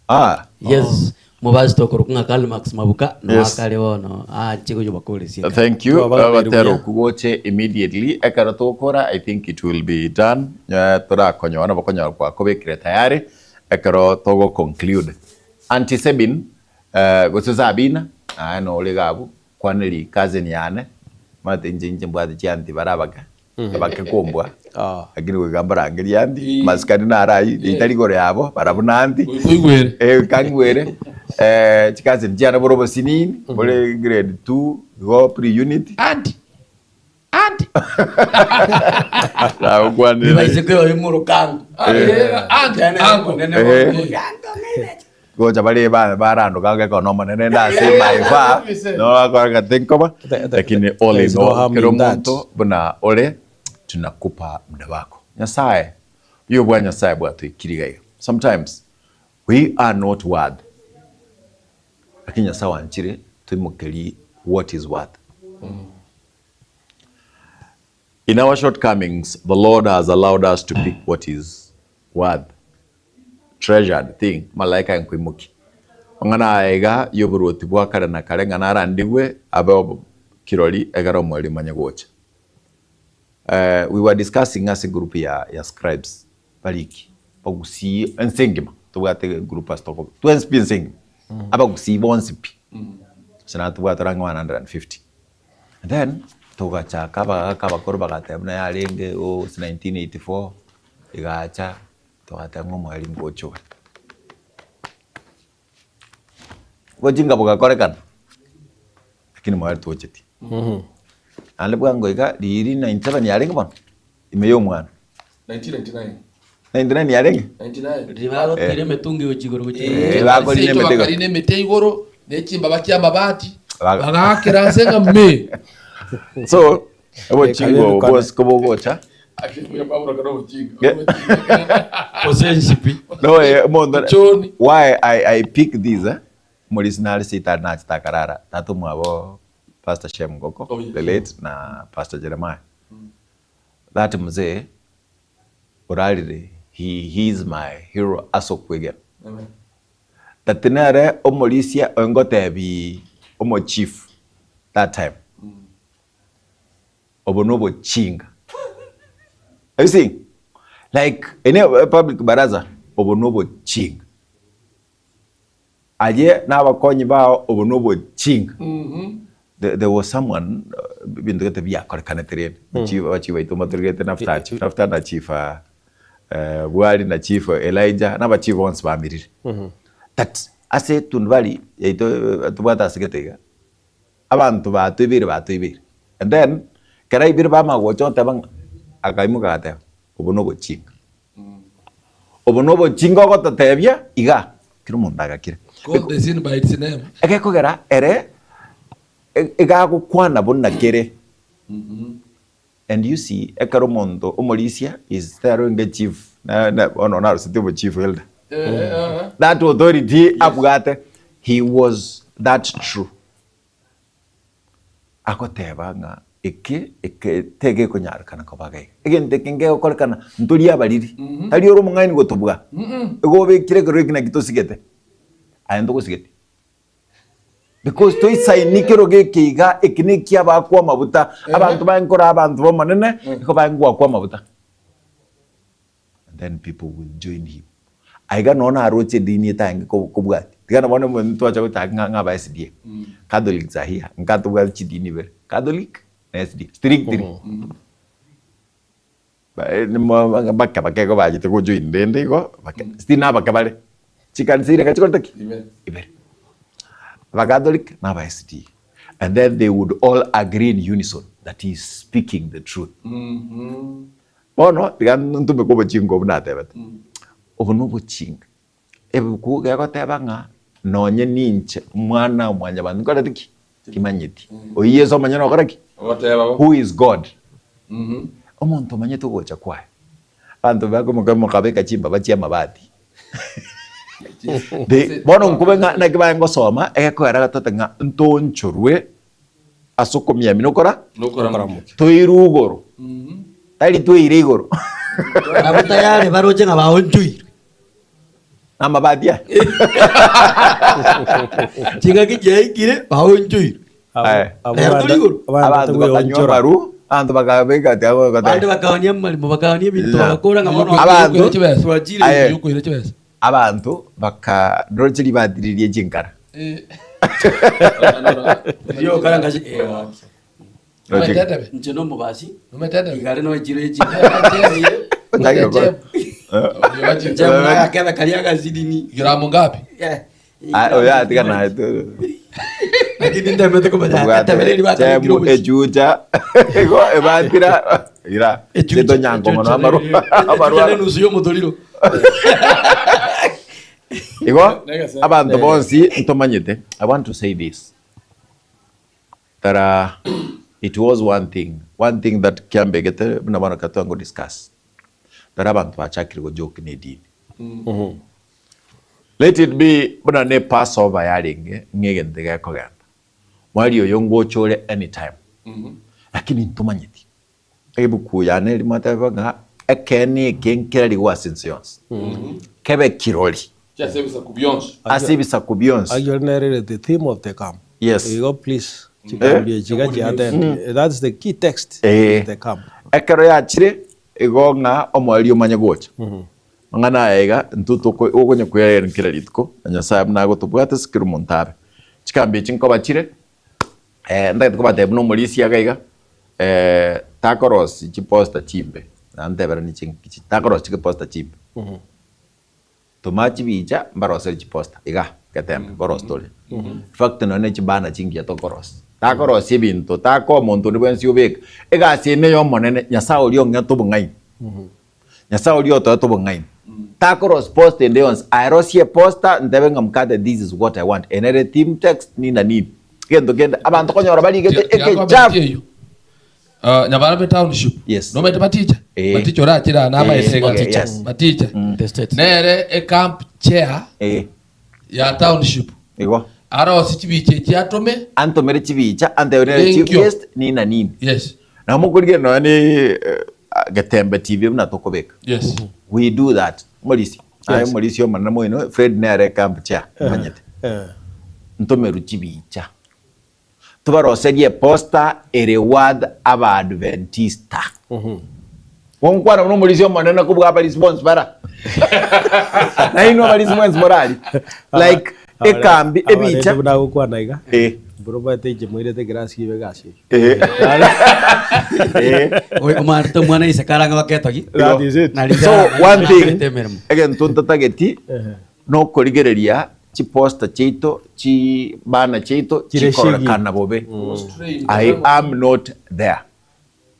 Ah, Yes, mobasito okorokwa ng'a Karl Marx Mabuka no Yes. akare bono ache gocha bakoresie ekambi. Thank you. Twabaganeire Ogotera buya. okwo goche immediately ekero togokora I think it will be done. Eh, torakonyora nabo konyora kwakobekire tayari ekero togo conclude. Auntie Sabin eh, gose Sabina aye nore iga abwo kwaneri cousin yane omanyete inche inche mbwate chianti bare abake abake kombua lakini goika mbarangerie auntie masikani naro aywo ritari igoro yabo barabwo na auntie Oigwere. eh kangwere chicousin chiane bore obosinini bore grade two igo pre unit Auntie. Auntie. nagokwanire Nibaise kweoyia morokango. Auntie, uncle. Gocha bare ba barandoka ngekona omonene nde ase by far no bakora ng'a tinkoba lakini all There is in no all harm kera in that. omonto buna ore tunakupa muda wako Nyasaye buya bwa Nyasaye bwatoikire iga iga sometimes we are not worth lakini Nyasaye oanchire toimokerie what is worth in our shortcomings the Lord has allowed us to pick what is worth treasured thing, malaika nkoimokia. Amang'ana aya iga y'oboruoti bwa kare na kare ng'a narandigwe abe kirori egere omoerio omanye gocha. We were discussing ase group ya ya scribes bariki bagusii ense engima tobwate group ase tokoba twensi pi ense engima abagusii bonsi pi ase natobwate orang'e 150 then togachaka abagaka abakoro bagateba buna yarenge ooh ase 1984 egacha Togateba ng'a omoerio ngocha ore. Obochinga bogakorekana, lakini moerio tocheti. Naende bwango iga riiri 97 yarenge bono, ime ya omwana. 1999. 99 yarenge? 99. Riria bagotira emetungi gochia igoro gochia igoro. Eh, bakorina Seito emete igoro. bakarina emete igoro ne chimbaba chi'amabati Baga- bagaakera nse ng'a me. So, obochinga obo bwonsi kobogocha, Gose enshipi. No, eh, omonto Choni. why I, I pick this eh? Morisi nare seitari nachete akarara tata omwabo Pastor Shem Ngoko Oh, yes. the late na Pastor Jeremiah that mzee orarire he, he is my hero ase okwegena Amen. That nere omorisia oyo ngotebi omochief that time. Obo nobochinga. Are you seeing? Like in a public baraza, obo nobochinga. Aye na abakonyi bao obo nobochinga. There, there was someone uh, binto gete biakorekanete rende. Chief abachief baito mbatorigete Naftali, Chief Naftali na Chief uh, eh, Bwari na Chief Elijah na abachief bonsi bamirire. That ase tundubari yaito eh, tobwate ase gete iga. Abanto batoibeire batoibeire and then ekero aibire bamanya gocha goteba ng'a akaimoka agateba obo nobochinga, obo nobochinga ogototebia iga, kera omonto agakira. Call the sin by its name. Egekogera ere e- iga agokwana buna kere and you see ekero omonto omorisia is there onge chief na na bono naroseti obochief elder that authority abwate he was that true agoteba ng'a eke eke tegekonyarekana koba iga iga egento eke ngegokorekana ntori abariri tari ore omong'aini gotobua igo obekire ekero eki naki tosigete aye ntogosigeti. Because toisaini kerogo eke iga, eke nekia abakwa amabuta, abanto baye nkore abanto b'Omonene, nigo baye ngoakwa amabuta. And then people will join him. Aiga nonya naroche edini etange ko- kobwatia. Tiga na bono ntwacha gochaka ng'a ng'a aba SDA. Catholics are here, nka tobwate chidini ibere, Catholic na SDA, strictly. Bake bake igo bachete gojoin rende igo bake still nabake bare chikanisa ire chikorete ki? Ibere. Abakatholiki na aba SDA and then they would all agree in unison that he is speaking the truth. Bono tiga ntumeke obochinga obwo natebete, obo na obochinga ebuku gegoteba ng'a nonye ninche omwana o mwanyabanto nkorete ki? Timanyeti. Oyio Yeso omonyene okora ki? Ogoteba bo. Who is God? Omonto omanyete ogocha kwaye. Abanto bakomoka mokabeka chimbaba chi'amabati. They- bono nkobe ng'a naki baye ngosoma egekoera gatote ng'a ntoonchorwe ase okomiamia nokora Nokora moke. toirwe igoro. Tari tweire igoro. Abwo tayari baroche ng'a baonchoirwe. Namabati aya. Chingaki chiaikire baonchoirwe. Aye. Rero tori igoro. Abanto bakanywa amaru, abanto bakabeka ati abo Bande bakaonia amarimo, bakaonia ebinto, Yeah. bagakora ng'a bono Abanto- Yokoira chibesa. twachire. Aye. Yokoira chibesa. Abanto baka ndoche ribati riria chinkara. Eh. Riokara ngasi- eh, gaki. Roche- Nometebe. Inche nomobasi, Nometebe. igare nochire echi. Otake gokora. Inche buna agakebe karia agasidini. Gramu ngapi? Eh, Ah, oyo atiga naye tu. Lakini ntemete komanya Obwate atebereri batabekire chemu obochie. echucha igo ebatira ira Echucha- chetonyango mono echucha amaru ne- echucha amarwa ne nusu y'omotoriro. igo abanto bonsi ntomanyete i want to say this that uh, it was one thing one thing that kiambegete buna bono ekero twango discuss that abanto bachakire gojoke na edini let it be buna ne passover yarenge ng'a egento gekogenda mwari oyo ngocha ore anytime lakini ntomanyeti ebuku yane eri mwateba ng'a ekeene eke nkerarigwe ase ense yonsi kebe kirori Ase ebisaku bionsi. ase ebisaku bionsi. Ayio nere the theme of the camp. Yes. Igo please chikambi echi iga chiatend. That's the key text Eh. of the camp. Ekero yachire igo ng'a omoerio omanye gocha. Amang'ana aya iga intwe toko okonya koyarenda kera rituko na Nyasaye buna agotobwata ase kera omonto abe. Chikambi echi nkoba chire eh, ntagete kobatebia buna omorisia iga iga eh, takorosia chiposter chimbe, nanteberanie chinki takorosia chiposter chimbe. Toma chibicha mbarosere chiposter iga getembe nkorosia tore. In fact nonye ne chibanner chingiya tokorosia. Takorosia ebinto, takoa omonto onde bwensi obeka. Egasi eye neya omonene, Nyasaye oria ong'ete obong'aini. Nyasaye oria otoete obong'aini. Takorosia poster ende yonsi, aye rosia eposter ntebe ng'a mkate this is what I want. Eye nere team text nini na nini. Egento kende abanto konyora barigete ekechafu. Uh, Nyabarame Township. Yes. Nomanyete Maticha? Eh. Maticha orachire aa nabaete Eh, iga. okay, yes. Maticha. The state. Nere e camp chair Eh, ya township. igo. Arosie chibicha echi atome. Antomere chibicha, antebe nere chief Thank you. guest nini na nini. Yes. Nabo mokorigereria nonya ne eh, Getembe TV buna tokobeka. Yes. We do that. Morisia. Aye omorisia omonene moino, Fred nere ecamp chair, omanyete. Ntomerwe chibicha. Tobaroserie eposter ere worth Abaadventista. Gonkwana buna omorisia omonene kobua abarisia bonsi bara. Nainwe abarisia mwensi morari. Like ekambi ebicha. Abarente buna agokwana iga. Eh. Mboro omanyete inche moirete ekerasi kibe egasi eyio. Eh. Oi, omanyete omwana ise karang'e baketogi. That is it. Nari So nari one thing narete emeremo. egento ntatageti nokorigereria chiposter chiaito chibana chiaito Chire chikororekana bobe. I am not there.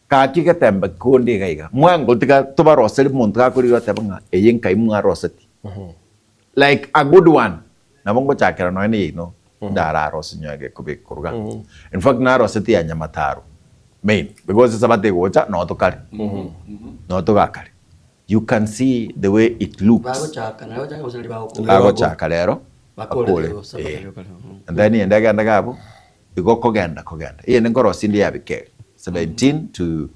Gaki getembe konde iga iga. Mwango tiga tobaroseri monto gakorigia oteba ng'a eye nkai mwaroseti. Like a good one. Nabo ngochakera nonya ne yaino ndararose nyoe gekobeka koruga. In fact naroseti ya Nyamataro main because esabato egocha noo tokare. Noo togakare. You can see the way it looks. Bagochaka naye gochaka gose nari bagokora. Bagochaka rero Bakore bakore. rero, sabato Eh. rioka rero. And then ende egende iga abwo, igo kogenda kogenda. Eyende nkorosia inde ya bikeri 17 to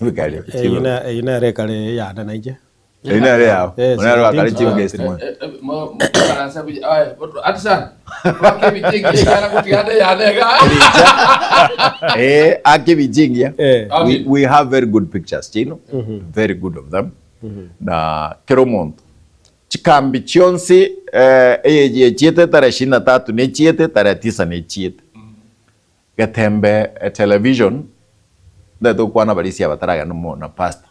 bikeri Eyio ne- eyio nere ekare eyane nainche. Eyio nere yao. Eh, Onere wakare 17 chief guest mono. Eh, ake bichingia. Eh. We, we have very good pictures, Chino. Very good of them. Na kera omonto. Chikambi chionsi eh, eye echiete tarehe ishirini na tatu nechiete, tarehe tisa nechiete. Getembe television ntagete gokwana abarisia bataragenda mo na pastor.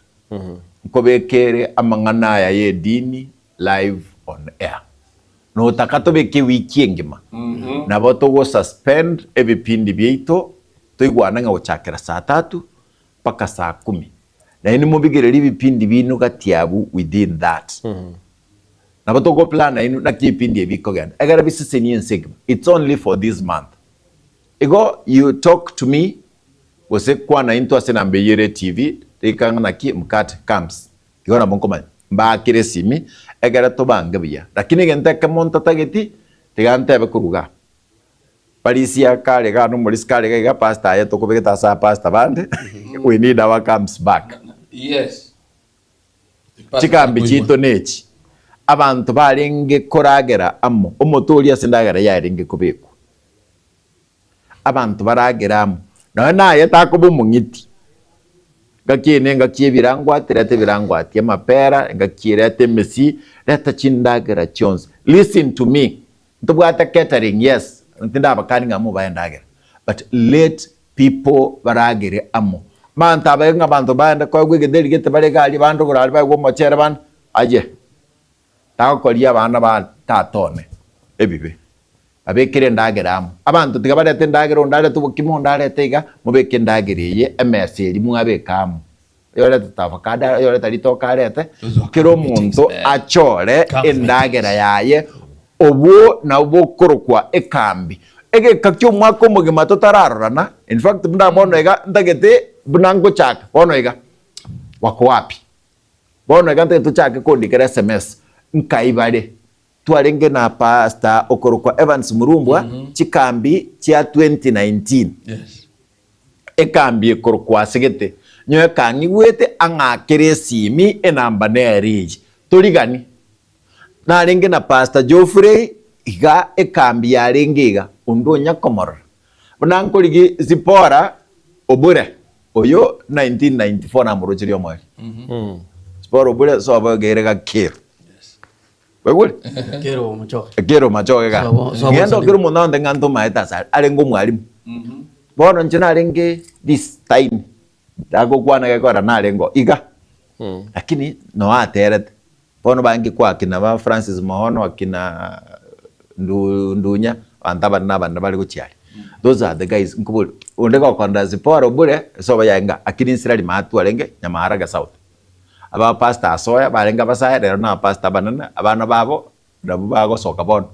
Nkobeka ere amang'ana aya y'edini live on air. Notaka tobeke ewiki engima nabo togo suspend ebipindi biaito toigwane ng'a gochakera saa tatu mpaka saa kumi. Naende mobigererie ebipindi bino gati abwo within that. Nabo togo plan nainwe naki ebipindi ebi bikogenda egere bisesenie ense engima. It's only for this month. Igo you talk to me gose kwana intwe ase enamba eyio ere TV rika ng'a naki mkate comes. Igo nabo nkomanya. Mbaakere esimi ekere tobange buya. Lakini egento ekemo ntatageti tiga ntebe korwa igaa. Parisia kare igaa na omorisia kare iga iga pastor aye tokobegete ase abapastor bande we need our comes back. Yes. Chikambi chiaito nechi, abanto barenge koragera amo, omote oria ase endagera yarenge kobekwa. Abanto baragere amo, nonya naye takoba omong'iti. Engaki eye nengaki y'ebirangwati, reta ebirangwati, amapera, engaki eye reta emesi, reta chindagera chionsi. Listen to me, ntobwate catering yes, tindabakani ng'a mobae endagera, but let people baragere amo. Abanto abaye ng'a abanto baende koegwa egetheri gete bare iga aria, bande igoro aria baegwe omochere bande, aye, tagokoria abana ba tata one ebibe. Babekere endagera amo. Abanto tiga barete endagera, onde arete obokima, onde arete iga, mobeke endagera eye emesa eria mwabeka amo. Oyorete avocado, oyorete ritoke arete, kera omonto achore endagera yaye, obwo nabwo bokorokwa ekambi. Egeka ki'omwaka omogima totararorana, in fact buna bono iga ntagete buna ngochaka bono iga, wako wapi? Bono iga ntagete tochake kondikera sms, nkai bare? Twarenge na Pastor okorokwa Evans Murumbwa chikambi chia 2019. Ekambi ekorokwa ase gete nyowe kang'igwete ang'akere esimi enamba nere eye. Torigani. Narenge na Pastor Geoffrey iga ekambi yarenge iga onde onya komorora. Buna nkorigi Zipporah Obure oyo 1994 namorocherie omoerio. Zipporah Obure sobo egere gakero. Kwaigure? Kero omochoge. Kero omochoge ga. Sobo- sobo Ng'ende Salimu. okero omonto aonte ng'a ntomaete ase are, arenge omwalimu. Bono inche narenge this time, agokwana gekogera narenge oo iga. Lakini noo aterete. Bono bange kwa akina ba Francis Mohono, akina Ndu- Ndunya, abanto abanene na abanene bare gochia aria. Those are the guys nkoboria, onde gokondera Zipporah Obure, esobo yaye ng'a akini nsirari maatwa arenge Nyamaharage South. Abapastor asoya barenge abasae, rero nabapastor abanene, abana babo nabwo bagosoka bono.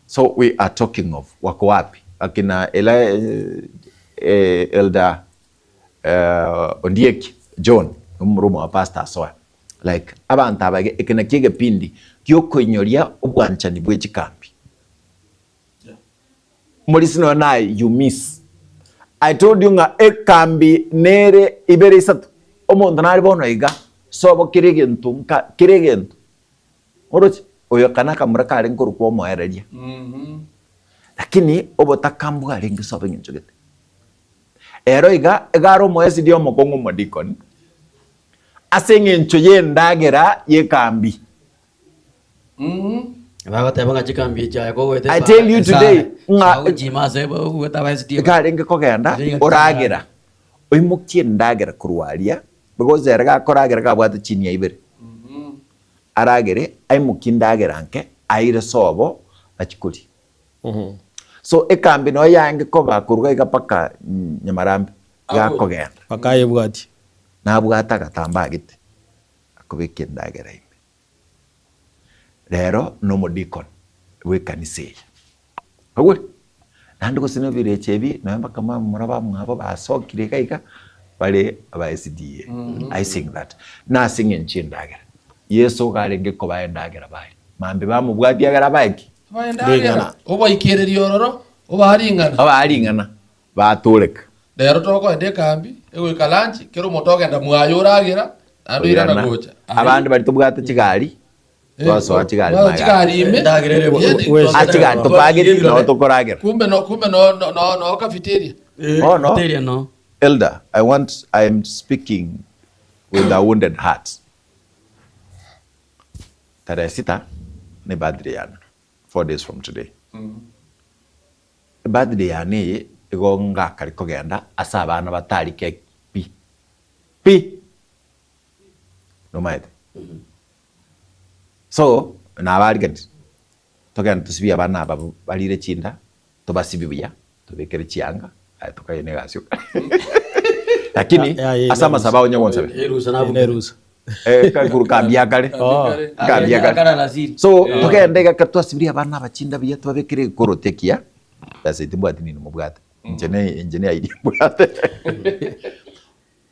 So we are talking of wako wapi? Akina ela eh, Elder eh, Ondieki John omorwomwa wa pastor asoya like abanto aba iga eke nakio egepindi giokoinyoria obwanchani bwe chikambi. Morisi nonya naye you miss. I told you ng'a ekambi nere ibere isato, omonto nare bono iga, sobo kera egento nka kera egento. Moroche? Oyo aka nakamura karenge korokwa omoereria. Lakini obotaka mbwarenge sobo eng'encho gete. Ero iga, iga are omoesidi omokong'u omodikoni, ase eng'encho y'endagera y'ekambi. Bagoteba ng'a chikambi echi aye kogoeta I tell you today, ng'a- gochima ase ogoeta aba SDA. Iga arenge kogenda Ere iga oragera, oimokie endagera korwa aria, because ere gakoragera gabwate chinia ibere. Aragere, aimokie endagera nke, aire sobo achie koria. So ekambi noyo yaenge koba korwa iga mpaka Nyamarambe, gakogenda. Mpaka ayebwatie. Nabwate agatambaa gete, akobeka endagera ime. Rero nomodikoni bw'ekanisa eye. Kwaigure? Naende gose nebirecha ebi nonya mpaka momura bamwabo basokire iga iga bare aba SDA. I sing that. Nase eng'encho y'endagera. Yeso iga arenge kobaa endagera baria. Mambia bamobwatia egere abae ki? Abae endagera, obaikererie ororo, obaa ring'ana. Obaa ring'ana, batoreka. Rero tokoenda ekambi, egoika lunch, kera omonto ogenda mwaye oragera, naende oirana gocha. Abande baria tobwate chigari, twasoa chigari Twasoa magari. chigari ime. Endagera ere Ye- we- Ase chigari topageti noo tokoragera. Kumbe no kumbe no no no no cafeteria. Bono, Cafeteria no. Elder, I want, I am speaking with a wounded heart. Tarehe sita ne birthday yane, 4 days from today. Ebirthday yane eye igo ngakare kogenda ase abana batari keki pi pi nomaete so nabariganire togende tosibie abana aba barire chinda tobasibie buya tobekere chianga aye tokagenda egasi okare lakini Ya- ya- ase amasabo ao onye gonsabera Erusa Ene nabuke. erusa. Eh, kakuru kambia kare Oh. Kambia kare. Akara alasiri. So togende iga ekero twasibirie abana aba chinda buya twabekire ekoroti ekiya, besa timbwati nini mobwate, inche ne inche ne idea mbwate.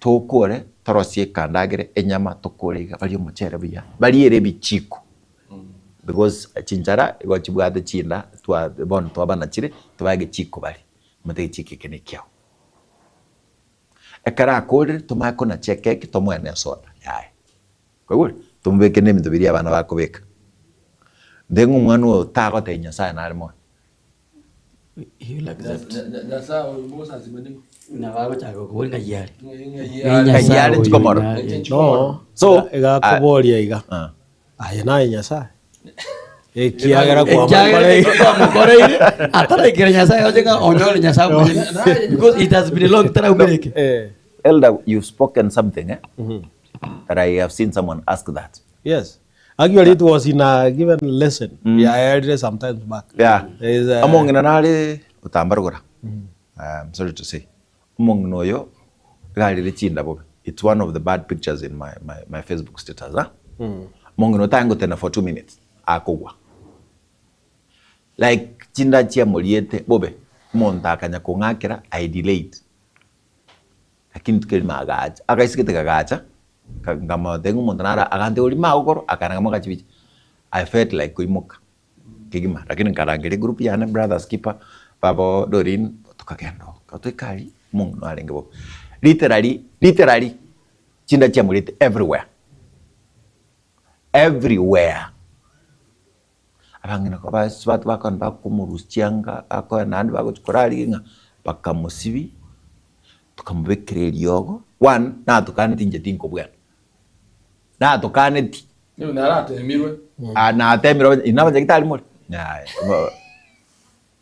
Tokore torosie ekandagera enyama tokore iga barie omochere buya, bariere ebichiko because chinchara igo chibwate chinda twa bono twabanachire tobae egechiko barie, omanyete egechiko eke nekiao. Ekero akorire tomanye konacha ekeki tomoe na esoda yaye. Kwaigure? Tomobeke na ebinto biria abana bakobeka. Nde ng'a omwana oyo tagotebia Nyasaye nare moyo. He will accept. Nyasaye oyo mosasima nigo. Nabo agochaka gokobori ng'ai are. Ng'ai Ng'ai Ng'ai are oyo nchikomorora. ng'ai are. No, So, iga akoboria iga, Ah. aye naye Nyasaye? Ekiagera Ekiagera kwamokoreire. kwamokoreire ataraikera Nyasaye oche ng'a onyore Nyasaye omonyene because it has been a long taraumereke. Eh, Elder, you've spoken something eh? That I have seen someone ask that. Yes. Actually, it was in a given lesson. Yeah, I heard it sometimes back. Yeah. There is a, Omong'ina nare otambarugora. I'm sorry to say. Omong'ina oyo iga arire chinda bobe. It's one of the bad pictures in my, my, my Facebook status. Ah? Omong'ina otange gotena for 2 minutes akogwa. Like chinda chiamoriete bobe. Omonto akanya kong'akera I delayed. Lakini tukerima agacha, agaisigete gagacha, nkamotebia ng'a omonto naro agantebia orime agokoro, akana kamo agachibicha. I felt like koimoka kegima, lakini nkarangeria egroup yane brothers keeper, babo Doreen, tokagenda oo. Ekero twaika aria, omong'ina arenge bobe. Literally, literally, chinda chiamorete everywhere, everywhere. Abang'ina abasubati bakogenda bakomorusia chianga, bakogenda naende bagochia korarigia ng'a bakamosibia, tokamobekera eriogo, one, natokaneti inche tinkobwena, natokaneti. Nigo naratemirwe. Ah, natemirwe abanya inwe abanyagitari more? Yaya,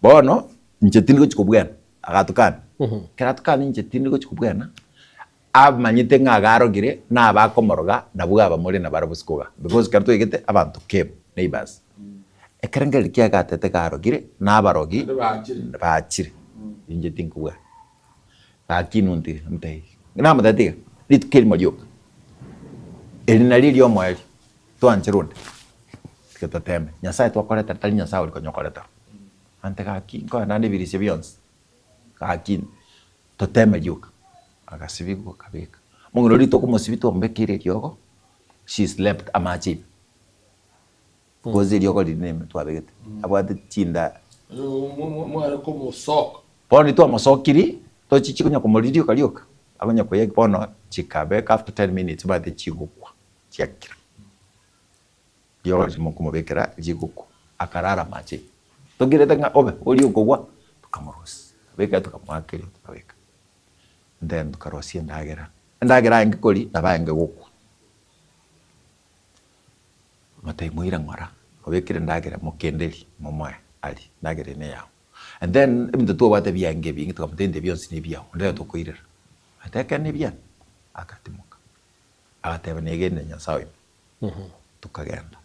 bono inche tindi gochia kobwena, agatokana, ekero atokana inche tindi gochia kobwena, amanyete ng'a agarogire na abakomoroga nabwo abamore nabarabwo isiko iga, because ekero twaigete abanto came, neighbours. Ekerengererio kiaye gatete garogire, na abarogi Naende baachire. baachire, inche tinkobwena. Gaki inwe ntige, namotebia namotebia tiga, rituko erimo rioka, eri nario eriomoerio, twanchere onde, tiga toteme, Nyasaye twakoretera tari Nyasaye oria konya okoretera. Ante gaki nkoe naende ebirisia bionsi, gaki toteme rioka, agasibigwa akabeka. Omong'ina oria tokomosibia twamobekeire eriogo, she slept amache ime, because eriogo riria nime twabegete, abwate chinda. Mware komosoka. Bono twamosokirie, tochichi konya komoriria rioka rioka, akonya koyia bono chikabeka after 10 minutes omanyete chigokwa chiakira. Riogo rimo komobekera riguku, akarara amache ime. Tokirete ng'a obe oria okogwa, tokamorusia, tokabeka tokamoakeria tokabeka. Then tokarosia endagera, endagera aenge koria nabo aenge gokwa. Motebie moire ng'ora, obekire endagera mokenderi momoe arie, endagera eye neyao. And then ebinto twabwate biaenge ebinge tokamotebia ebinto bionsi nebiao, onde tari tokoirera. Agateba ekero nebiane, agatimoka. Agateba negenire Nyasae oino. Tokagenda.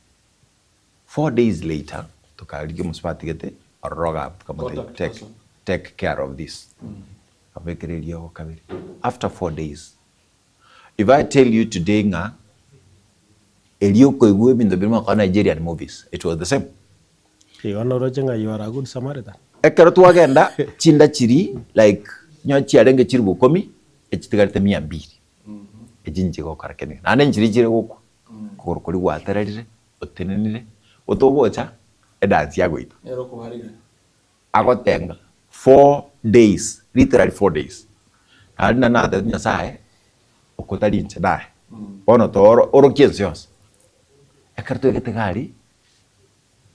4 days later, tokarigia omosubati gete ororo iga abwo tokamotebia Contact take, person. take care of this. Tokamobekera eriogo kabere. After 4 days, if I tell you today ng'a erio okoigwa ebinto biria mwakora Nigerian movies, it was the same. Igo noroche ng'a you are a good Samaritan. Ekero twagenda, chinda chiria like nyowe chiarenge chilifu ikomi, echitigarete mia mbili. Echi nchigokora kende. Naende nchiria chire gokwa, okogoro koria gwatererire, otenenire, otogocha, edansi yagoita. Nere okobarigania. Agotenga 4 days, literally 4 days. Naende nari natebete Nyasaye, oko tari inche naye, bono tooro orokie ense yonsi. Ekero twaigete iga aria,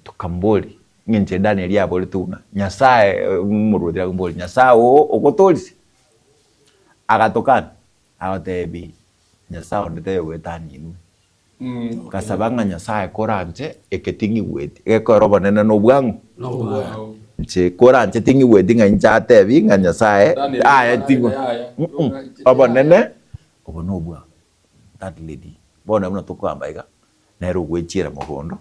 tokamoboria, ng'a inche Daniel aborete buna, Nyasaye omorwoti akamboria, Nyasaye oo ogotoorisie? Agatokana, agotebia, Nyasaye onde taiyo goetania inwe. Ngasaba ng'a Nyasaye koranche eke ting'igweti, gekoera obonene na obwang'u. Inche koranche ting'igweti ng'a inche atebi ng'a Nyasaye Daniel, aye ting'u yaya, Obonene obo na obwang'u. That lady, bono buna tokogamba iga, nere ogwechiera mogondo,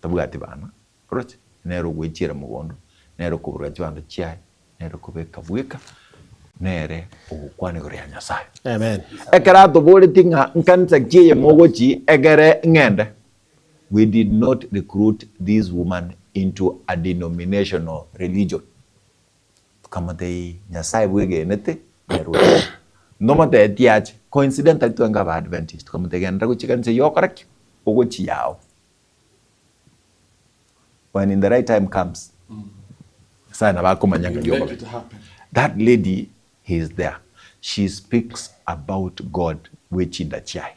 tabwati bana, oroche? Nere ogwechiera mogondo, nere okoburuga chibando chiaye, nere okobeka bweka, nere ogokwana igoro ya Nyasaye. Amen. Ekero atoboretie ng'a nkanisa ki eye mogochi egere ng'ende, we did not recruit this woman into a denominational religion. Tokamotebia Nyasaye bwegenete nere oyo. Ntomotebetie ache, coincidentally twenge aba Adventist, tokamotebia genderera gochia ekanisa eyio okore ki? Ogochia yao. When in the right time comes, Nyasaye nabo akomanya ng'a Make riokobe. it happen. That lady he is there. She speaks about God bwe chinda chiaye.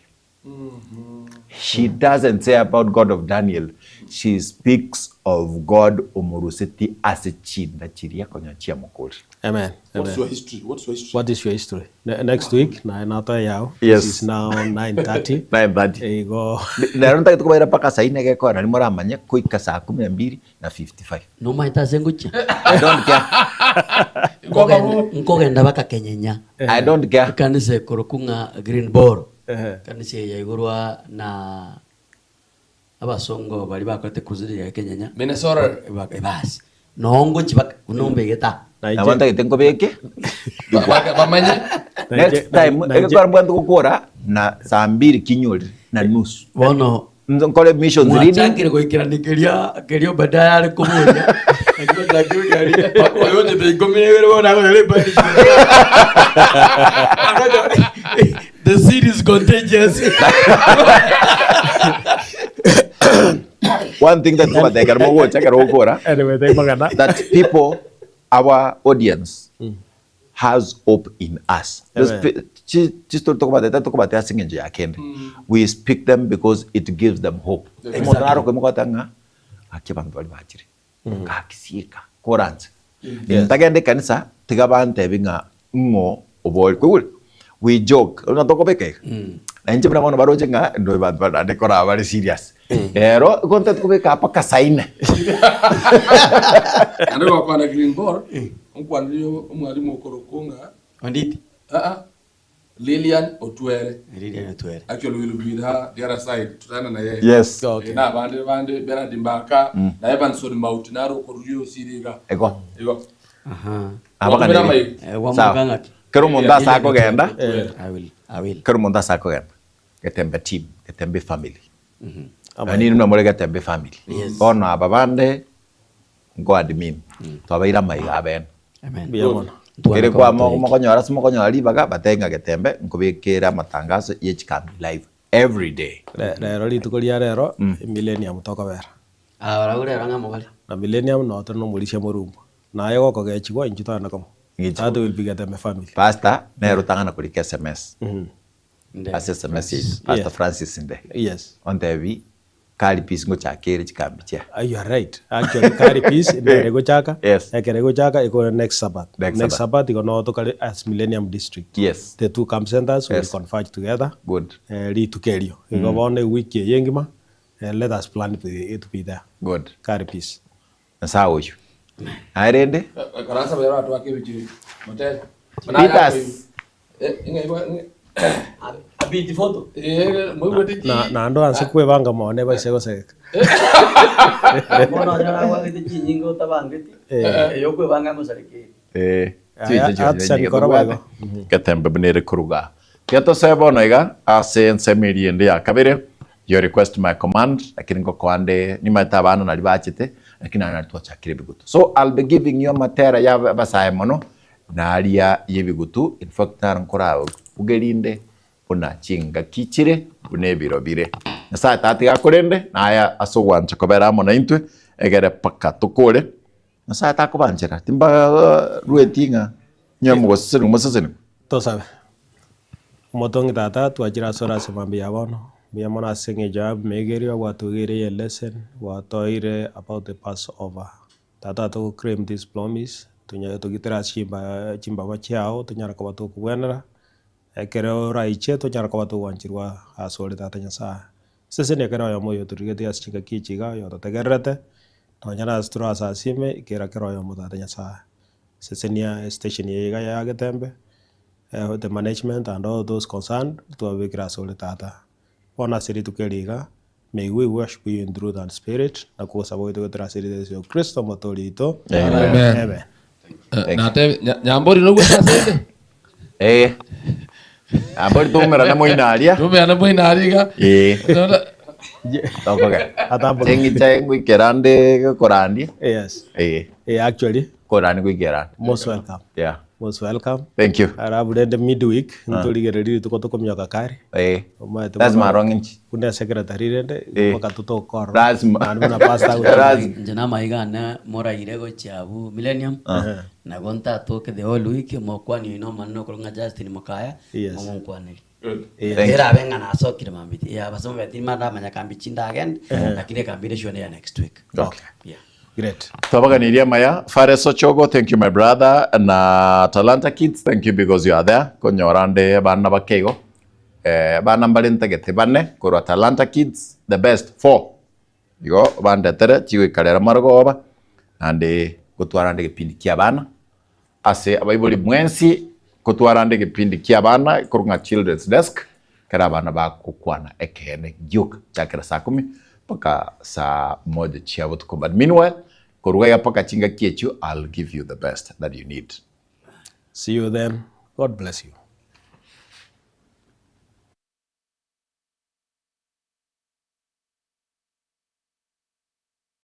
She doesn't say about God of Daniel, she speaks of God omoruseti ase chinda chiria konya chiamokorire. Amen. What's Amen. your history? What's your history? What is your history? Ne- next week naye natoe yao. Yes. It is now 9:30. 9:30. Igo Rero ntagete kobaira mpaka saa ine gekora nari moramanye koika saa kumi na mbili na 55. Nomaete ase ngochia? I don't care. Nkogenda nkogenda baka Kenyenya. I don't care. Ekanisa ekorokwa ng'a Green Ball. Ehe. Ekanisa eye yaigorwa na abasongo baria bakorete crusade ya Kenyenya. Minnesota. Basi. Noo ngochia baka buna ombegete aa. Nainche- Nabo ntagete nkobeke. Bamanye. Next time egekora mbwate gokora na saa mbili kinyorire na nusu. Bono Nzo nkore missions reading. mwachakire goikerania keria keria Obadiah are koboria. Naki mwachakire goikerania mpaka oyo ochete ikomi na ibere bono akonyora epunishment. The seed is contagious. One thing that kobatebia ekero mogocha ekero gokora Anyway, thank magana. that people our audience has hope in us. Those Amen. pe- chi chistory tokobateta tokobatea ase eng'encho ya kende. We speak them because it gives them hope. Omonto naro okoimoka ng'a gaki abanto baria bachire. Gaki sieka koranse. Ntagende ekanisa tiga bantebi ng'a ng'o obori kwaigure? We joke buna tokobeka iga. Na inche buna bono baroche ng'a ndo banto bari naende koraba bare serious. Ero igo ntagete kobeka mpaka saa ine. Naende gokwana Green Ball, onkwanerie omwalimu okorokwo ng'a Onditi. aa Lilian Otwere. Lilian Otwere. Actually will be with her the other side tutana na yeye. Yes. Okay. Eh, na abande bande Bernard Mbaka na Evanson Mauti naro okoruria osiri iga. Ego. Igo. Aha. Watumira Abaganeri. amaiga. Eh, wamoka Sawa. ng'aki? Kero omonto ase akogenda, I will. I will. kero omonto ase akogenda, Getembe team, Getembe family. Yaani inwe more Getembe family. Yes. Bono aba bande nko admin, twabaire amaiga abene. Amen. Mbuya mono. Ntwane Kere kwa kwamo watu mokonyora ase mokonyora ribaga, batebe ng'a Getembe nkobekere amatangazo ye chikambi live every day. Re- Rero rituko ria rero millennium tokobera. Ah, barabwo rero ng'a mobare. Na millennium noo tore nomorisia morumbo. Naye gokogechigwa inchuo togende komo. Ng'echigwa. That will be Getembe family. Pastor nere otang'ana korika SMS Nde. ase SMS yaito Pastor Yeah. Francis Nde Yes. ontebi. Kari Peace ngochaka ere chikambi chia. Ah, you are right. Actually, Kari Peace nere egochaka. Yes. Ekero egochaka ekore next Sabbath. Next Next Sabbath. Sabbath igo noo tokare as Millennium District. Yes. The two camp centers will Yes. converge together. Good. Eh, rituko erio. Igo bono ewiki eye engima, eh, let us plan to be, to be there. Good. Kari Peace. Nyasae oyio. Naye rende. Karansa bera twake ebichiri. Motere. Peters. Abiti photo. Na naende oanse kwebanga mono ebaise gosegeka. Bono onye oragwagete chinyinga otabangeti, eyo okwebanga ngosarekeire. Eh, Aya, chiche chionye action nyige kora tobwate. boigo. Getembe buna ere koruga. Tiga tosoe bono iga ase ensemo eria ende ya kabere, your request my command, lakini ngokoa nde nimaete abana nari bachete, lakini naye nari twachakire ebigutu. So I'll be giving you amatera ya abasae mono, Naria y'ebigutu, in fact naro nkorabuge rinde buna chingaki chire, buna ebiro bire. Nyasae tatiga akorende, naye ase ogwancha kobera amo naintwe, egere mpaka tokore. Nyasae takobanchera, timbarueti ng'a inwe mogosesenigwa mosesenigwe. Tosabe. Omotongi Tata, twachire asore ase mambia ya bono, mbuya mono ase eng'encho ya emegerio gwatogeire elesson, gwatoeire about the Passover. Tata togo claim this promise, tonyare togitere ase chimba chimbaba chiao, tonyare koba tokobwenera, ekero oraiche tonyare koba togwancherwa asore Tata Nyasaye. Sesenia kera oyomo oyotorigetie ase chingaki echi iga, oyototegererete, nonya nase torasasime, ikera kera oyomo Tata Nyasaye. Sesenia estation eye iga ya Getembe, the management and all those concerned, twababekire asore Tata. Bono ase rituko eri iga, May we worship you in truth and spirit, na kogosaba gwaito goetera ase erieta ria Yeso Kristo Omotoori oito. Amen. Amen. Thank you. Natebe Nyambori nogwete ase ende. Eh. Nyambori toumerane moino aria. Toumerane moino aria iga. Eh. Tokogenda. Atamboke. Eng'icha ngoikera nde korandia. Yes. Eh. Eh, actually, Korani goikera ande. most welcome. Yeah. Most welcome. Thank you. Alafu rende midweek ntorigererie rituko tokomioka kare. Eh. Omanyete Lazima bono arong'e inche. buna secretary rende Eh. mpaka totokora. Lazima. Naende buna pastor agocha. Lazima. Inche namaiga ane moraire gochia abwo Millennium, nabo ntatoke the whole week, omokwani oino omonene okorokwa ng'a Justin Mokaya, Yes. momonkwanerie. Yes. Thank you. Erabe ng'a nasokire mambia, eh, abasomba baye timandamanya kambi chindagende, lakini ekambi ere sure neya next week. Okay. Yeah. Great. Twabaganirie amaya Fares Ochogo thank you my brother na Talanta Kids thank you because you are there konyora nde abana bake igo eh, abana mbare ntagete bane korwa Talanta Kids the best four igo bandetere chigoikarera marogoba naende gotwara nde egepindi kia abana Ase abaibori mwensi, kotwarande egepindi ki'abana korwa ng'a Children's Desk, ekero abana bagokwana ekeene gioka chakera saa kumi mpaka saa moja chia botuko. But meanwhile, korwa iga mpaka chingaki echio, I'll give you the best that you need. See you then. God bless you.